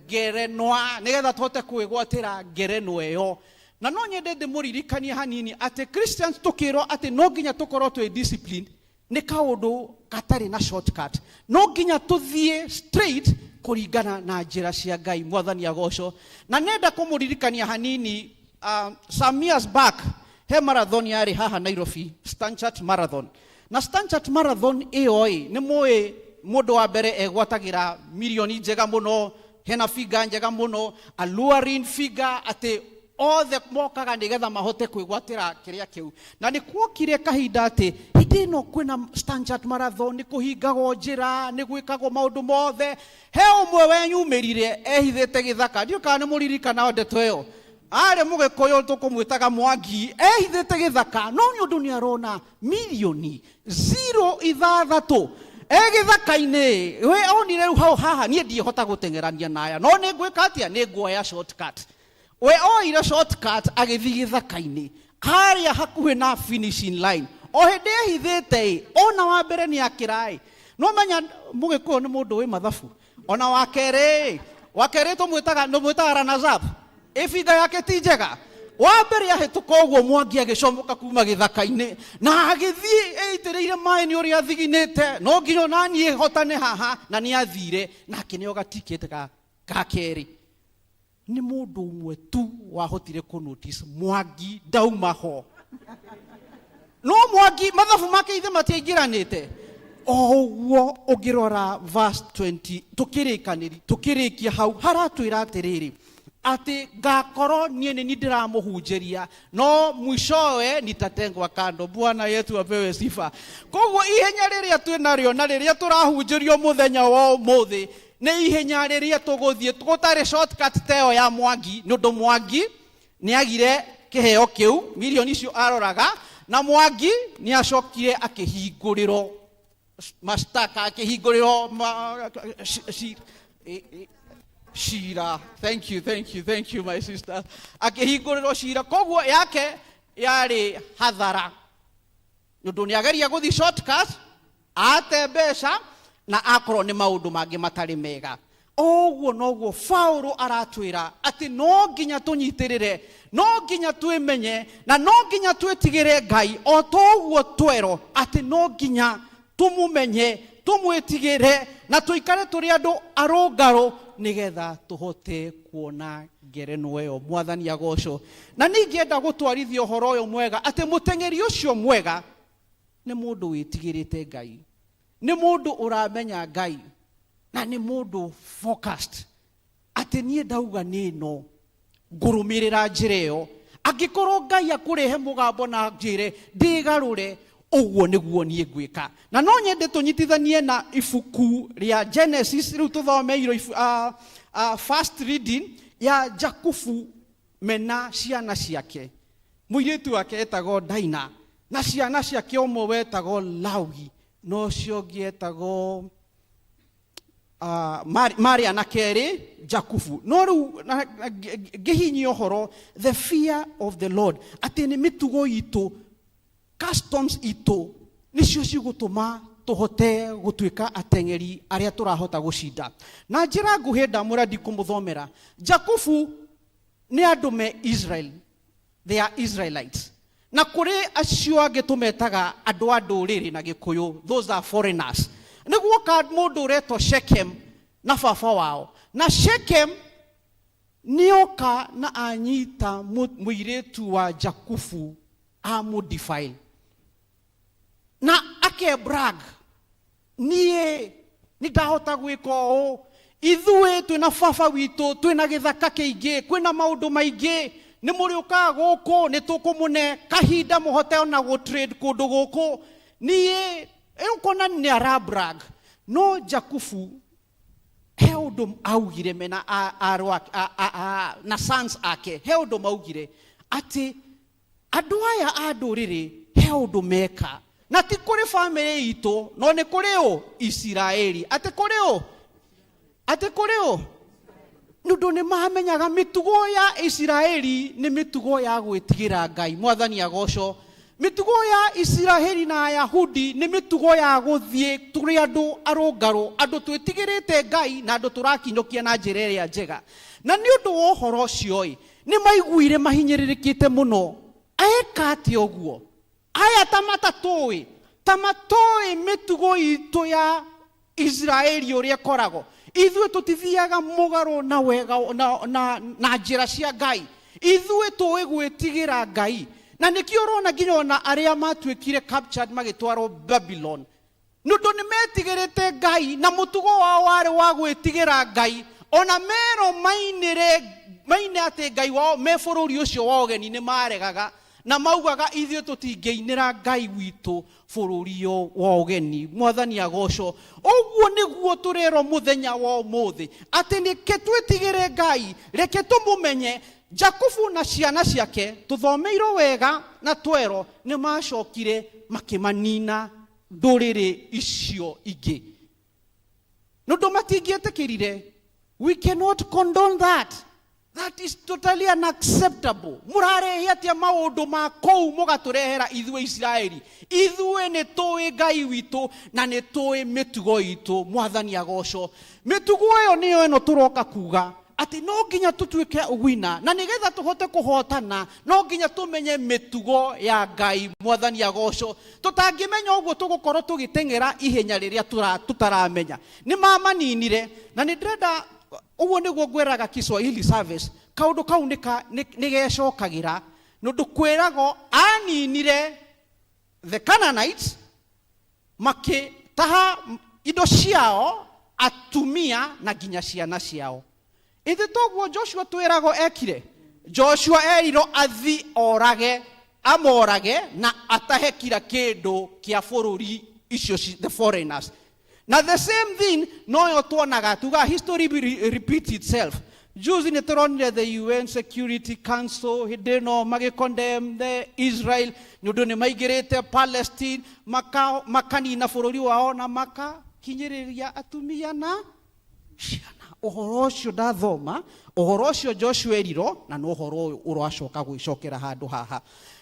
ngerenwa, nĩgetha tũhote kwĩgwatĩra ngerenwa ĩyo. Na no nyende ndĩmũririkanie hanini atĩ Christians tũkĩrwo atĩ no nginya tũkorwo twĩ disciplined, nĩ kaũndũ gatarĩ na shortcut. No nginya tũthiĩ straight kũringana na njĩra cia Ngai. Mwathani agocwo. Na nenda kũmũririkania hanini, some years back he marathon yarĩ haha Nairobi, Stanchart Marathon. Na Stanchart Marathon ĩyo ĩ nĩ mũĩ mũndũ wa mbere egwatagĩra mirioni njega mũno, hena figure njega mũno, alluring figure, atĩ othe mokaga nĩgetha mahote kwĩgwatĩra kĩrĩa kĩu. Na nĩ kuokire kahinda atĩ hĩndĩ ĩno kwĩna Stanchart Marathon, nĩ kũhingagwo njĩra, nĩ gwĩkagwo maũndũ mothe. He ũmwe wenyumĩrire ehithĩte gĩthaka, ndiũ kana nĩ mũririkana ndeto ĩyo, arĩ Mũgĩkũyũ tũkũmwĩtaga Mwangi, ehithĩte gĩthaka, no nĩ ũndũ nĩ arona mirioni 0.6 e gĩthaka-inĩ, we onire rĩu hau haha niĩ ndiĩhota gũteng'erania naya, no nĩ ngwĩka atĩa? Nĩ nguoya shortcut. We oire shortcut agĩthiĩ gĩthaka-inĩ harĩa hakuhĩ na finishing line. O hĩndĩ ehithĩte ĩ, ona wa mbere nĩ akĩra ĩ, no menya Mũgĩkũyũ nĩ mũndũ wĩ mathabu. Ona wa kerĩ ĩ, wa kerĩ tũmwĩtaga runners up, ĩbinga yake ti njega. Wa mbere ahĩtũka ũguo, Mwangi agĩcomoka kuma gĩthaka-inĩ na agĩthiĩ ĩitĩrĩire maĩ nĩ ũrĩa athiginĩte, no nginya ona niĩ hotane haha. Na nĩ athire na akĩneo gatikĩte ga kerĩ. Nĩ mũndũ ũmwe tu wahotire kũ notice Mwangi ndauma ho, no Mwangi mathabu make ithe matiaingĩranĩte. O ũguo ũngĩrora verse 20, tũkĩrĩkanĩri tũkĩrĩkia hau, haratwĩra atĩrĩrĩ, atĩ ngakorwo niĩ nĩ niĩ ndĩramũhunjĩria, no mwishowe nitatengwa kando. Bwana yetu apewe sifa. Koguo ihenya rĩrĩa twĩ narĩo na rĩrĩa tũrahunjĩrio mũthenya wa ũmũthĩ nĩ ihenya rĩrĩa tũgũthiĩ gũtarĩ shortcut ta ĩyo ya Mwangi, nĩ ũndũ Mwangi nĩ agire kĩheo kĩu, mirioni icio aroraga, na Mwangi nĩ acokire akĩhingũrĩrwo mashtaka, akĩhingũrĩrwo cira. Thank you, thank you, thank you, my sister. Akĩhingũrĩrwo cira, koguo yake yarĩ hathara, nĩ ũndũ nĩ ageria gũthiĩ shortcut, ate mbeca na akorwo nĩ maũndũ mangĩ matarĩ mega. Ũguo noguo Paulo aratwĩra atĩ no nginya tũnyitĩrĩre, no nginya twĩmenye, na no nginya twĩtigĩre Ngai, o toguo twerwo atĩ no nginya tũmũmenye, tũmwĩtigĩre, na tũikare tũrĩ andũ arũngarũ nĩgetha tũhote kuona ngerenwa ĩyo. Mwathani agocwo. Na ningĩenda gũtwarithia ũhoro ũyũ mwega atĩ mũteng'eri ũcio mwega nĩ mũndũ wĩtigĩrĩte Ngai, nĩ mũndũ ũramenya Ngai, na nĩ mũndũ focused, atĩ niĩ ndauga nĩ ĩno ngũrũmĩrĩra njĩra ĩyo. Angĩkorwo Ngai akũrehe mũgambo na njĩre ndĩgarũre, ũguo nĩguo niĩ ngwĩka. Na no nyende tũnyitithanie na ibuku rĩa Genesis. Rĩu tũthomeirwo first reading ya Jakubu mena ciana ciake. Mũirĩtu wake etagwo Daina, na ciana ciake ũmwe wetagwo Lawi, na ũcio ũngĩ etagwo Marĩ anake erĩ Jakubu. No rĩu ngĩhinyia ũhoro the fear of the Lord, atĩ nĩ mĩtugo itũ, customs itũ nĩcio cigũtũma tũhote gũtuĩka ateng'eri arĩa tũrahota gũcinda. Na njĩra nguhĩ ndamũra ndikũmũthomera, Jakubu nĩ andũ me Israel, they are Israelites. Na kũrĩ acio angĩ tũmetaga andũ a ndũrĩrĩ na Gĩkũyũ, those are foreigners. Nĩguoka mũndũ ũretwo Shechem na baba wao. Na Shechem nĩoka na anyita mũirĩtu wa Jakubu amũdefile. Na akebrag, niĩ nĩndahota gwĩka ũũ, ithuĩ twĩna baba witũ, twĩna gĩthaka kĩingĩ, kwĩna maũndũ maingĩ, nĩ mũrĩũkaga gũkũ, nĩ tũkũmũne kahinda mũhote ona gũtrade kũndũ gũkũ. Niĩ ũkona nĩ arabrag. No Jakubu he ũndũ augire mena na sons ake, he ũndũ maugire atĩ andũ aya a ndũrĩrĩ he ũndũ meka, na ti kũrĩ bamĩrĩ itũ, no nĩ kũrĩ ũ Isiraeli. Atĩ kũrĩ ũ? Atĩ kũrĩ ũ? Nĩ ũndũ nĩ mamenyaga mĩtugo ya Isiraeli nĩ mĩtugo ya gwĩtigĩra Ngai. Mwathani agocwo. Mĩtugo ya Isiraeli na Ayahudi nĩ mĩtugo ya gũthiĩ tũrĩ andũ arũngarũ, andũ twĩtigĩrĩte Ngai na andũ tũrakinyũkia na njĩra ĩrĩa njega. Na nĩ ũndũ wa ũhoro ũcio ĩ, nĩ maiguire mahinyĩrĩrĩkĩte mũno. Eka atĩa ũguo? Aya ta matatũĩ, ta matoĩ mĩtugo itũ ya Isiraeli ũrĩa ĩkoragwo. Ithuĩ tũtithiaga mũgarũ na wega na njĩra cia Ngai. Ithuĩ tũĩ gwĩtigĩra Ngai. Na nĩkĩo ũrona nginya ona arĩa matuĩkire captured magĩtwarwo Babylon. Nĩ ũndũ nĩ metigĩrĩte Ngai na mũtugo wao warĩ wa gwĩtigĩra Ngai. Ona merwo mainĩre, maine atĩ Ngai wao me bũrũri ũcio wa ũgeni nĩ maregaga na maugaga ithuĩ tũtingĩinĩra Ngai witũ bũrũri wa ũgeni. Mwathani agocwo. Ũguo nĩguo tũrerwo mũthenya wa ũmũthĩ atĩ nĩke twĩtigĩre Ngai, reke tũmũmenye. Jakubu na ciana ciake tũthomeirwo wega na twerwo nĩ macokire makĩmanina ndũrĩrĩ icio ingĩ. Nĩ ũndũ matingĩetĩkĩrire. We cannot condone that. That is totally unacceptable. Mũrarehe atĩa maũndũ ma kũu mũgatũrehera ithuĩ Isiraeli? Ithuĩ nĩ tũĩ Ngai witũ na nĩ tũĩ mĩtugo itũ. Mwathani agocwo. Mĩtugo ĩyo nĩyo ĩno tũroka kuga atĩ no nginya tũtuĩke ũgwina, na nĩgetha tũhote kũhotana no nginya tũmenye mĩtugo ya Ngai. Mwathani agocwo. Tũtangĩmenya ũguo tũgũkorwo tũgĩteng'era ihenya rĩrĩa tũtaramenya. Nĩ mamaninire, na nĩ ndĩrenda ũguo nĩguo ngwĩraga Kiswahili service, kaũndũ kau nĩ gecokagĩra, nĩ ũndũ kwĩragwo aninire the Canaanites makĩtaha indo ciao, atumia na nginya ciana ciao. Ithe toguo Joshua twĩragwo ekire. Joshua erirwo athi orage, amorage na atahe kila kĩndũ kĩa bũrũri icio the foreigners. Na the same thing noyo tuonaga tuga history repeats itself. Juzi nĩ tũronire the UN Security Council hĩndĩ ĩno magĩcondemn the Israel nĩ ũndũ nĩ maingĩrĩte Palestine, makanina bũrũri wao na makahinyĩrĩria atumia na ciana. Ũhoro ũcio ndathoma, ũhoro ũcio Joshua erirwo, na no ũhoro ũyũ ũracoka gwĩcokera handũ haha.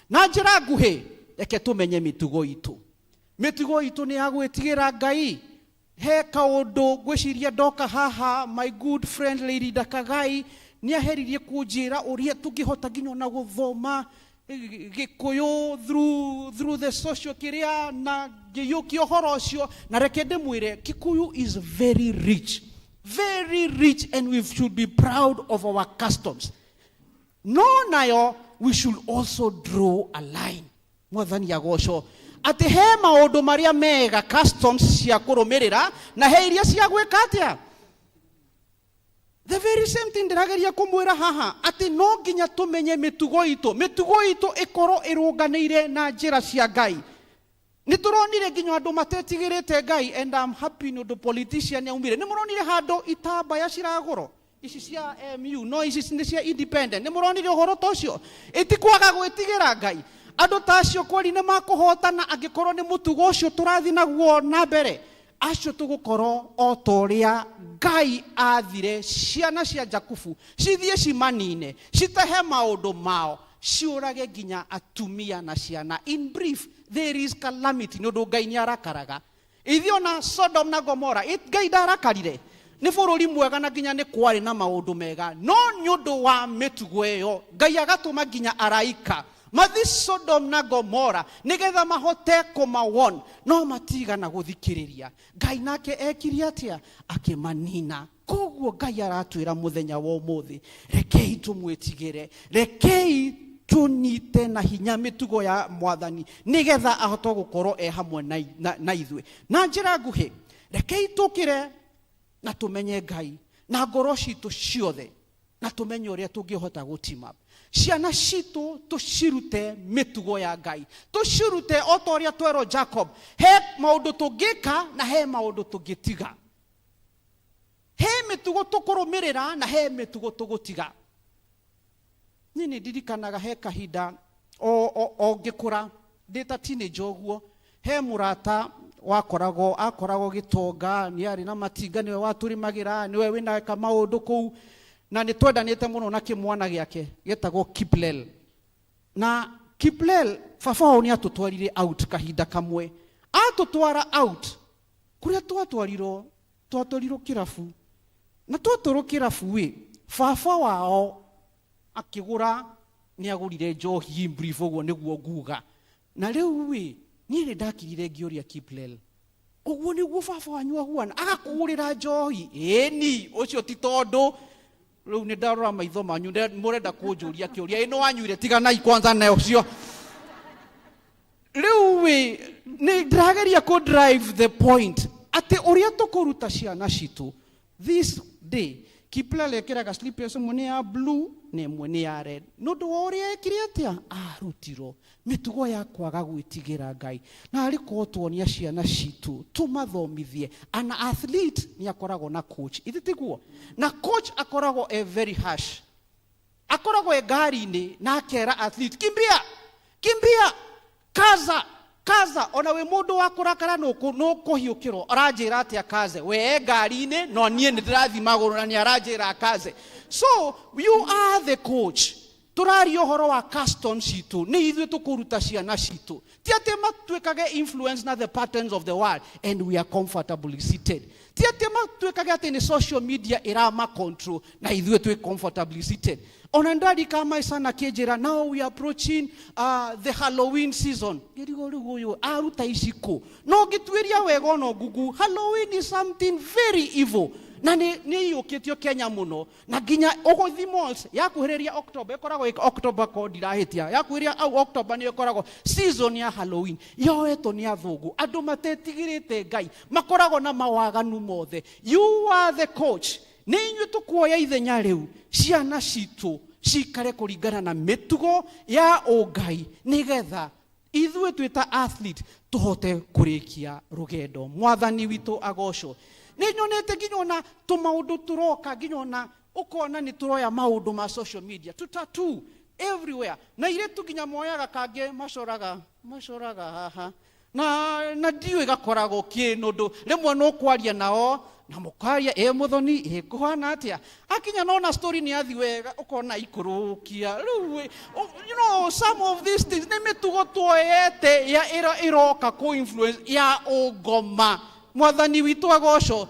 Na njĩra nguhĩ, reke tũmenye mĩtugo itũ. Mĩtugo itũ nĩ ya gwĩtigĩra Ngai. He kaũndũ ngwĩciria ndoka haha, my good friend Lady Ndakagai nĩ aheririe kũnjĩra ũrĩa tũngĩhota nginya ona gũthoma Gĩkũyũ through the social kĩrĩa, na ngĩiyũkia ũhoro ũcio. Na reke ndĩmwĩre, Kikuyu is very rich, very rich, and we should be proud of our customs. No nayo we should also draw a line. Mwathani agocwo. Atĩ he maũndũ marĩa mega customs cia kũrũmĩrĩra na he iria cia gwĩka atĩa. The very same thing ndĩrageria kũmwĩra haha, atĩ no nginya tũmenye mĩtugo itũ. Mĩtugo itũ ĩkorwo ĩrũnganĩire na njĩra cia Ngai. Nĩ tũronire nginya andũ matetigĩrĩte Ngai, and I'm happy nĩ ũndũ politician nĩaumire. Nĩ mũronire handũ itambaya ciragũrwo ici cia MU, no ici nĩ cia independent. Nĩ mũronire ũhoro ta ũcio? Ĩtikwaga gwĩtigĩra Ngai. Andũ ta acio kweli nĩ makũhotana angĩkorwo nĩ mũtugo ũcio tũrathiĩ naguo na mbere. Acio tũgũkorwo o ta ũrĩa Ngai athire ciana cia Jakubu cithiĩ cimanine, citehe maũndũ mao, ciũrage nginya atumia na ciana. In brief, there is calamity nĩ ũndũ Ngai nĩ arakaraga. Ithuĩ ona Sodom na Gomora, Ngai ndarakarire. Nĩ bũrũri mwega na nginya nĩ kwarĩ na maũndũ mega, no nĩ ũndũ wa mĩtugo ĩyo Ngai agatũma nginya araika mathi Sodom na Gomora nĩgetha mahote kũmawon, no matigana gũthikĩrĩria. Ngai nake ekire atĩa? Akĩmanina. Koguo Ngai aratwĩra mũthenya wa ũmũthĩ, rekei tũmwĩtigĩre, rekei tũnyite na hinya mĩtugo ya Mwathani nĩgetha ahote gũkorwo e hamwe na ithuĩ. Na njĩra nguhĩ, rekei tũkĩre na tũmenye Ngai na ngoro citũ ciothe, na tũmenye ũrĩa tũngĩhota gũtima ciana citũ, tũcirute mĩtugo ya Ngai, tũcirute o ta ũrĩa twerwo Jacob, he maũndũ tũngĩka na he maũndũ tũngĩtiga, he mĩtugo tũkũrũmĩrĩra na he mĩtugo tũgũtiga. Niĩ nĩ ndirikanaga he kahinda o ngĩkũra ndĩ ta teenager ũguo, he mũrata wakoragwo akoragwo gĩtonga, nĩ arĩ na matinga, nĩwe watũrĩmagĩra, nĩwe wĩna maũndũ kũu, na nĩ twendanĩte mũno na kĩmwana gĩake gĩtagwo Kiplel. Na Kiplel baba wao nĩ atũtwarire out kahinda kamwe. Atũtwara out, kũrĩa twatwarirwo, twatwarirwo kĩrabu. Na twatwarwo kĩrabu ĩ, baba wao akĩgũra, nĩ agũrire njohi in brief ũguo nĩguo nguga. Na rĩu ĩ, niĩ nĩ ndakirire ngĩũria Kiplel, ũguo nĩguo baba wanyu ahuana, agakũgũrĩra njohi? Ĩni, ũcio ti tondũ rĩu nĩ ndarora maitho manyu, mũrenda kũnjũria kĩũria, ĩ nĩ wanyuire? Tiganai kwanza na ũcio. Rĩu ĩ, nĩ ndĩrageria kũ drive the point atĩ ũrĩa tũkũruta ciana citũ this day. Kiplel ekĩraga slippers ĩmwe nĩ ya blue na ĩmwe nĩ ya red, nĩ ũndũ wa ũrĩa ekire atĩa, arutirwo mĩtugo ya kwaga gwĩtigĩra Ngai. Na arĩ korwo tuonia ciana citũ, tũmathomithie. An athlete nĩ akoragwo na coach, ithe tiguo? Na coach akoragwo e very harsh, akoragwo e ngari-inĩ na akera athlete, kimbia, kimbia, kaza, kaza. Ona wĩ mũndũ wa kũrakara nũkũhiũkĩrwo, aranjĩra atĩa kaze? We e ngari-inĩ no niĩ nĩ ndĩrathiĩ magũrũ na nĩ aranjĩra kaze. So you are the coach. Tũraria ũhoro wa custom citũ, nĩ ithuĩ tũkũruta ciana citũ, ti atĩ matuĩkage influence na the patterns of the world and we are comfortably seated, ti atĩ matuĩkage atĩ nĩ social media ĩrama control na ithuĩ twĩ comfortably seated. Ona ndarika my son akĩnjĩra, now we are approaching the Halloween season. Ngĩrigwo rĩu ũyũ aruta ici kũ? No ngĩtuĩria wega ona ngugu, Halloween is something very evil na nĩ iyũkĩtio Kenya mũno, na nginya ũgũthi malls yakuhĩrĩria October, ĩkoragwo October ko ndirahĩtia, yakuhĩrĩria au October nĩ ĩkoragwo season ya Halloween, yoetwo nĩ athũngũ, andũ matetigĩrĩte Ngai, makoragwo na mawaganu mothe. You are the coach. Nĩ inyuĩ tũkuoya ithenya rĩu, ciana citũ cikare kũringana na mĩtugo ya ũngai, nĩgetha ithuĩ twĩ ta athlete tũhote kũrĩkia rũgendo. Mwathani witũ agocwo. Nĩ nyonete nginya ona tũmaũndũ tũroka, nginya ona ũkona nĩ tũroya maũndũ ma social media, tũtatu everywhere, na irĩtu nginya moyaga kangĩ macoraga macoraga haha na ndiũĩ gakoragwo kĩ, nũndũ rĩmwe nũkwaria nao na mũkaria, ĩ mũthoni, ĩ kũhana atĩa, akinya nona story nĩ athi wega, ũkona ikũrũkia rĩu. Some of these things nĩ mĩtugo tuoyete ya ĩroka kũ influence ya ũngoma. Mwathani witũ agocwo.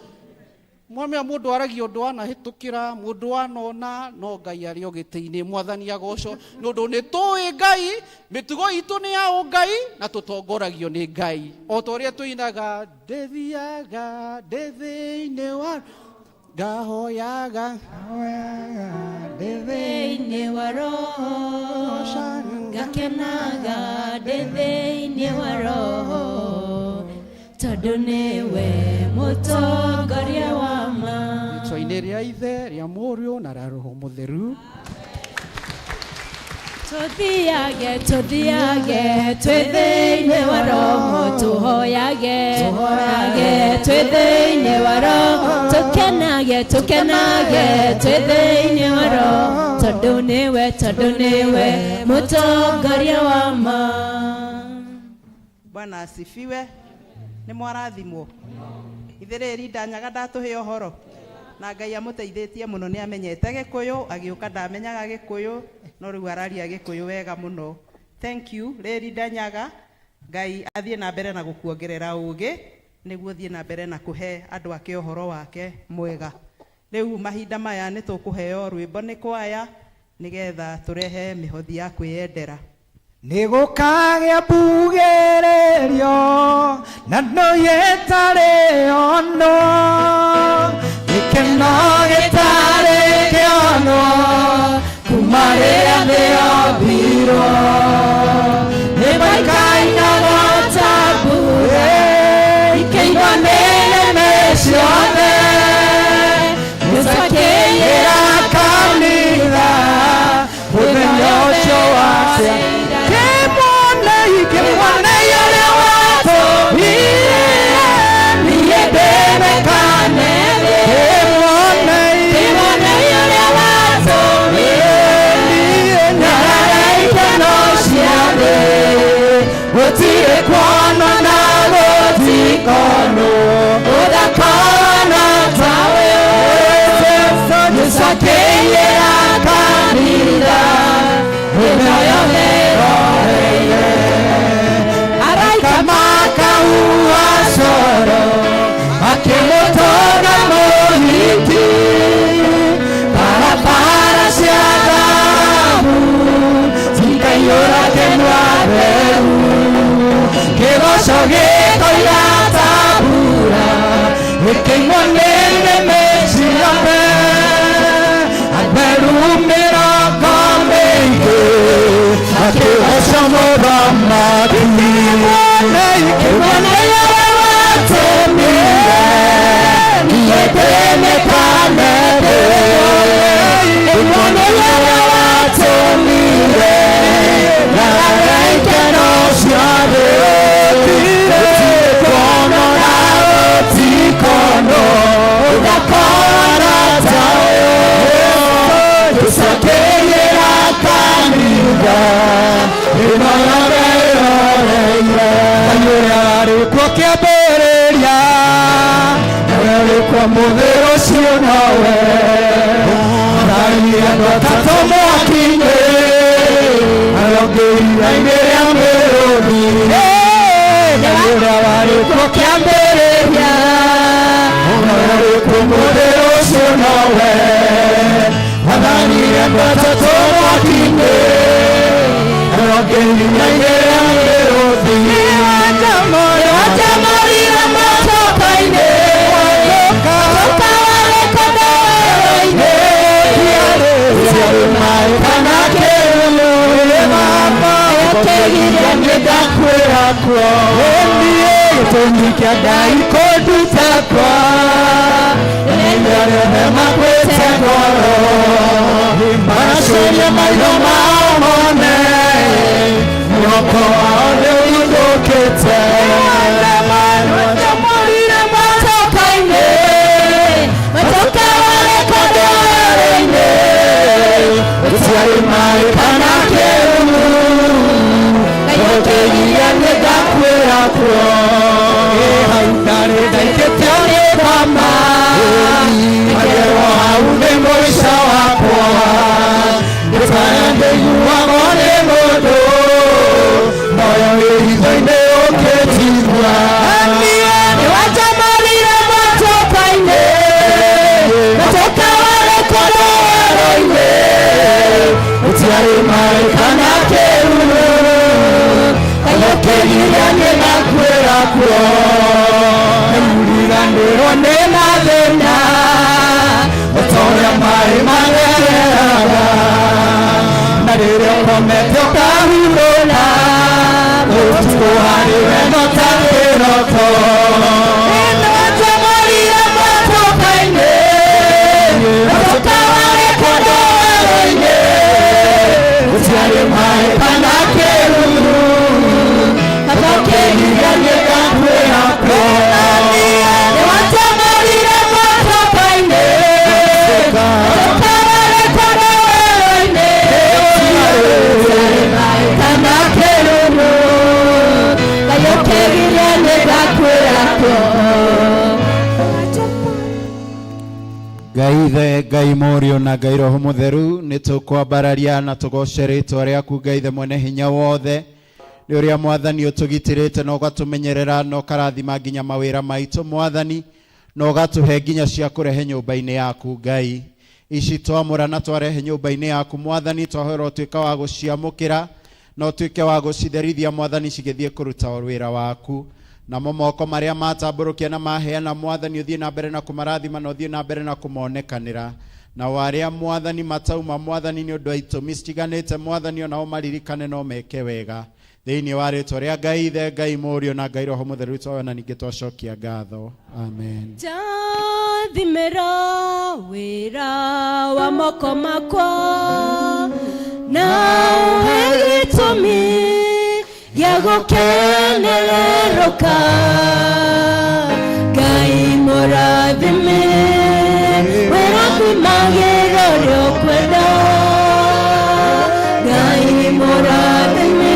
Mwamĩa mũndũ aragia ũndũ anahĩtũkĩra, mũndũ anona, no Ngai arĩ o gĩtĩ-inĩ. Mwathani agocwo, nĩ ũndũ nĩ tũĩ Ngai, mĩtugo itũ nĩ ya ũngai na tũtongoragio nĩ Ngai, o ta ũrĩa tũinaga, ndĩthiaga ndĩ thĩinĩ wa ngahoyaga ndĩ thĩinĩ wa roho, ngakenaga ndĩ thĩinĩ wa roho, tondũ nĩwe mũtongoria wa ma. Rĩtwa-inĩ rĩa Ithe, rĩa Mũriũ na rĩa Roho Mũtheru. Tũthiage, tũthiage twĩ thĩinĩ wa roho, tũhoyage age twĩ thĩinĩ wa roho, tũkenage, tũkenage twĩ thĩinĩ wa roho, tondũ nĩwe, tondũ nĩwe mũtongoria wa ma. Bwana asifiwe. Nĩ mwarathimwo. Ithe rĩrĩ ndanyaga ndatũhe ũhoro na Ngai amũteithĩtie mũno nĩ amenyete Gĩkũyũ agĩũka ndamenyaga Gĩkũyũ no rĩu araria Gĩkũyũ wega mũno. Thank you rĩrĩ ndanyaga, Ngai athiĩ na mbere na gũkuongerera ũgĩ nĩguo thiĩ na mbere na kũhe andũ ake ũhoro wake mwega. Rĩu mahinda maya nĩ tũkũheo rwĩmbo nĩ kwaya nĩgetha tũrehe mĩhothi ya kwĩyendera. Nĩ gũkagĩa mbugĩrĩrio na ndũyĩtarĩ onwo, gĩkeno gĩtarĩ kĩonwo kuma rĩrĩa thĩ yombirwo. Nĩ maikainaga ta mbura ikĩigua nĩ nĩmĩ ciothe, nĩtwakĩiyĩra kanitha mũthenya ũcio wake. Kĩmonei, kĩmonei ũrĩa watũmbire, niĩ ndĩmekane thĩ. Kĩmonei, kĩmonei ũrĩa watũmbire, niĩ nyarara ikeno cia thĩ. Gũtirĩ kuonwo na gũtikonwo ũthakona tawe. Jesũ akĩiyĩra kanitha ĩno yothe ĩroreire. Araika makahuha coro makĩmũtũnga mũhiki, barabara cia thahabu cikaiyũra kĩnua theru, kĩgoco gĩkoira ta mbura gĩkĩimwo nĩ nĩmĩ ciothe. Atheru mĩrongo mĩingĩ makĩgoca mũthamaki. Kĩmonei ũrĩa watũmire, niĩ ndĩmĩkane thĩ. Kĩmonei ũrĩa watũmire, nyarara ikeno cia thĩ. Gũtirĩ kuonwo na gũtikonwo ũthakona ta ũyũ. Jesũ akĩiyĩra kanitha ĩno yothe ĩroreire. Ngai ũrĩa warĩ kuo kĩambĩrĩria nawe ũrĩ kuo mũthĩ rũciũ nowe. Athani andũ atatũ mwaki-inĩ arĩa ũngĩ iria-inĩ rĩa mĩrũthi. Ngai ũrĩa warĩ kuo kĩambĩrĩria nawe ũrĩ kuo mũthĩ rũciũ nowe. Athani andũ atatũ mwaki-inĩ arĩa ũngĩ iria-inĩ rĩa mĩrũthi. Nĩwajamũrire matoka-inĩ, matoka warĩ kũndũ werũ-inĩ. Gũtiarĩ maĩ kana kĩgunyũ, ũkĩgiria niĩ ndakwĩra kuo. Niĩ gĩtũmi kĩa Ngai kũnduta kwa nĩ arĩa othe makuĩte ngoro, maracuria maitho mao mone mwĩhoko wao nĩ ũhithũkĩte. Nĩwajamũrire matoka-inĩ, matoka warĩ kũndũ werũ-inĩ. Gũtiarĩ maĩ kana kĩgunyũ, ũkĩgiria niĩ ndakwĩra kuo. Hau ndarĩ ndaikĩtio nĩ thama, magerwo hau nĩ mũico wakwa. Ngĩtaya ndĩiguagwo nĩ mũndũ, moyo wĩ hitho-inĩ ũkĩnjigua. Nĩwajamũrire matoka-inĩ, matoka warĩ kũndũ werũ-inĩ. Gũtiarĩ maĩ kana kĩgunyũ, ũkĩgiria niĩ ndakwĩra kuo. Nĩmũriganĩrwo nĩ mathĩna o ta ũrĩa maĩ mathereraga, na rĩrĩa ũkomete ũkahurũka ũtukũ harĩ we no ta kĩroto. Nĩwajamũrire matoka-inĩ, matoka warĩ kũndũ werũ-inĩ. Gũtiarĩ maĩ kana kĩgunyũ, ũkĩgiria niĩ ndakwĩra kuo. Nĩwajamũrire matoka-inĩ, matoka warĩ kũndũ werũ-inĩ. Gũtiarĩ maĩ kana kĩgunyũ, ũkĩgiria niĩ ndakwĩra kuo. Ithe Ngai Mũriũ na Ngai Roho Mũtheru, nĩ tũkwambararia na tũgoce rĩtwa rĩaku Ngai Ithe mwene hinya wothe, nĩ ũrĩa Mwathani ũtũgitĩrĩte na ũgatũmenyerera na ũkarathima nginya mawĩra maitũ Mwathani, na ũgatũhe nginya cia kũrehe nyũmba-inĩ yaku Ngai. Ici twamũra na twarehe nyũmba-inĩ yaku Mwathani, twahoera ũtuĩke wa gũciamũkĩra na ũtuĩke wa gũcitherithia Mwathani cigĩthiĩ kũruta wĩra waku. Namo moko marĩa matambũrũkia na maheana Mwathani, ũthiĩ na mbere na kũmarathima na ũthiĩ na mbere na kũmonekanĩra. Nao arĩa Mwathani matauma Mwathani nĩ ũndũ wa itũmi citiganĩte Mwathani, onao maririkane no meke wega. Thĩinĩ wa rĩtwa rĩa Ngai Ithe, Ngai Mũriũ na Ngai Roho Mũtheru twahoya na ningĩ twacokia ngatho. Amen. Njathimĩra wĩra wa moko makwa na ũhe gĩtũmi gĩa gũkenererũka. Ngai mũrathime wĩrathimagĩra ũrĩa ũkwenda. Ngai mũrathime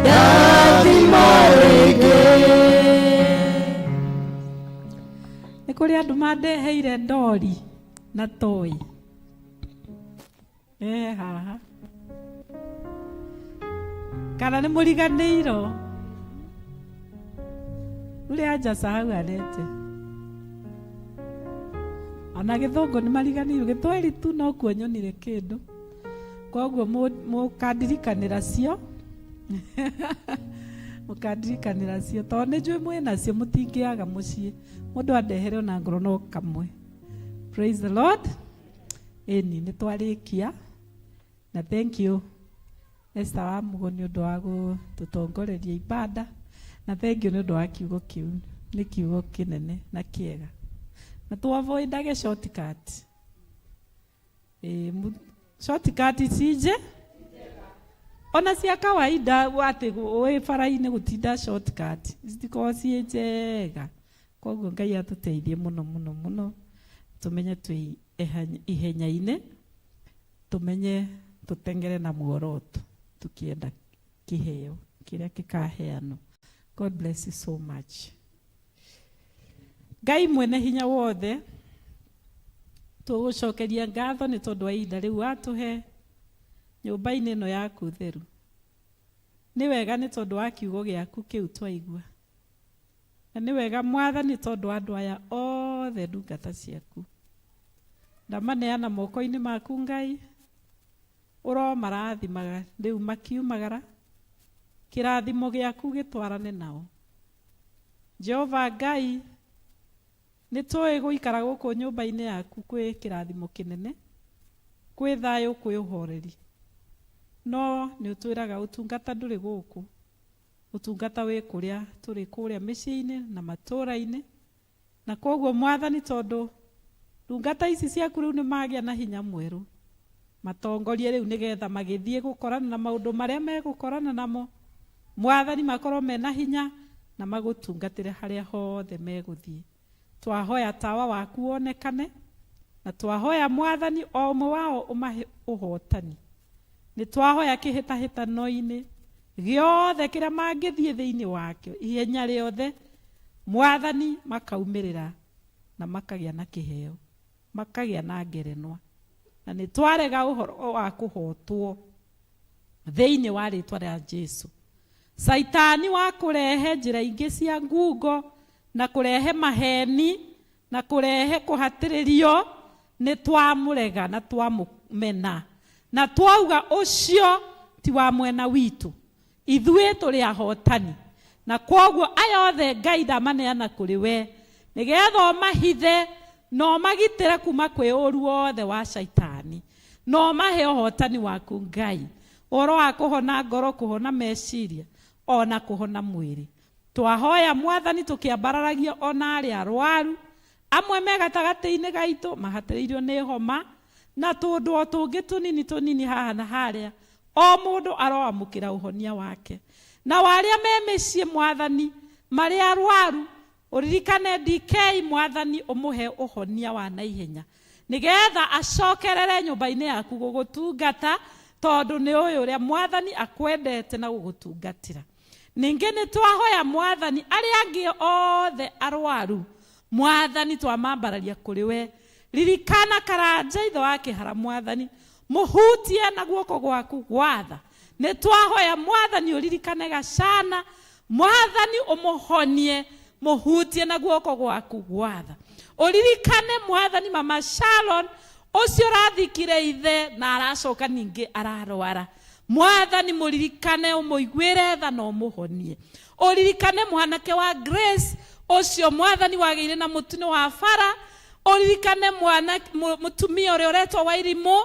ndathima rĩngĩ. Nĩ kũrĩ andũ mandeheire ndori na toy. Haha kana nĩ mũriganĩirwo ũrĩa anja hau arete ona gĩthũngũ nĩ mariganĩirwo, gĩthweri tu nokuo nyonire kĩndũ, koguo mũkandirikanĩra cio, mũkandirikanĩra cio tondũ nĩ njũĩ mwĩ nacio, mũtingĩaga mũciĩ mũndũ andehere ona ngorwo no kamwe. Praise the Lord. Ĩni nĩ twarĩkia na thank you Esther wa Mugo nĩ ũndũ wa gũtũtongoreria ibada, na thank you nĩ ũndũ wa kiugo kĩu, nĩ kiugo kĩnene na kĩega, na tũ avoidage shortcut. Shortcut cije ona cia kawaida atĩ wĩ bara-inĩ gũtinda shortcut citikoragwo ciĩ njega. Koguo Ngai atũteithie mũno mũno mũno, tũmenye twĩ ihenya-inĩ, tũmenye tũtengere na muoroto tukienda kĩheo kĩrĩa gĩkaheanwo. God bless you so much. Ngai mwene hinya wothe, tũgũcokeria ngatho nĩ tondũ wa ihinda rĩu watũhe nyũmba-inĩ ĩno yaku theru. Nĩ wega nĩ tondũ wa kiugo gĩaku kĩu twaigua, na nĩ wega Mwathani tondũ wa andũ aya othe ndungata ciaku. Ndamaneana moko-inĩ maku Ngai, ũromarathimaga rĩu makiumagara, kĩrathimo gĩaku gĩtwarane nao. Jehova Ngai, nĩ tũĩ gũikara gũkũ nyũmba-inĩ yaku kwĩ kĩrathimo kĩnene, kwĩ thayũ, kwĩ ũhoreri, no nĩ ũtwĩraga ũtungata ndũrĩ gũkũ, ũtungata wĩ kũrĩa tũrĩ, kũrĩa mĩciĩ-inĩ na matũũra-inĩ. Na koguo Mwathani, tondũ ndungata ici ciaku rĩu nĩ magĩa na hinya mwerũ, matongorie rĩu nĩgetha magĩthiĩ gũkorana na maũndũ marĩa megũkorana namo, Mwathani makorwo mena hinya na magũtungatĩre harĩa hothe megũthiĩ. Twahoya tawa waku wonekane, na twahoya Mwathani o ũmwe wao ũmahe ũhotani. Nĩ twahoya kĩhĩtahĩtano-inĩ gĩothe kĩrĩa mangĩthiĩ thĩinĩ wakĩo, ihenya rĩothe Mwathani makaumĩrĩra na makagĩa na kĩheo, makagĩa na ngerenwa. Na nĩ twarega ũhoro wa kũhotwo thĩinĩ wa rĩtwa rĩa Jesu. Caitani wa kũrehe njĩra ingĩ cia ngungo na kũrehe maheni na kũrehe kũhatĩrĩrio, nĩ twamũrega na twamũmena na twauga ũcio ti wa mwena witũ, ithuĩ tũrĩ ahotani. Na koguo aya othe Ngai ndamaneana kũrĩ we nĩgetha ũmahithe na ũmagitĩre kuma kwĩ ũru wothe wa caitani, na ũmahe ũhotani waku Ngai, ũhoro wa kũhona ngoro, kũhona meciria, ona kũhona mwĩrĩ. Twahoya Mwathani tũkĩambararagia ona arĩa arwaru, amwe me gatagatĩ-inĩ gaitũ mahatĩrĩirio nĩ homa na tũndũ o tũngĩ tũnini tũnini haha na harĩa, o mũndũ aroamũkĩra ũhonia wake. Na arĩa me mĩciĩ Mwathani marĩ arwaru, ũririkane DK Mwathani, ũmũhe ũhonia wa naihenya nĩgetha acokerere nyũmba-inĩ yaku gũgũtungata, tondũ nĩ ũyũ ũrĩa Mwathani akwendete na gũgũtungatĩra. Ningĩ nĩ twahoya Mwathani arĩa angĩ othe arwaru, Mwathani twamambararia kũrĩ we. Ririkana Karanja ithe wa Kĩhara mwathani, mũhutie na guoko gwaku gwatha. Nĩ twahoya mwathani ũririkane Gacana, mwathani ũmũhonie, mũhutie na guoko gwaku gwatha. Ũririkane mwathani mama Sharon ũcio ũrathikire ithe na aracoka ningĩ ararwara. Mwathani mũririkane, ũmũiguĩre tha na ũmũhonie. Ũririkane mwanake wa Grace ũcio mwathani wagĩire na mũtino wa bara. Ũririkane mũtumia ũrĩa ũretwo Wairimũ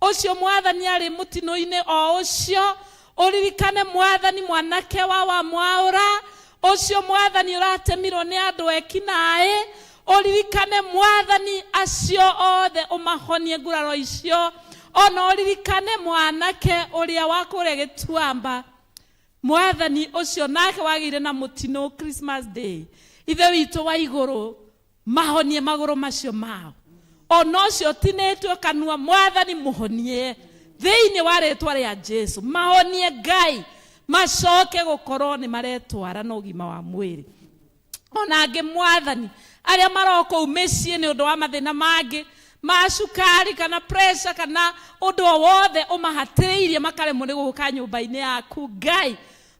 ũcio mwathani arĩ mũtino-inĩ o ũcio. Ũririkane mwathani mwanake wa Mwaũra ũcio mwathani ũratemirwo nĩ andũ ekinaĩ. Ũririkane mwathani acio othe ũmahonie nguraro icio. Ona ũririkane mwanake ũrĩa wa kũrĩa Gĩtuamba mwathani ũcio nake wagĩire na mũtino Christmas Day. Ithe witũ wa igũrũ mahonie magũrũ macio mao. Ona ũcio ũtinĩtio kanua mwathani mũhonie thĩinĩ wa rĩtwa rĩa Jesu. Mahonie Ngai macoke gũkorwo nĩ maretwara na ũgima wa mwĩrĩ. Ona angĩ mwathani arĩa marokũu mĩciĩ nĩ ũndũ wa mathĩna mangĩ ma cukari kana pressure kana ũndũ o wothe ũmahatĩrĩirie makaremwo nĩ gũka nyũmba-inĩ yaku Ngai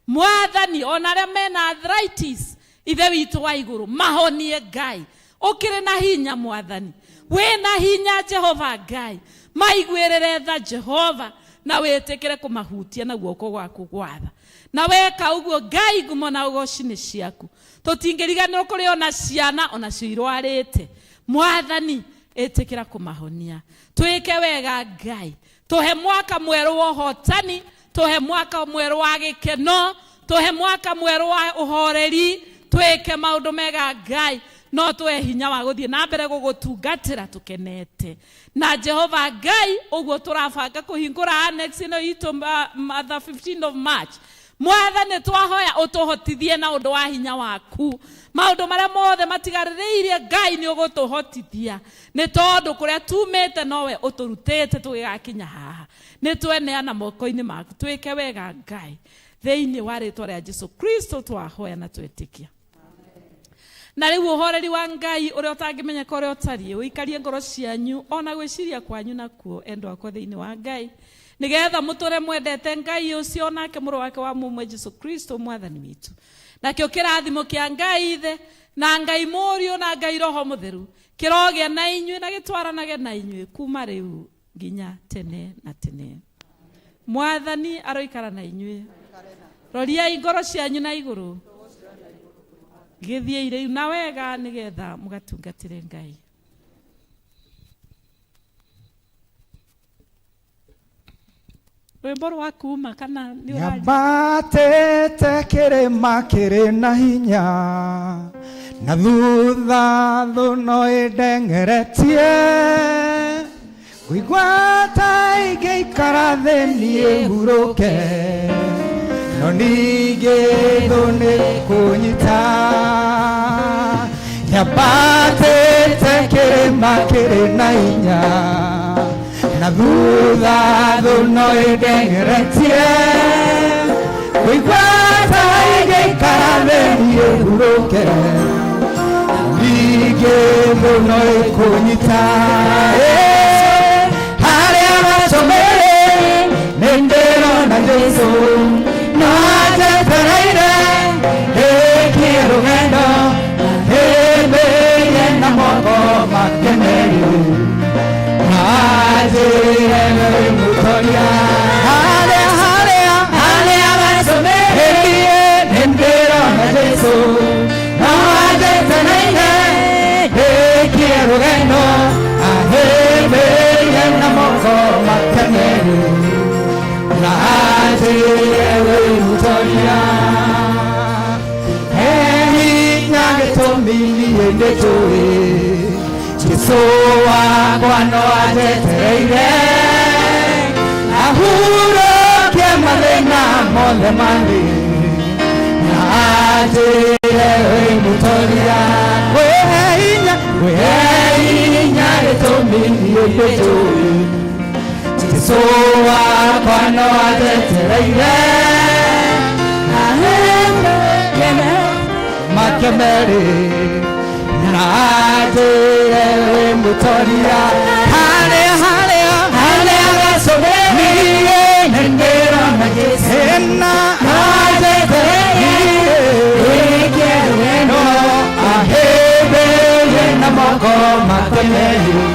mwathani. Ona arĩa mena arthritis ithe witũ wa igũrũ mahonie Ngai. Ũkĩrĩ na hinya mwathani, wĩna hinya Jehova Ngai, maiguĩrĩre tha Jehova na wĩtĩkĩre kũmahutia na guoko gwaku gwatha. Na weka ũguo Ngai ngumo na ũgoci nĩ ciaku. Tũtingĩriganĩrwo kũrĩ ona ciana onacio irwarĩte mwathani, ĩtĩkĩra kũmahonia. Twĩke wega Ngai, tũhe mwaka mwerũ wa ũhotani, tũhe mwaka mwerũ wa gĩkeno, tũhe mwaka mwerũ wa ũhoreri, twĩke maũndũ mega Ngai, no tũhe hinya wa gũthiĩ na mbere gũgũtungatĩra tũkenete. Na Jehova Ngai, ũguo tũrabanga kũhingũra annex ĩno itũ the 15th of March. Mwathani twahoya ũtũhotithie na ũndũ wa hinya waku. Maũndũ marĩa mothe matigarĩrĩirie Ngai nĩ ũgũtũhotithia, nĩ tondũ kũrĩa tumĩte nowe ũtũrutĩte tũgĩgakinya haha. Nĩ tweneana moko-inĩ maku, twĩke wega Ngai thĩinĩ wa rĩtwa rĩa Jesu Kristo twahoya na twetĩkia. Na rĩu ũhoreri wa Ngai ũrĩa ũtangĩmenyeka ũrĩa ũtariĩ ũikarie ngoro cianyu ona gwĩciria kwanyu nakuo endwa akwa thĩinĩ wa Ngai, nĩgetha mũtũre mwendete Ngai ũcio nake mũrũ wake wa mũmwe Jesu Kristo mwathani witũ. Nakĩo kĩrathimo kĩa Ngai Ithe na Ngai Mũriũ na Ngai Roho Mũtheru kĩrogĩa na inyuĩ na gĩtwaranage na inyuĩ kuma rĩu nginya tene na tene. Mwathani aroikara na inyuĩ. Roriai ngoro cianyu na igũrũ, gĩthiĩi rĩu na wega nĩgetha mũgatungatĩre Ngai. Rwĩmbo rwa kuma kana nĩ ũraria? Nyambatĩte kĩrĩma kĩrĩ na hinya, na thutha thũ no ĩndengeretie. Ngũigua ta ingĩikara thĩ niĩ hurũke, no ningĩ thũ nĩ kũnyita. Nyambatĩte kĩrĩma kĩrĩ na hinya, na thutha thũ no ĩndengeretie. Ngũigua ta ingĩikara thĩ niĩ hurũke, ningĩ thũ no ĩkũnyita. Harĩa matũmĩrĩ nĩ ndĩrona Jesũ, no anjetereire ndĩkie rũgendo, hĩmbĩirie na moko make merĩ, na anjĩre wĩ mũtoria. Harĩa harĩa harĩa matũmĩrĩ nĩ ndĩrona Jesũ, no anjetereire ndĩkie rũgendo, ahĩmbĩirie na moko make merĩ, na anjĩre wĩ mũtoria. He hinya gĩtũmi niĩ nĩnjũĩ Jesũ wakwa no anjetereire, ahurũkie mathĩna mothe ma thĩ, na anjĩre wĩ mũtoria. Kwĩhe hinya, kwĩhe hinya gĩtũmi niĩ nĩnjũĩ Jesũ wakwa no anjetereire, ahĩmbĩirie make merĩ, na Na anjĩre wĩ mũtoria. Harĩa harĩa harĩa gacũgĩ niĩ nĩndĩrona Jesũ. Na anjĩre niĩ rũgendo ahĩmbĩrie na moko make merĩ.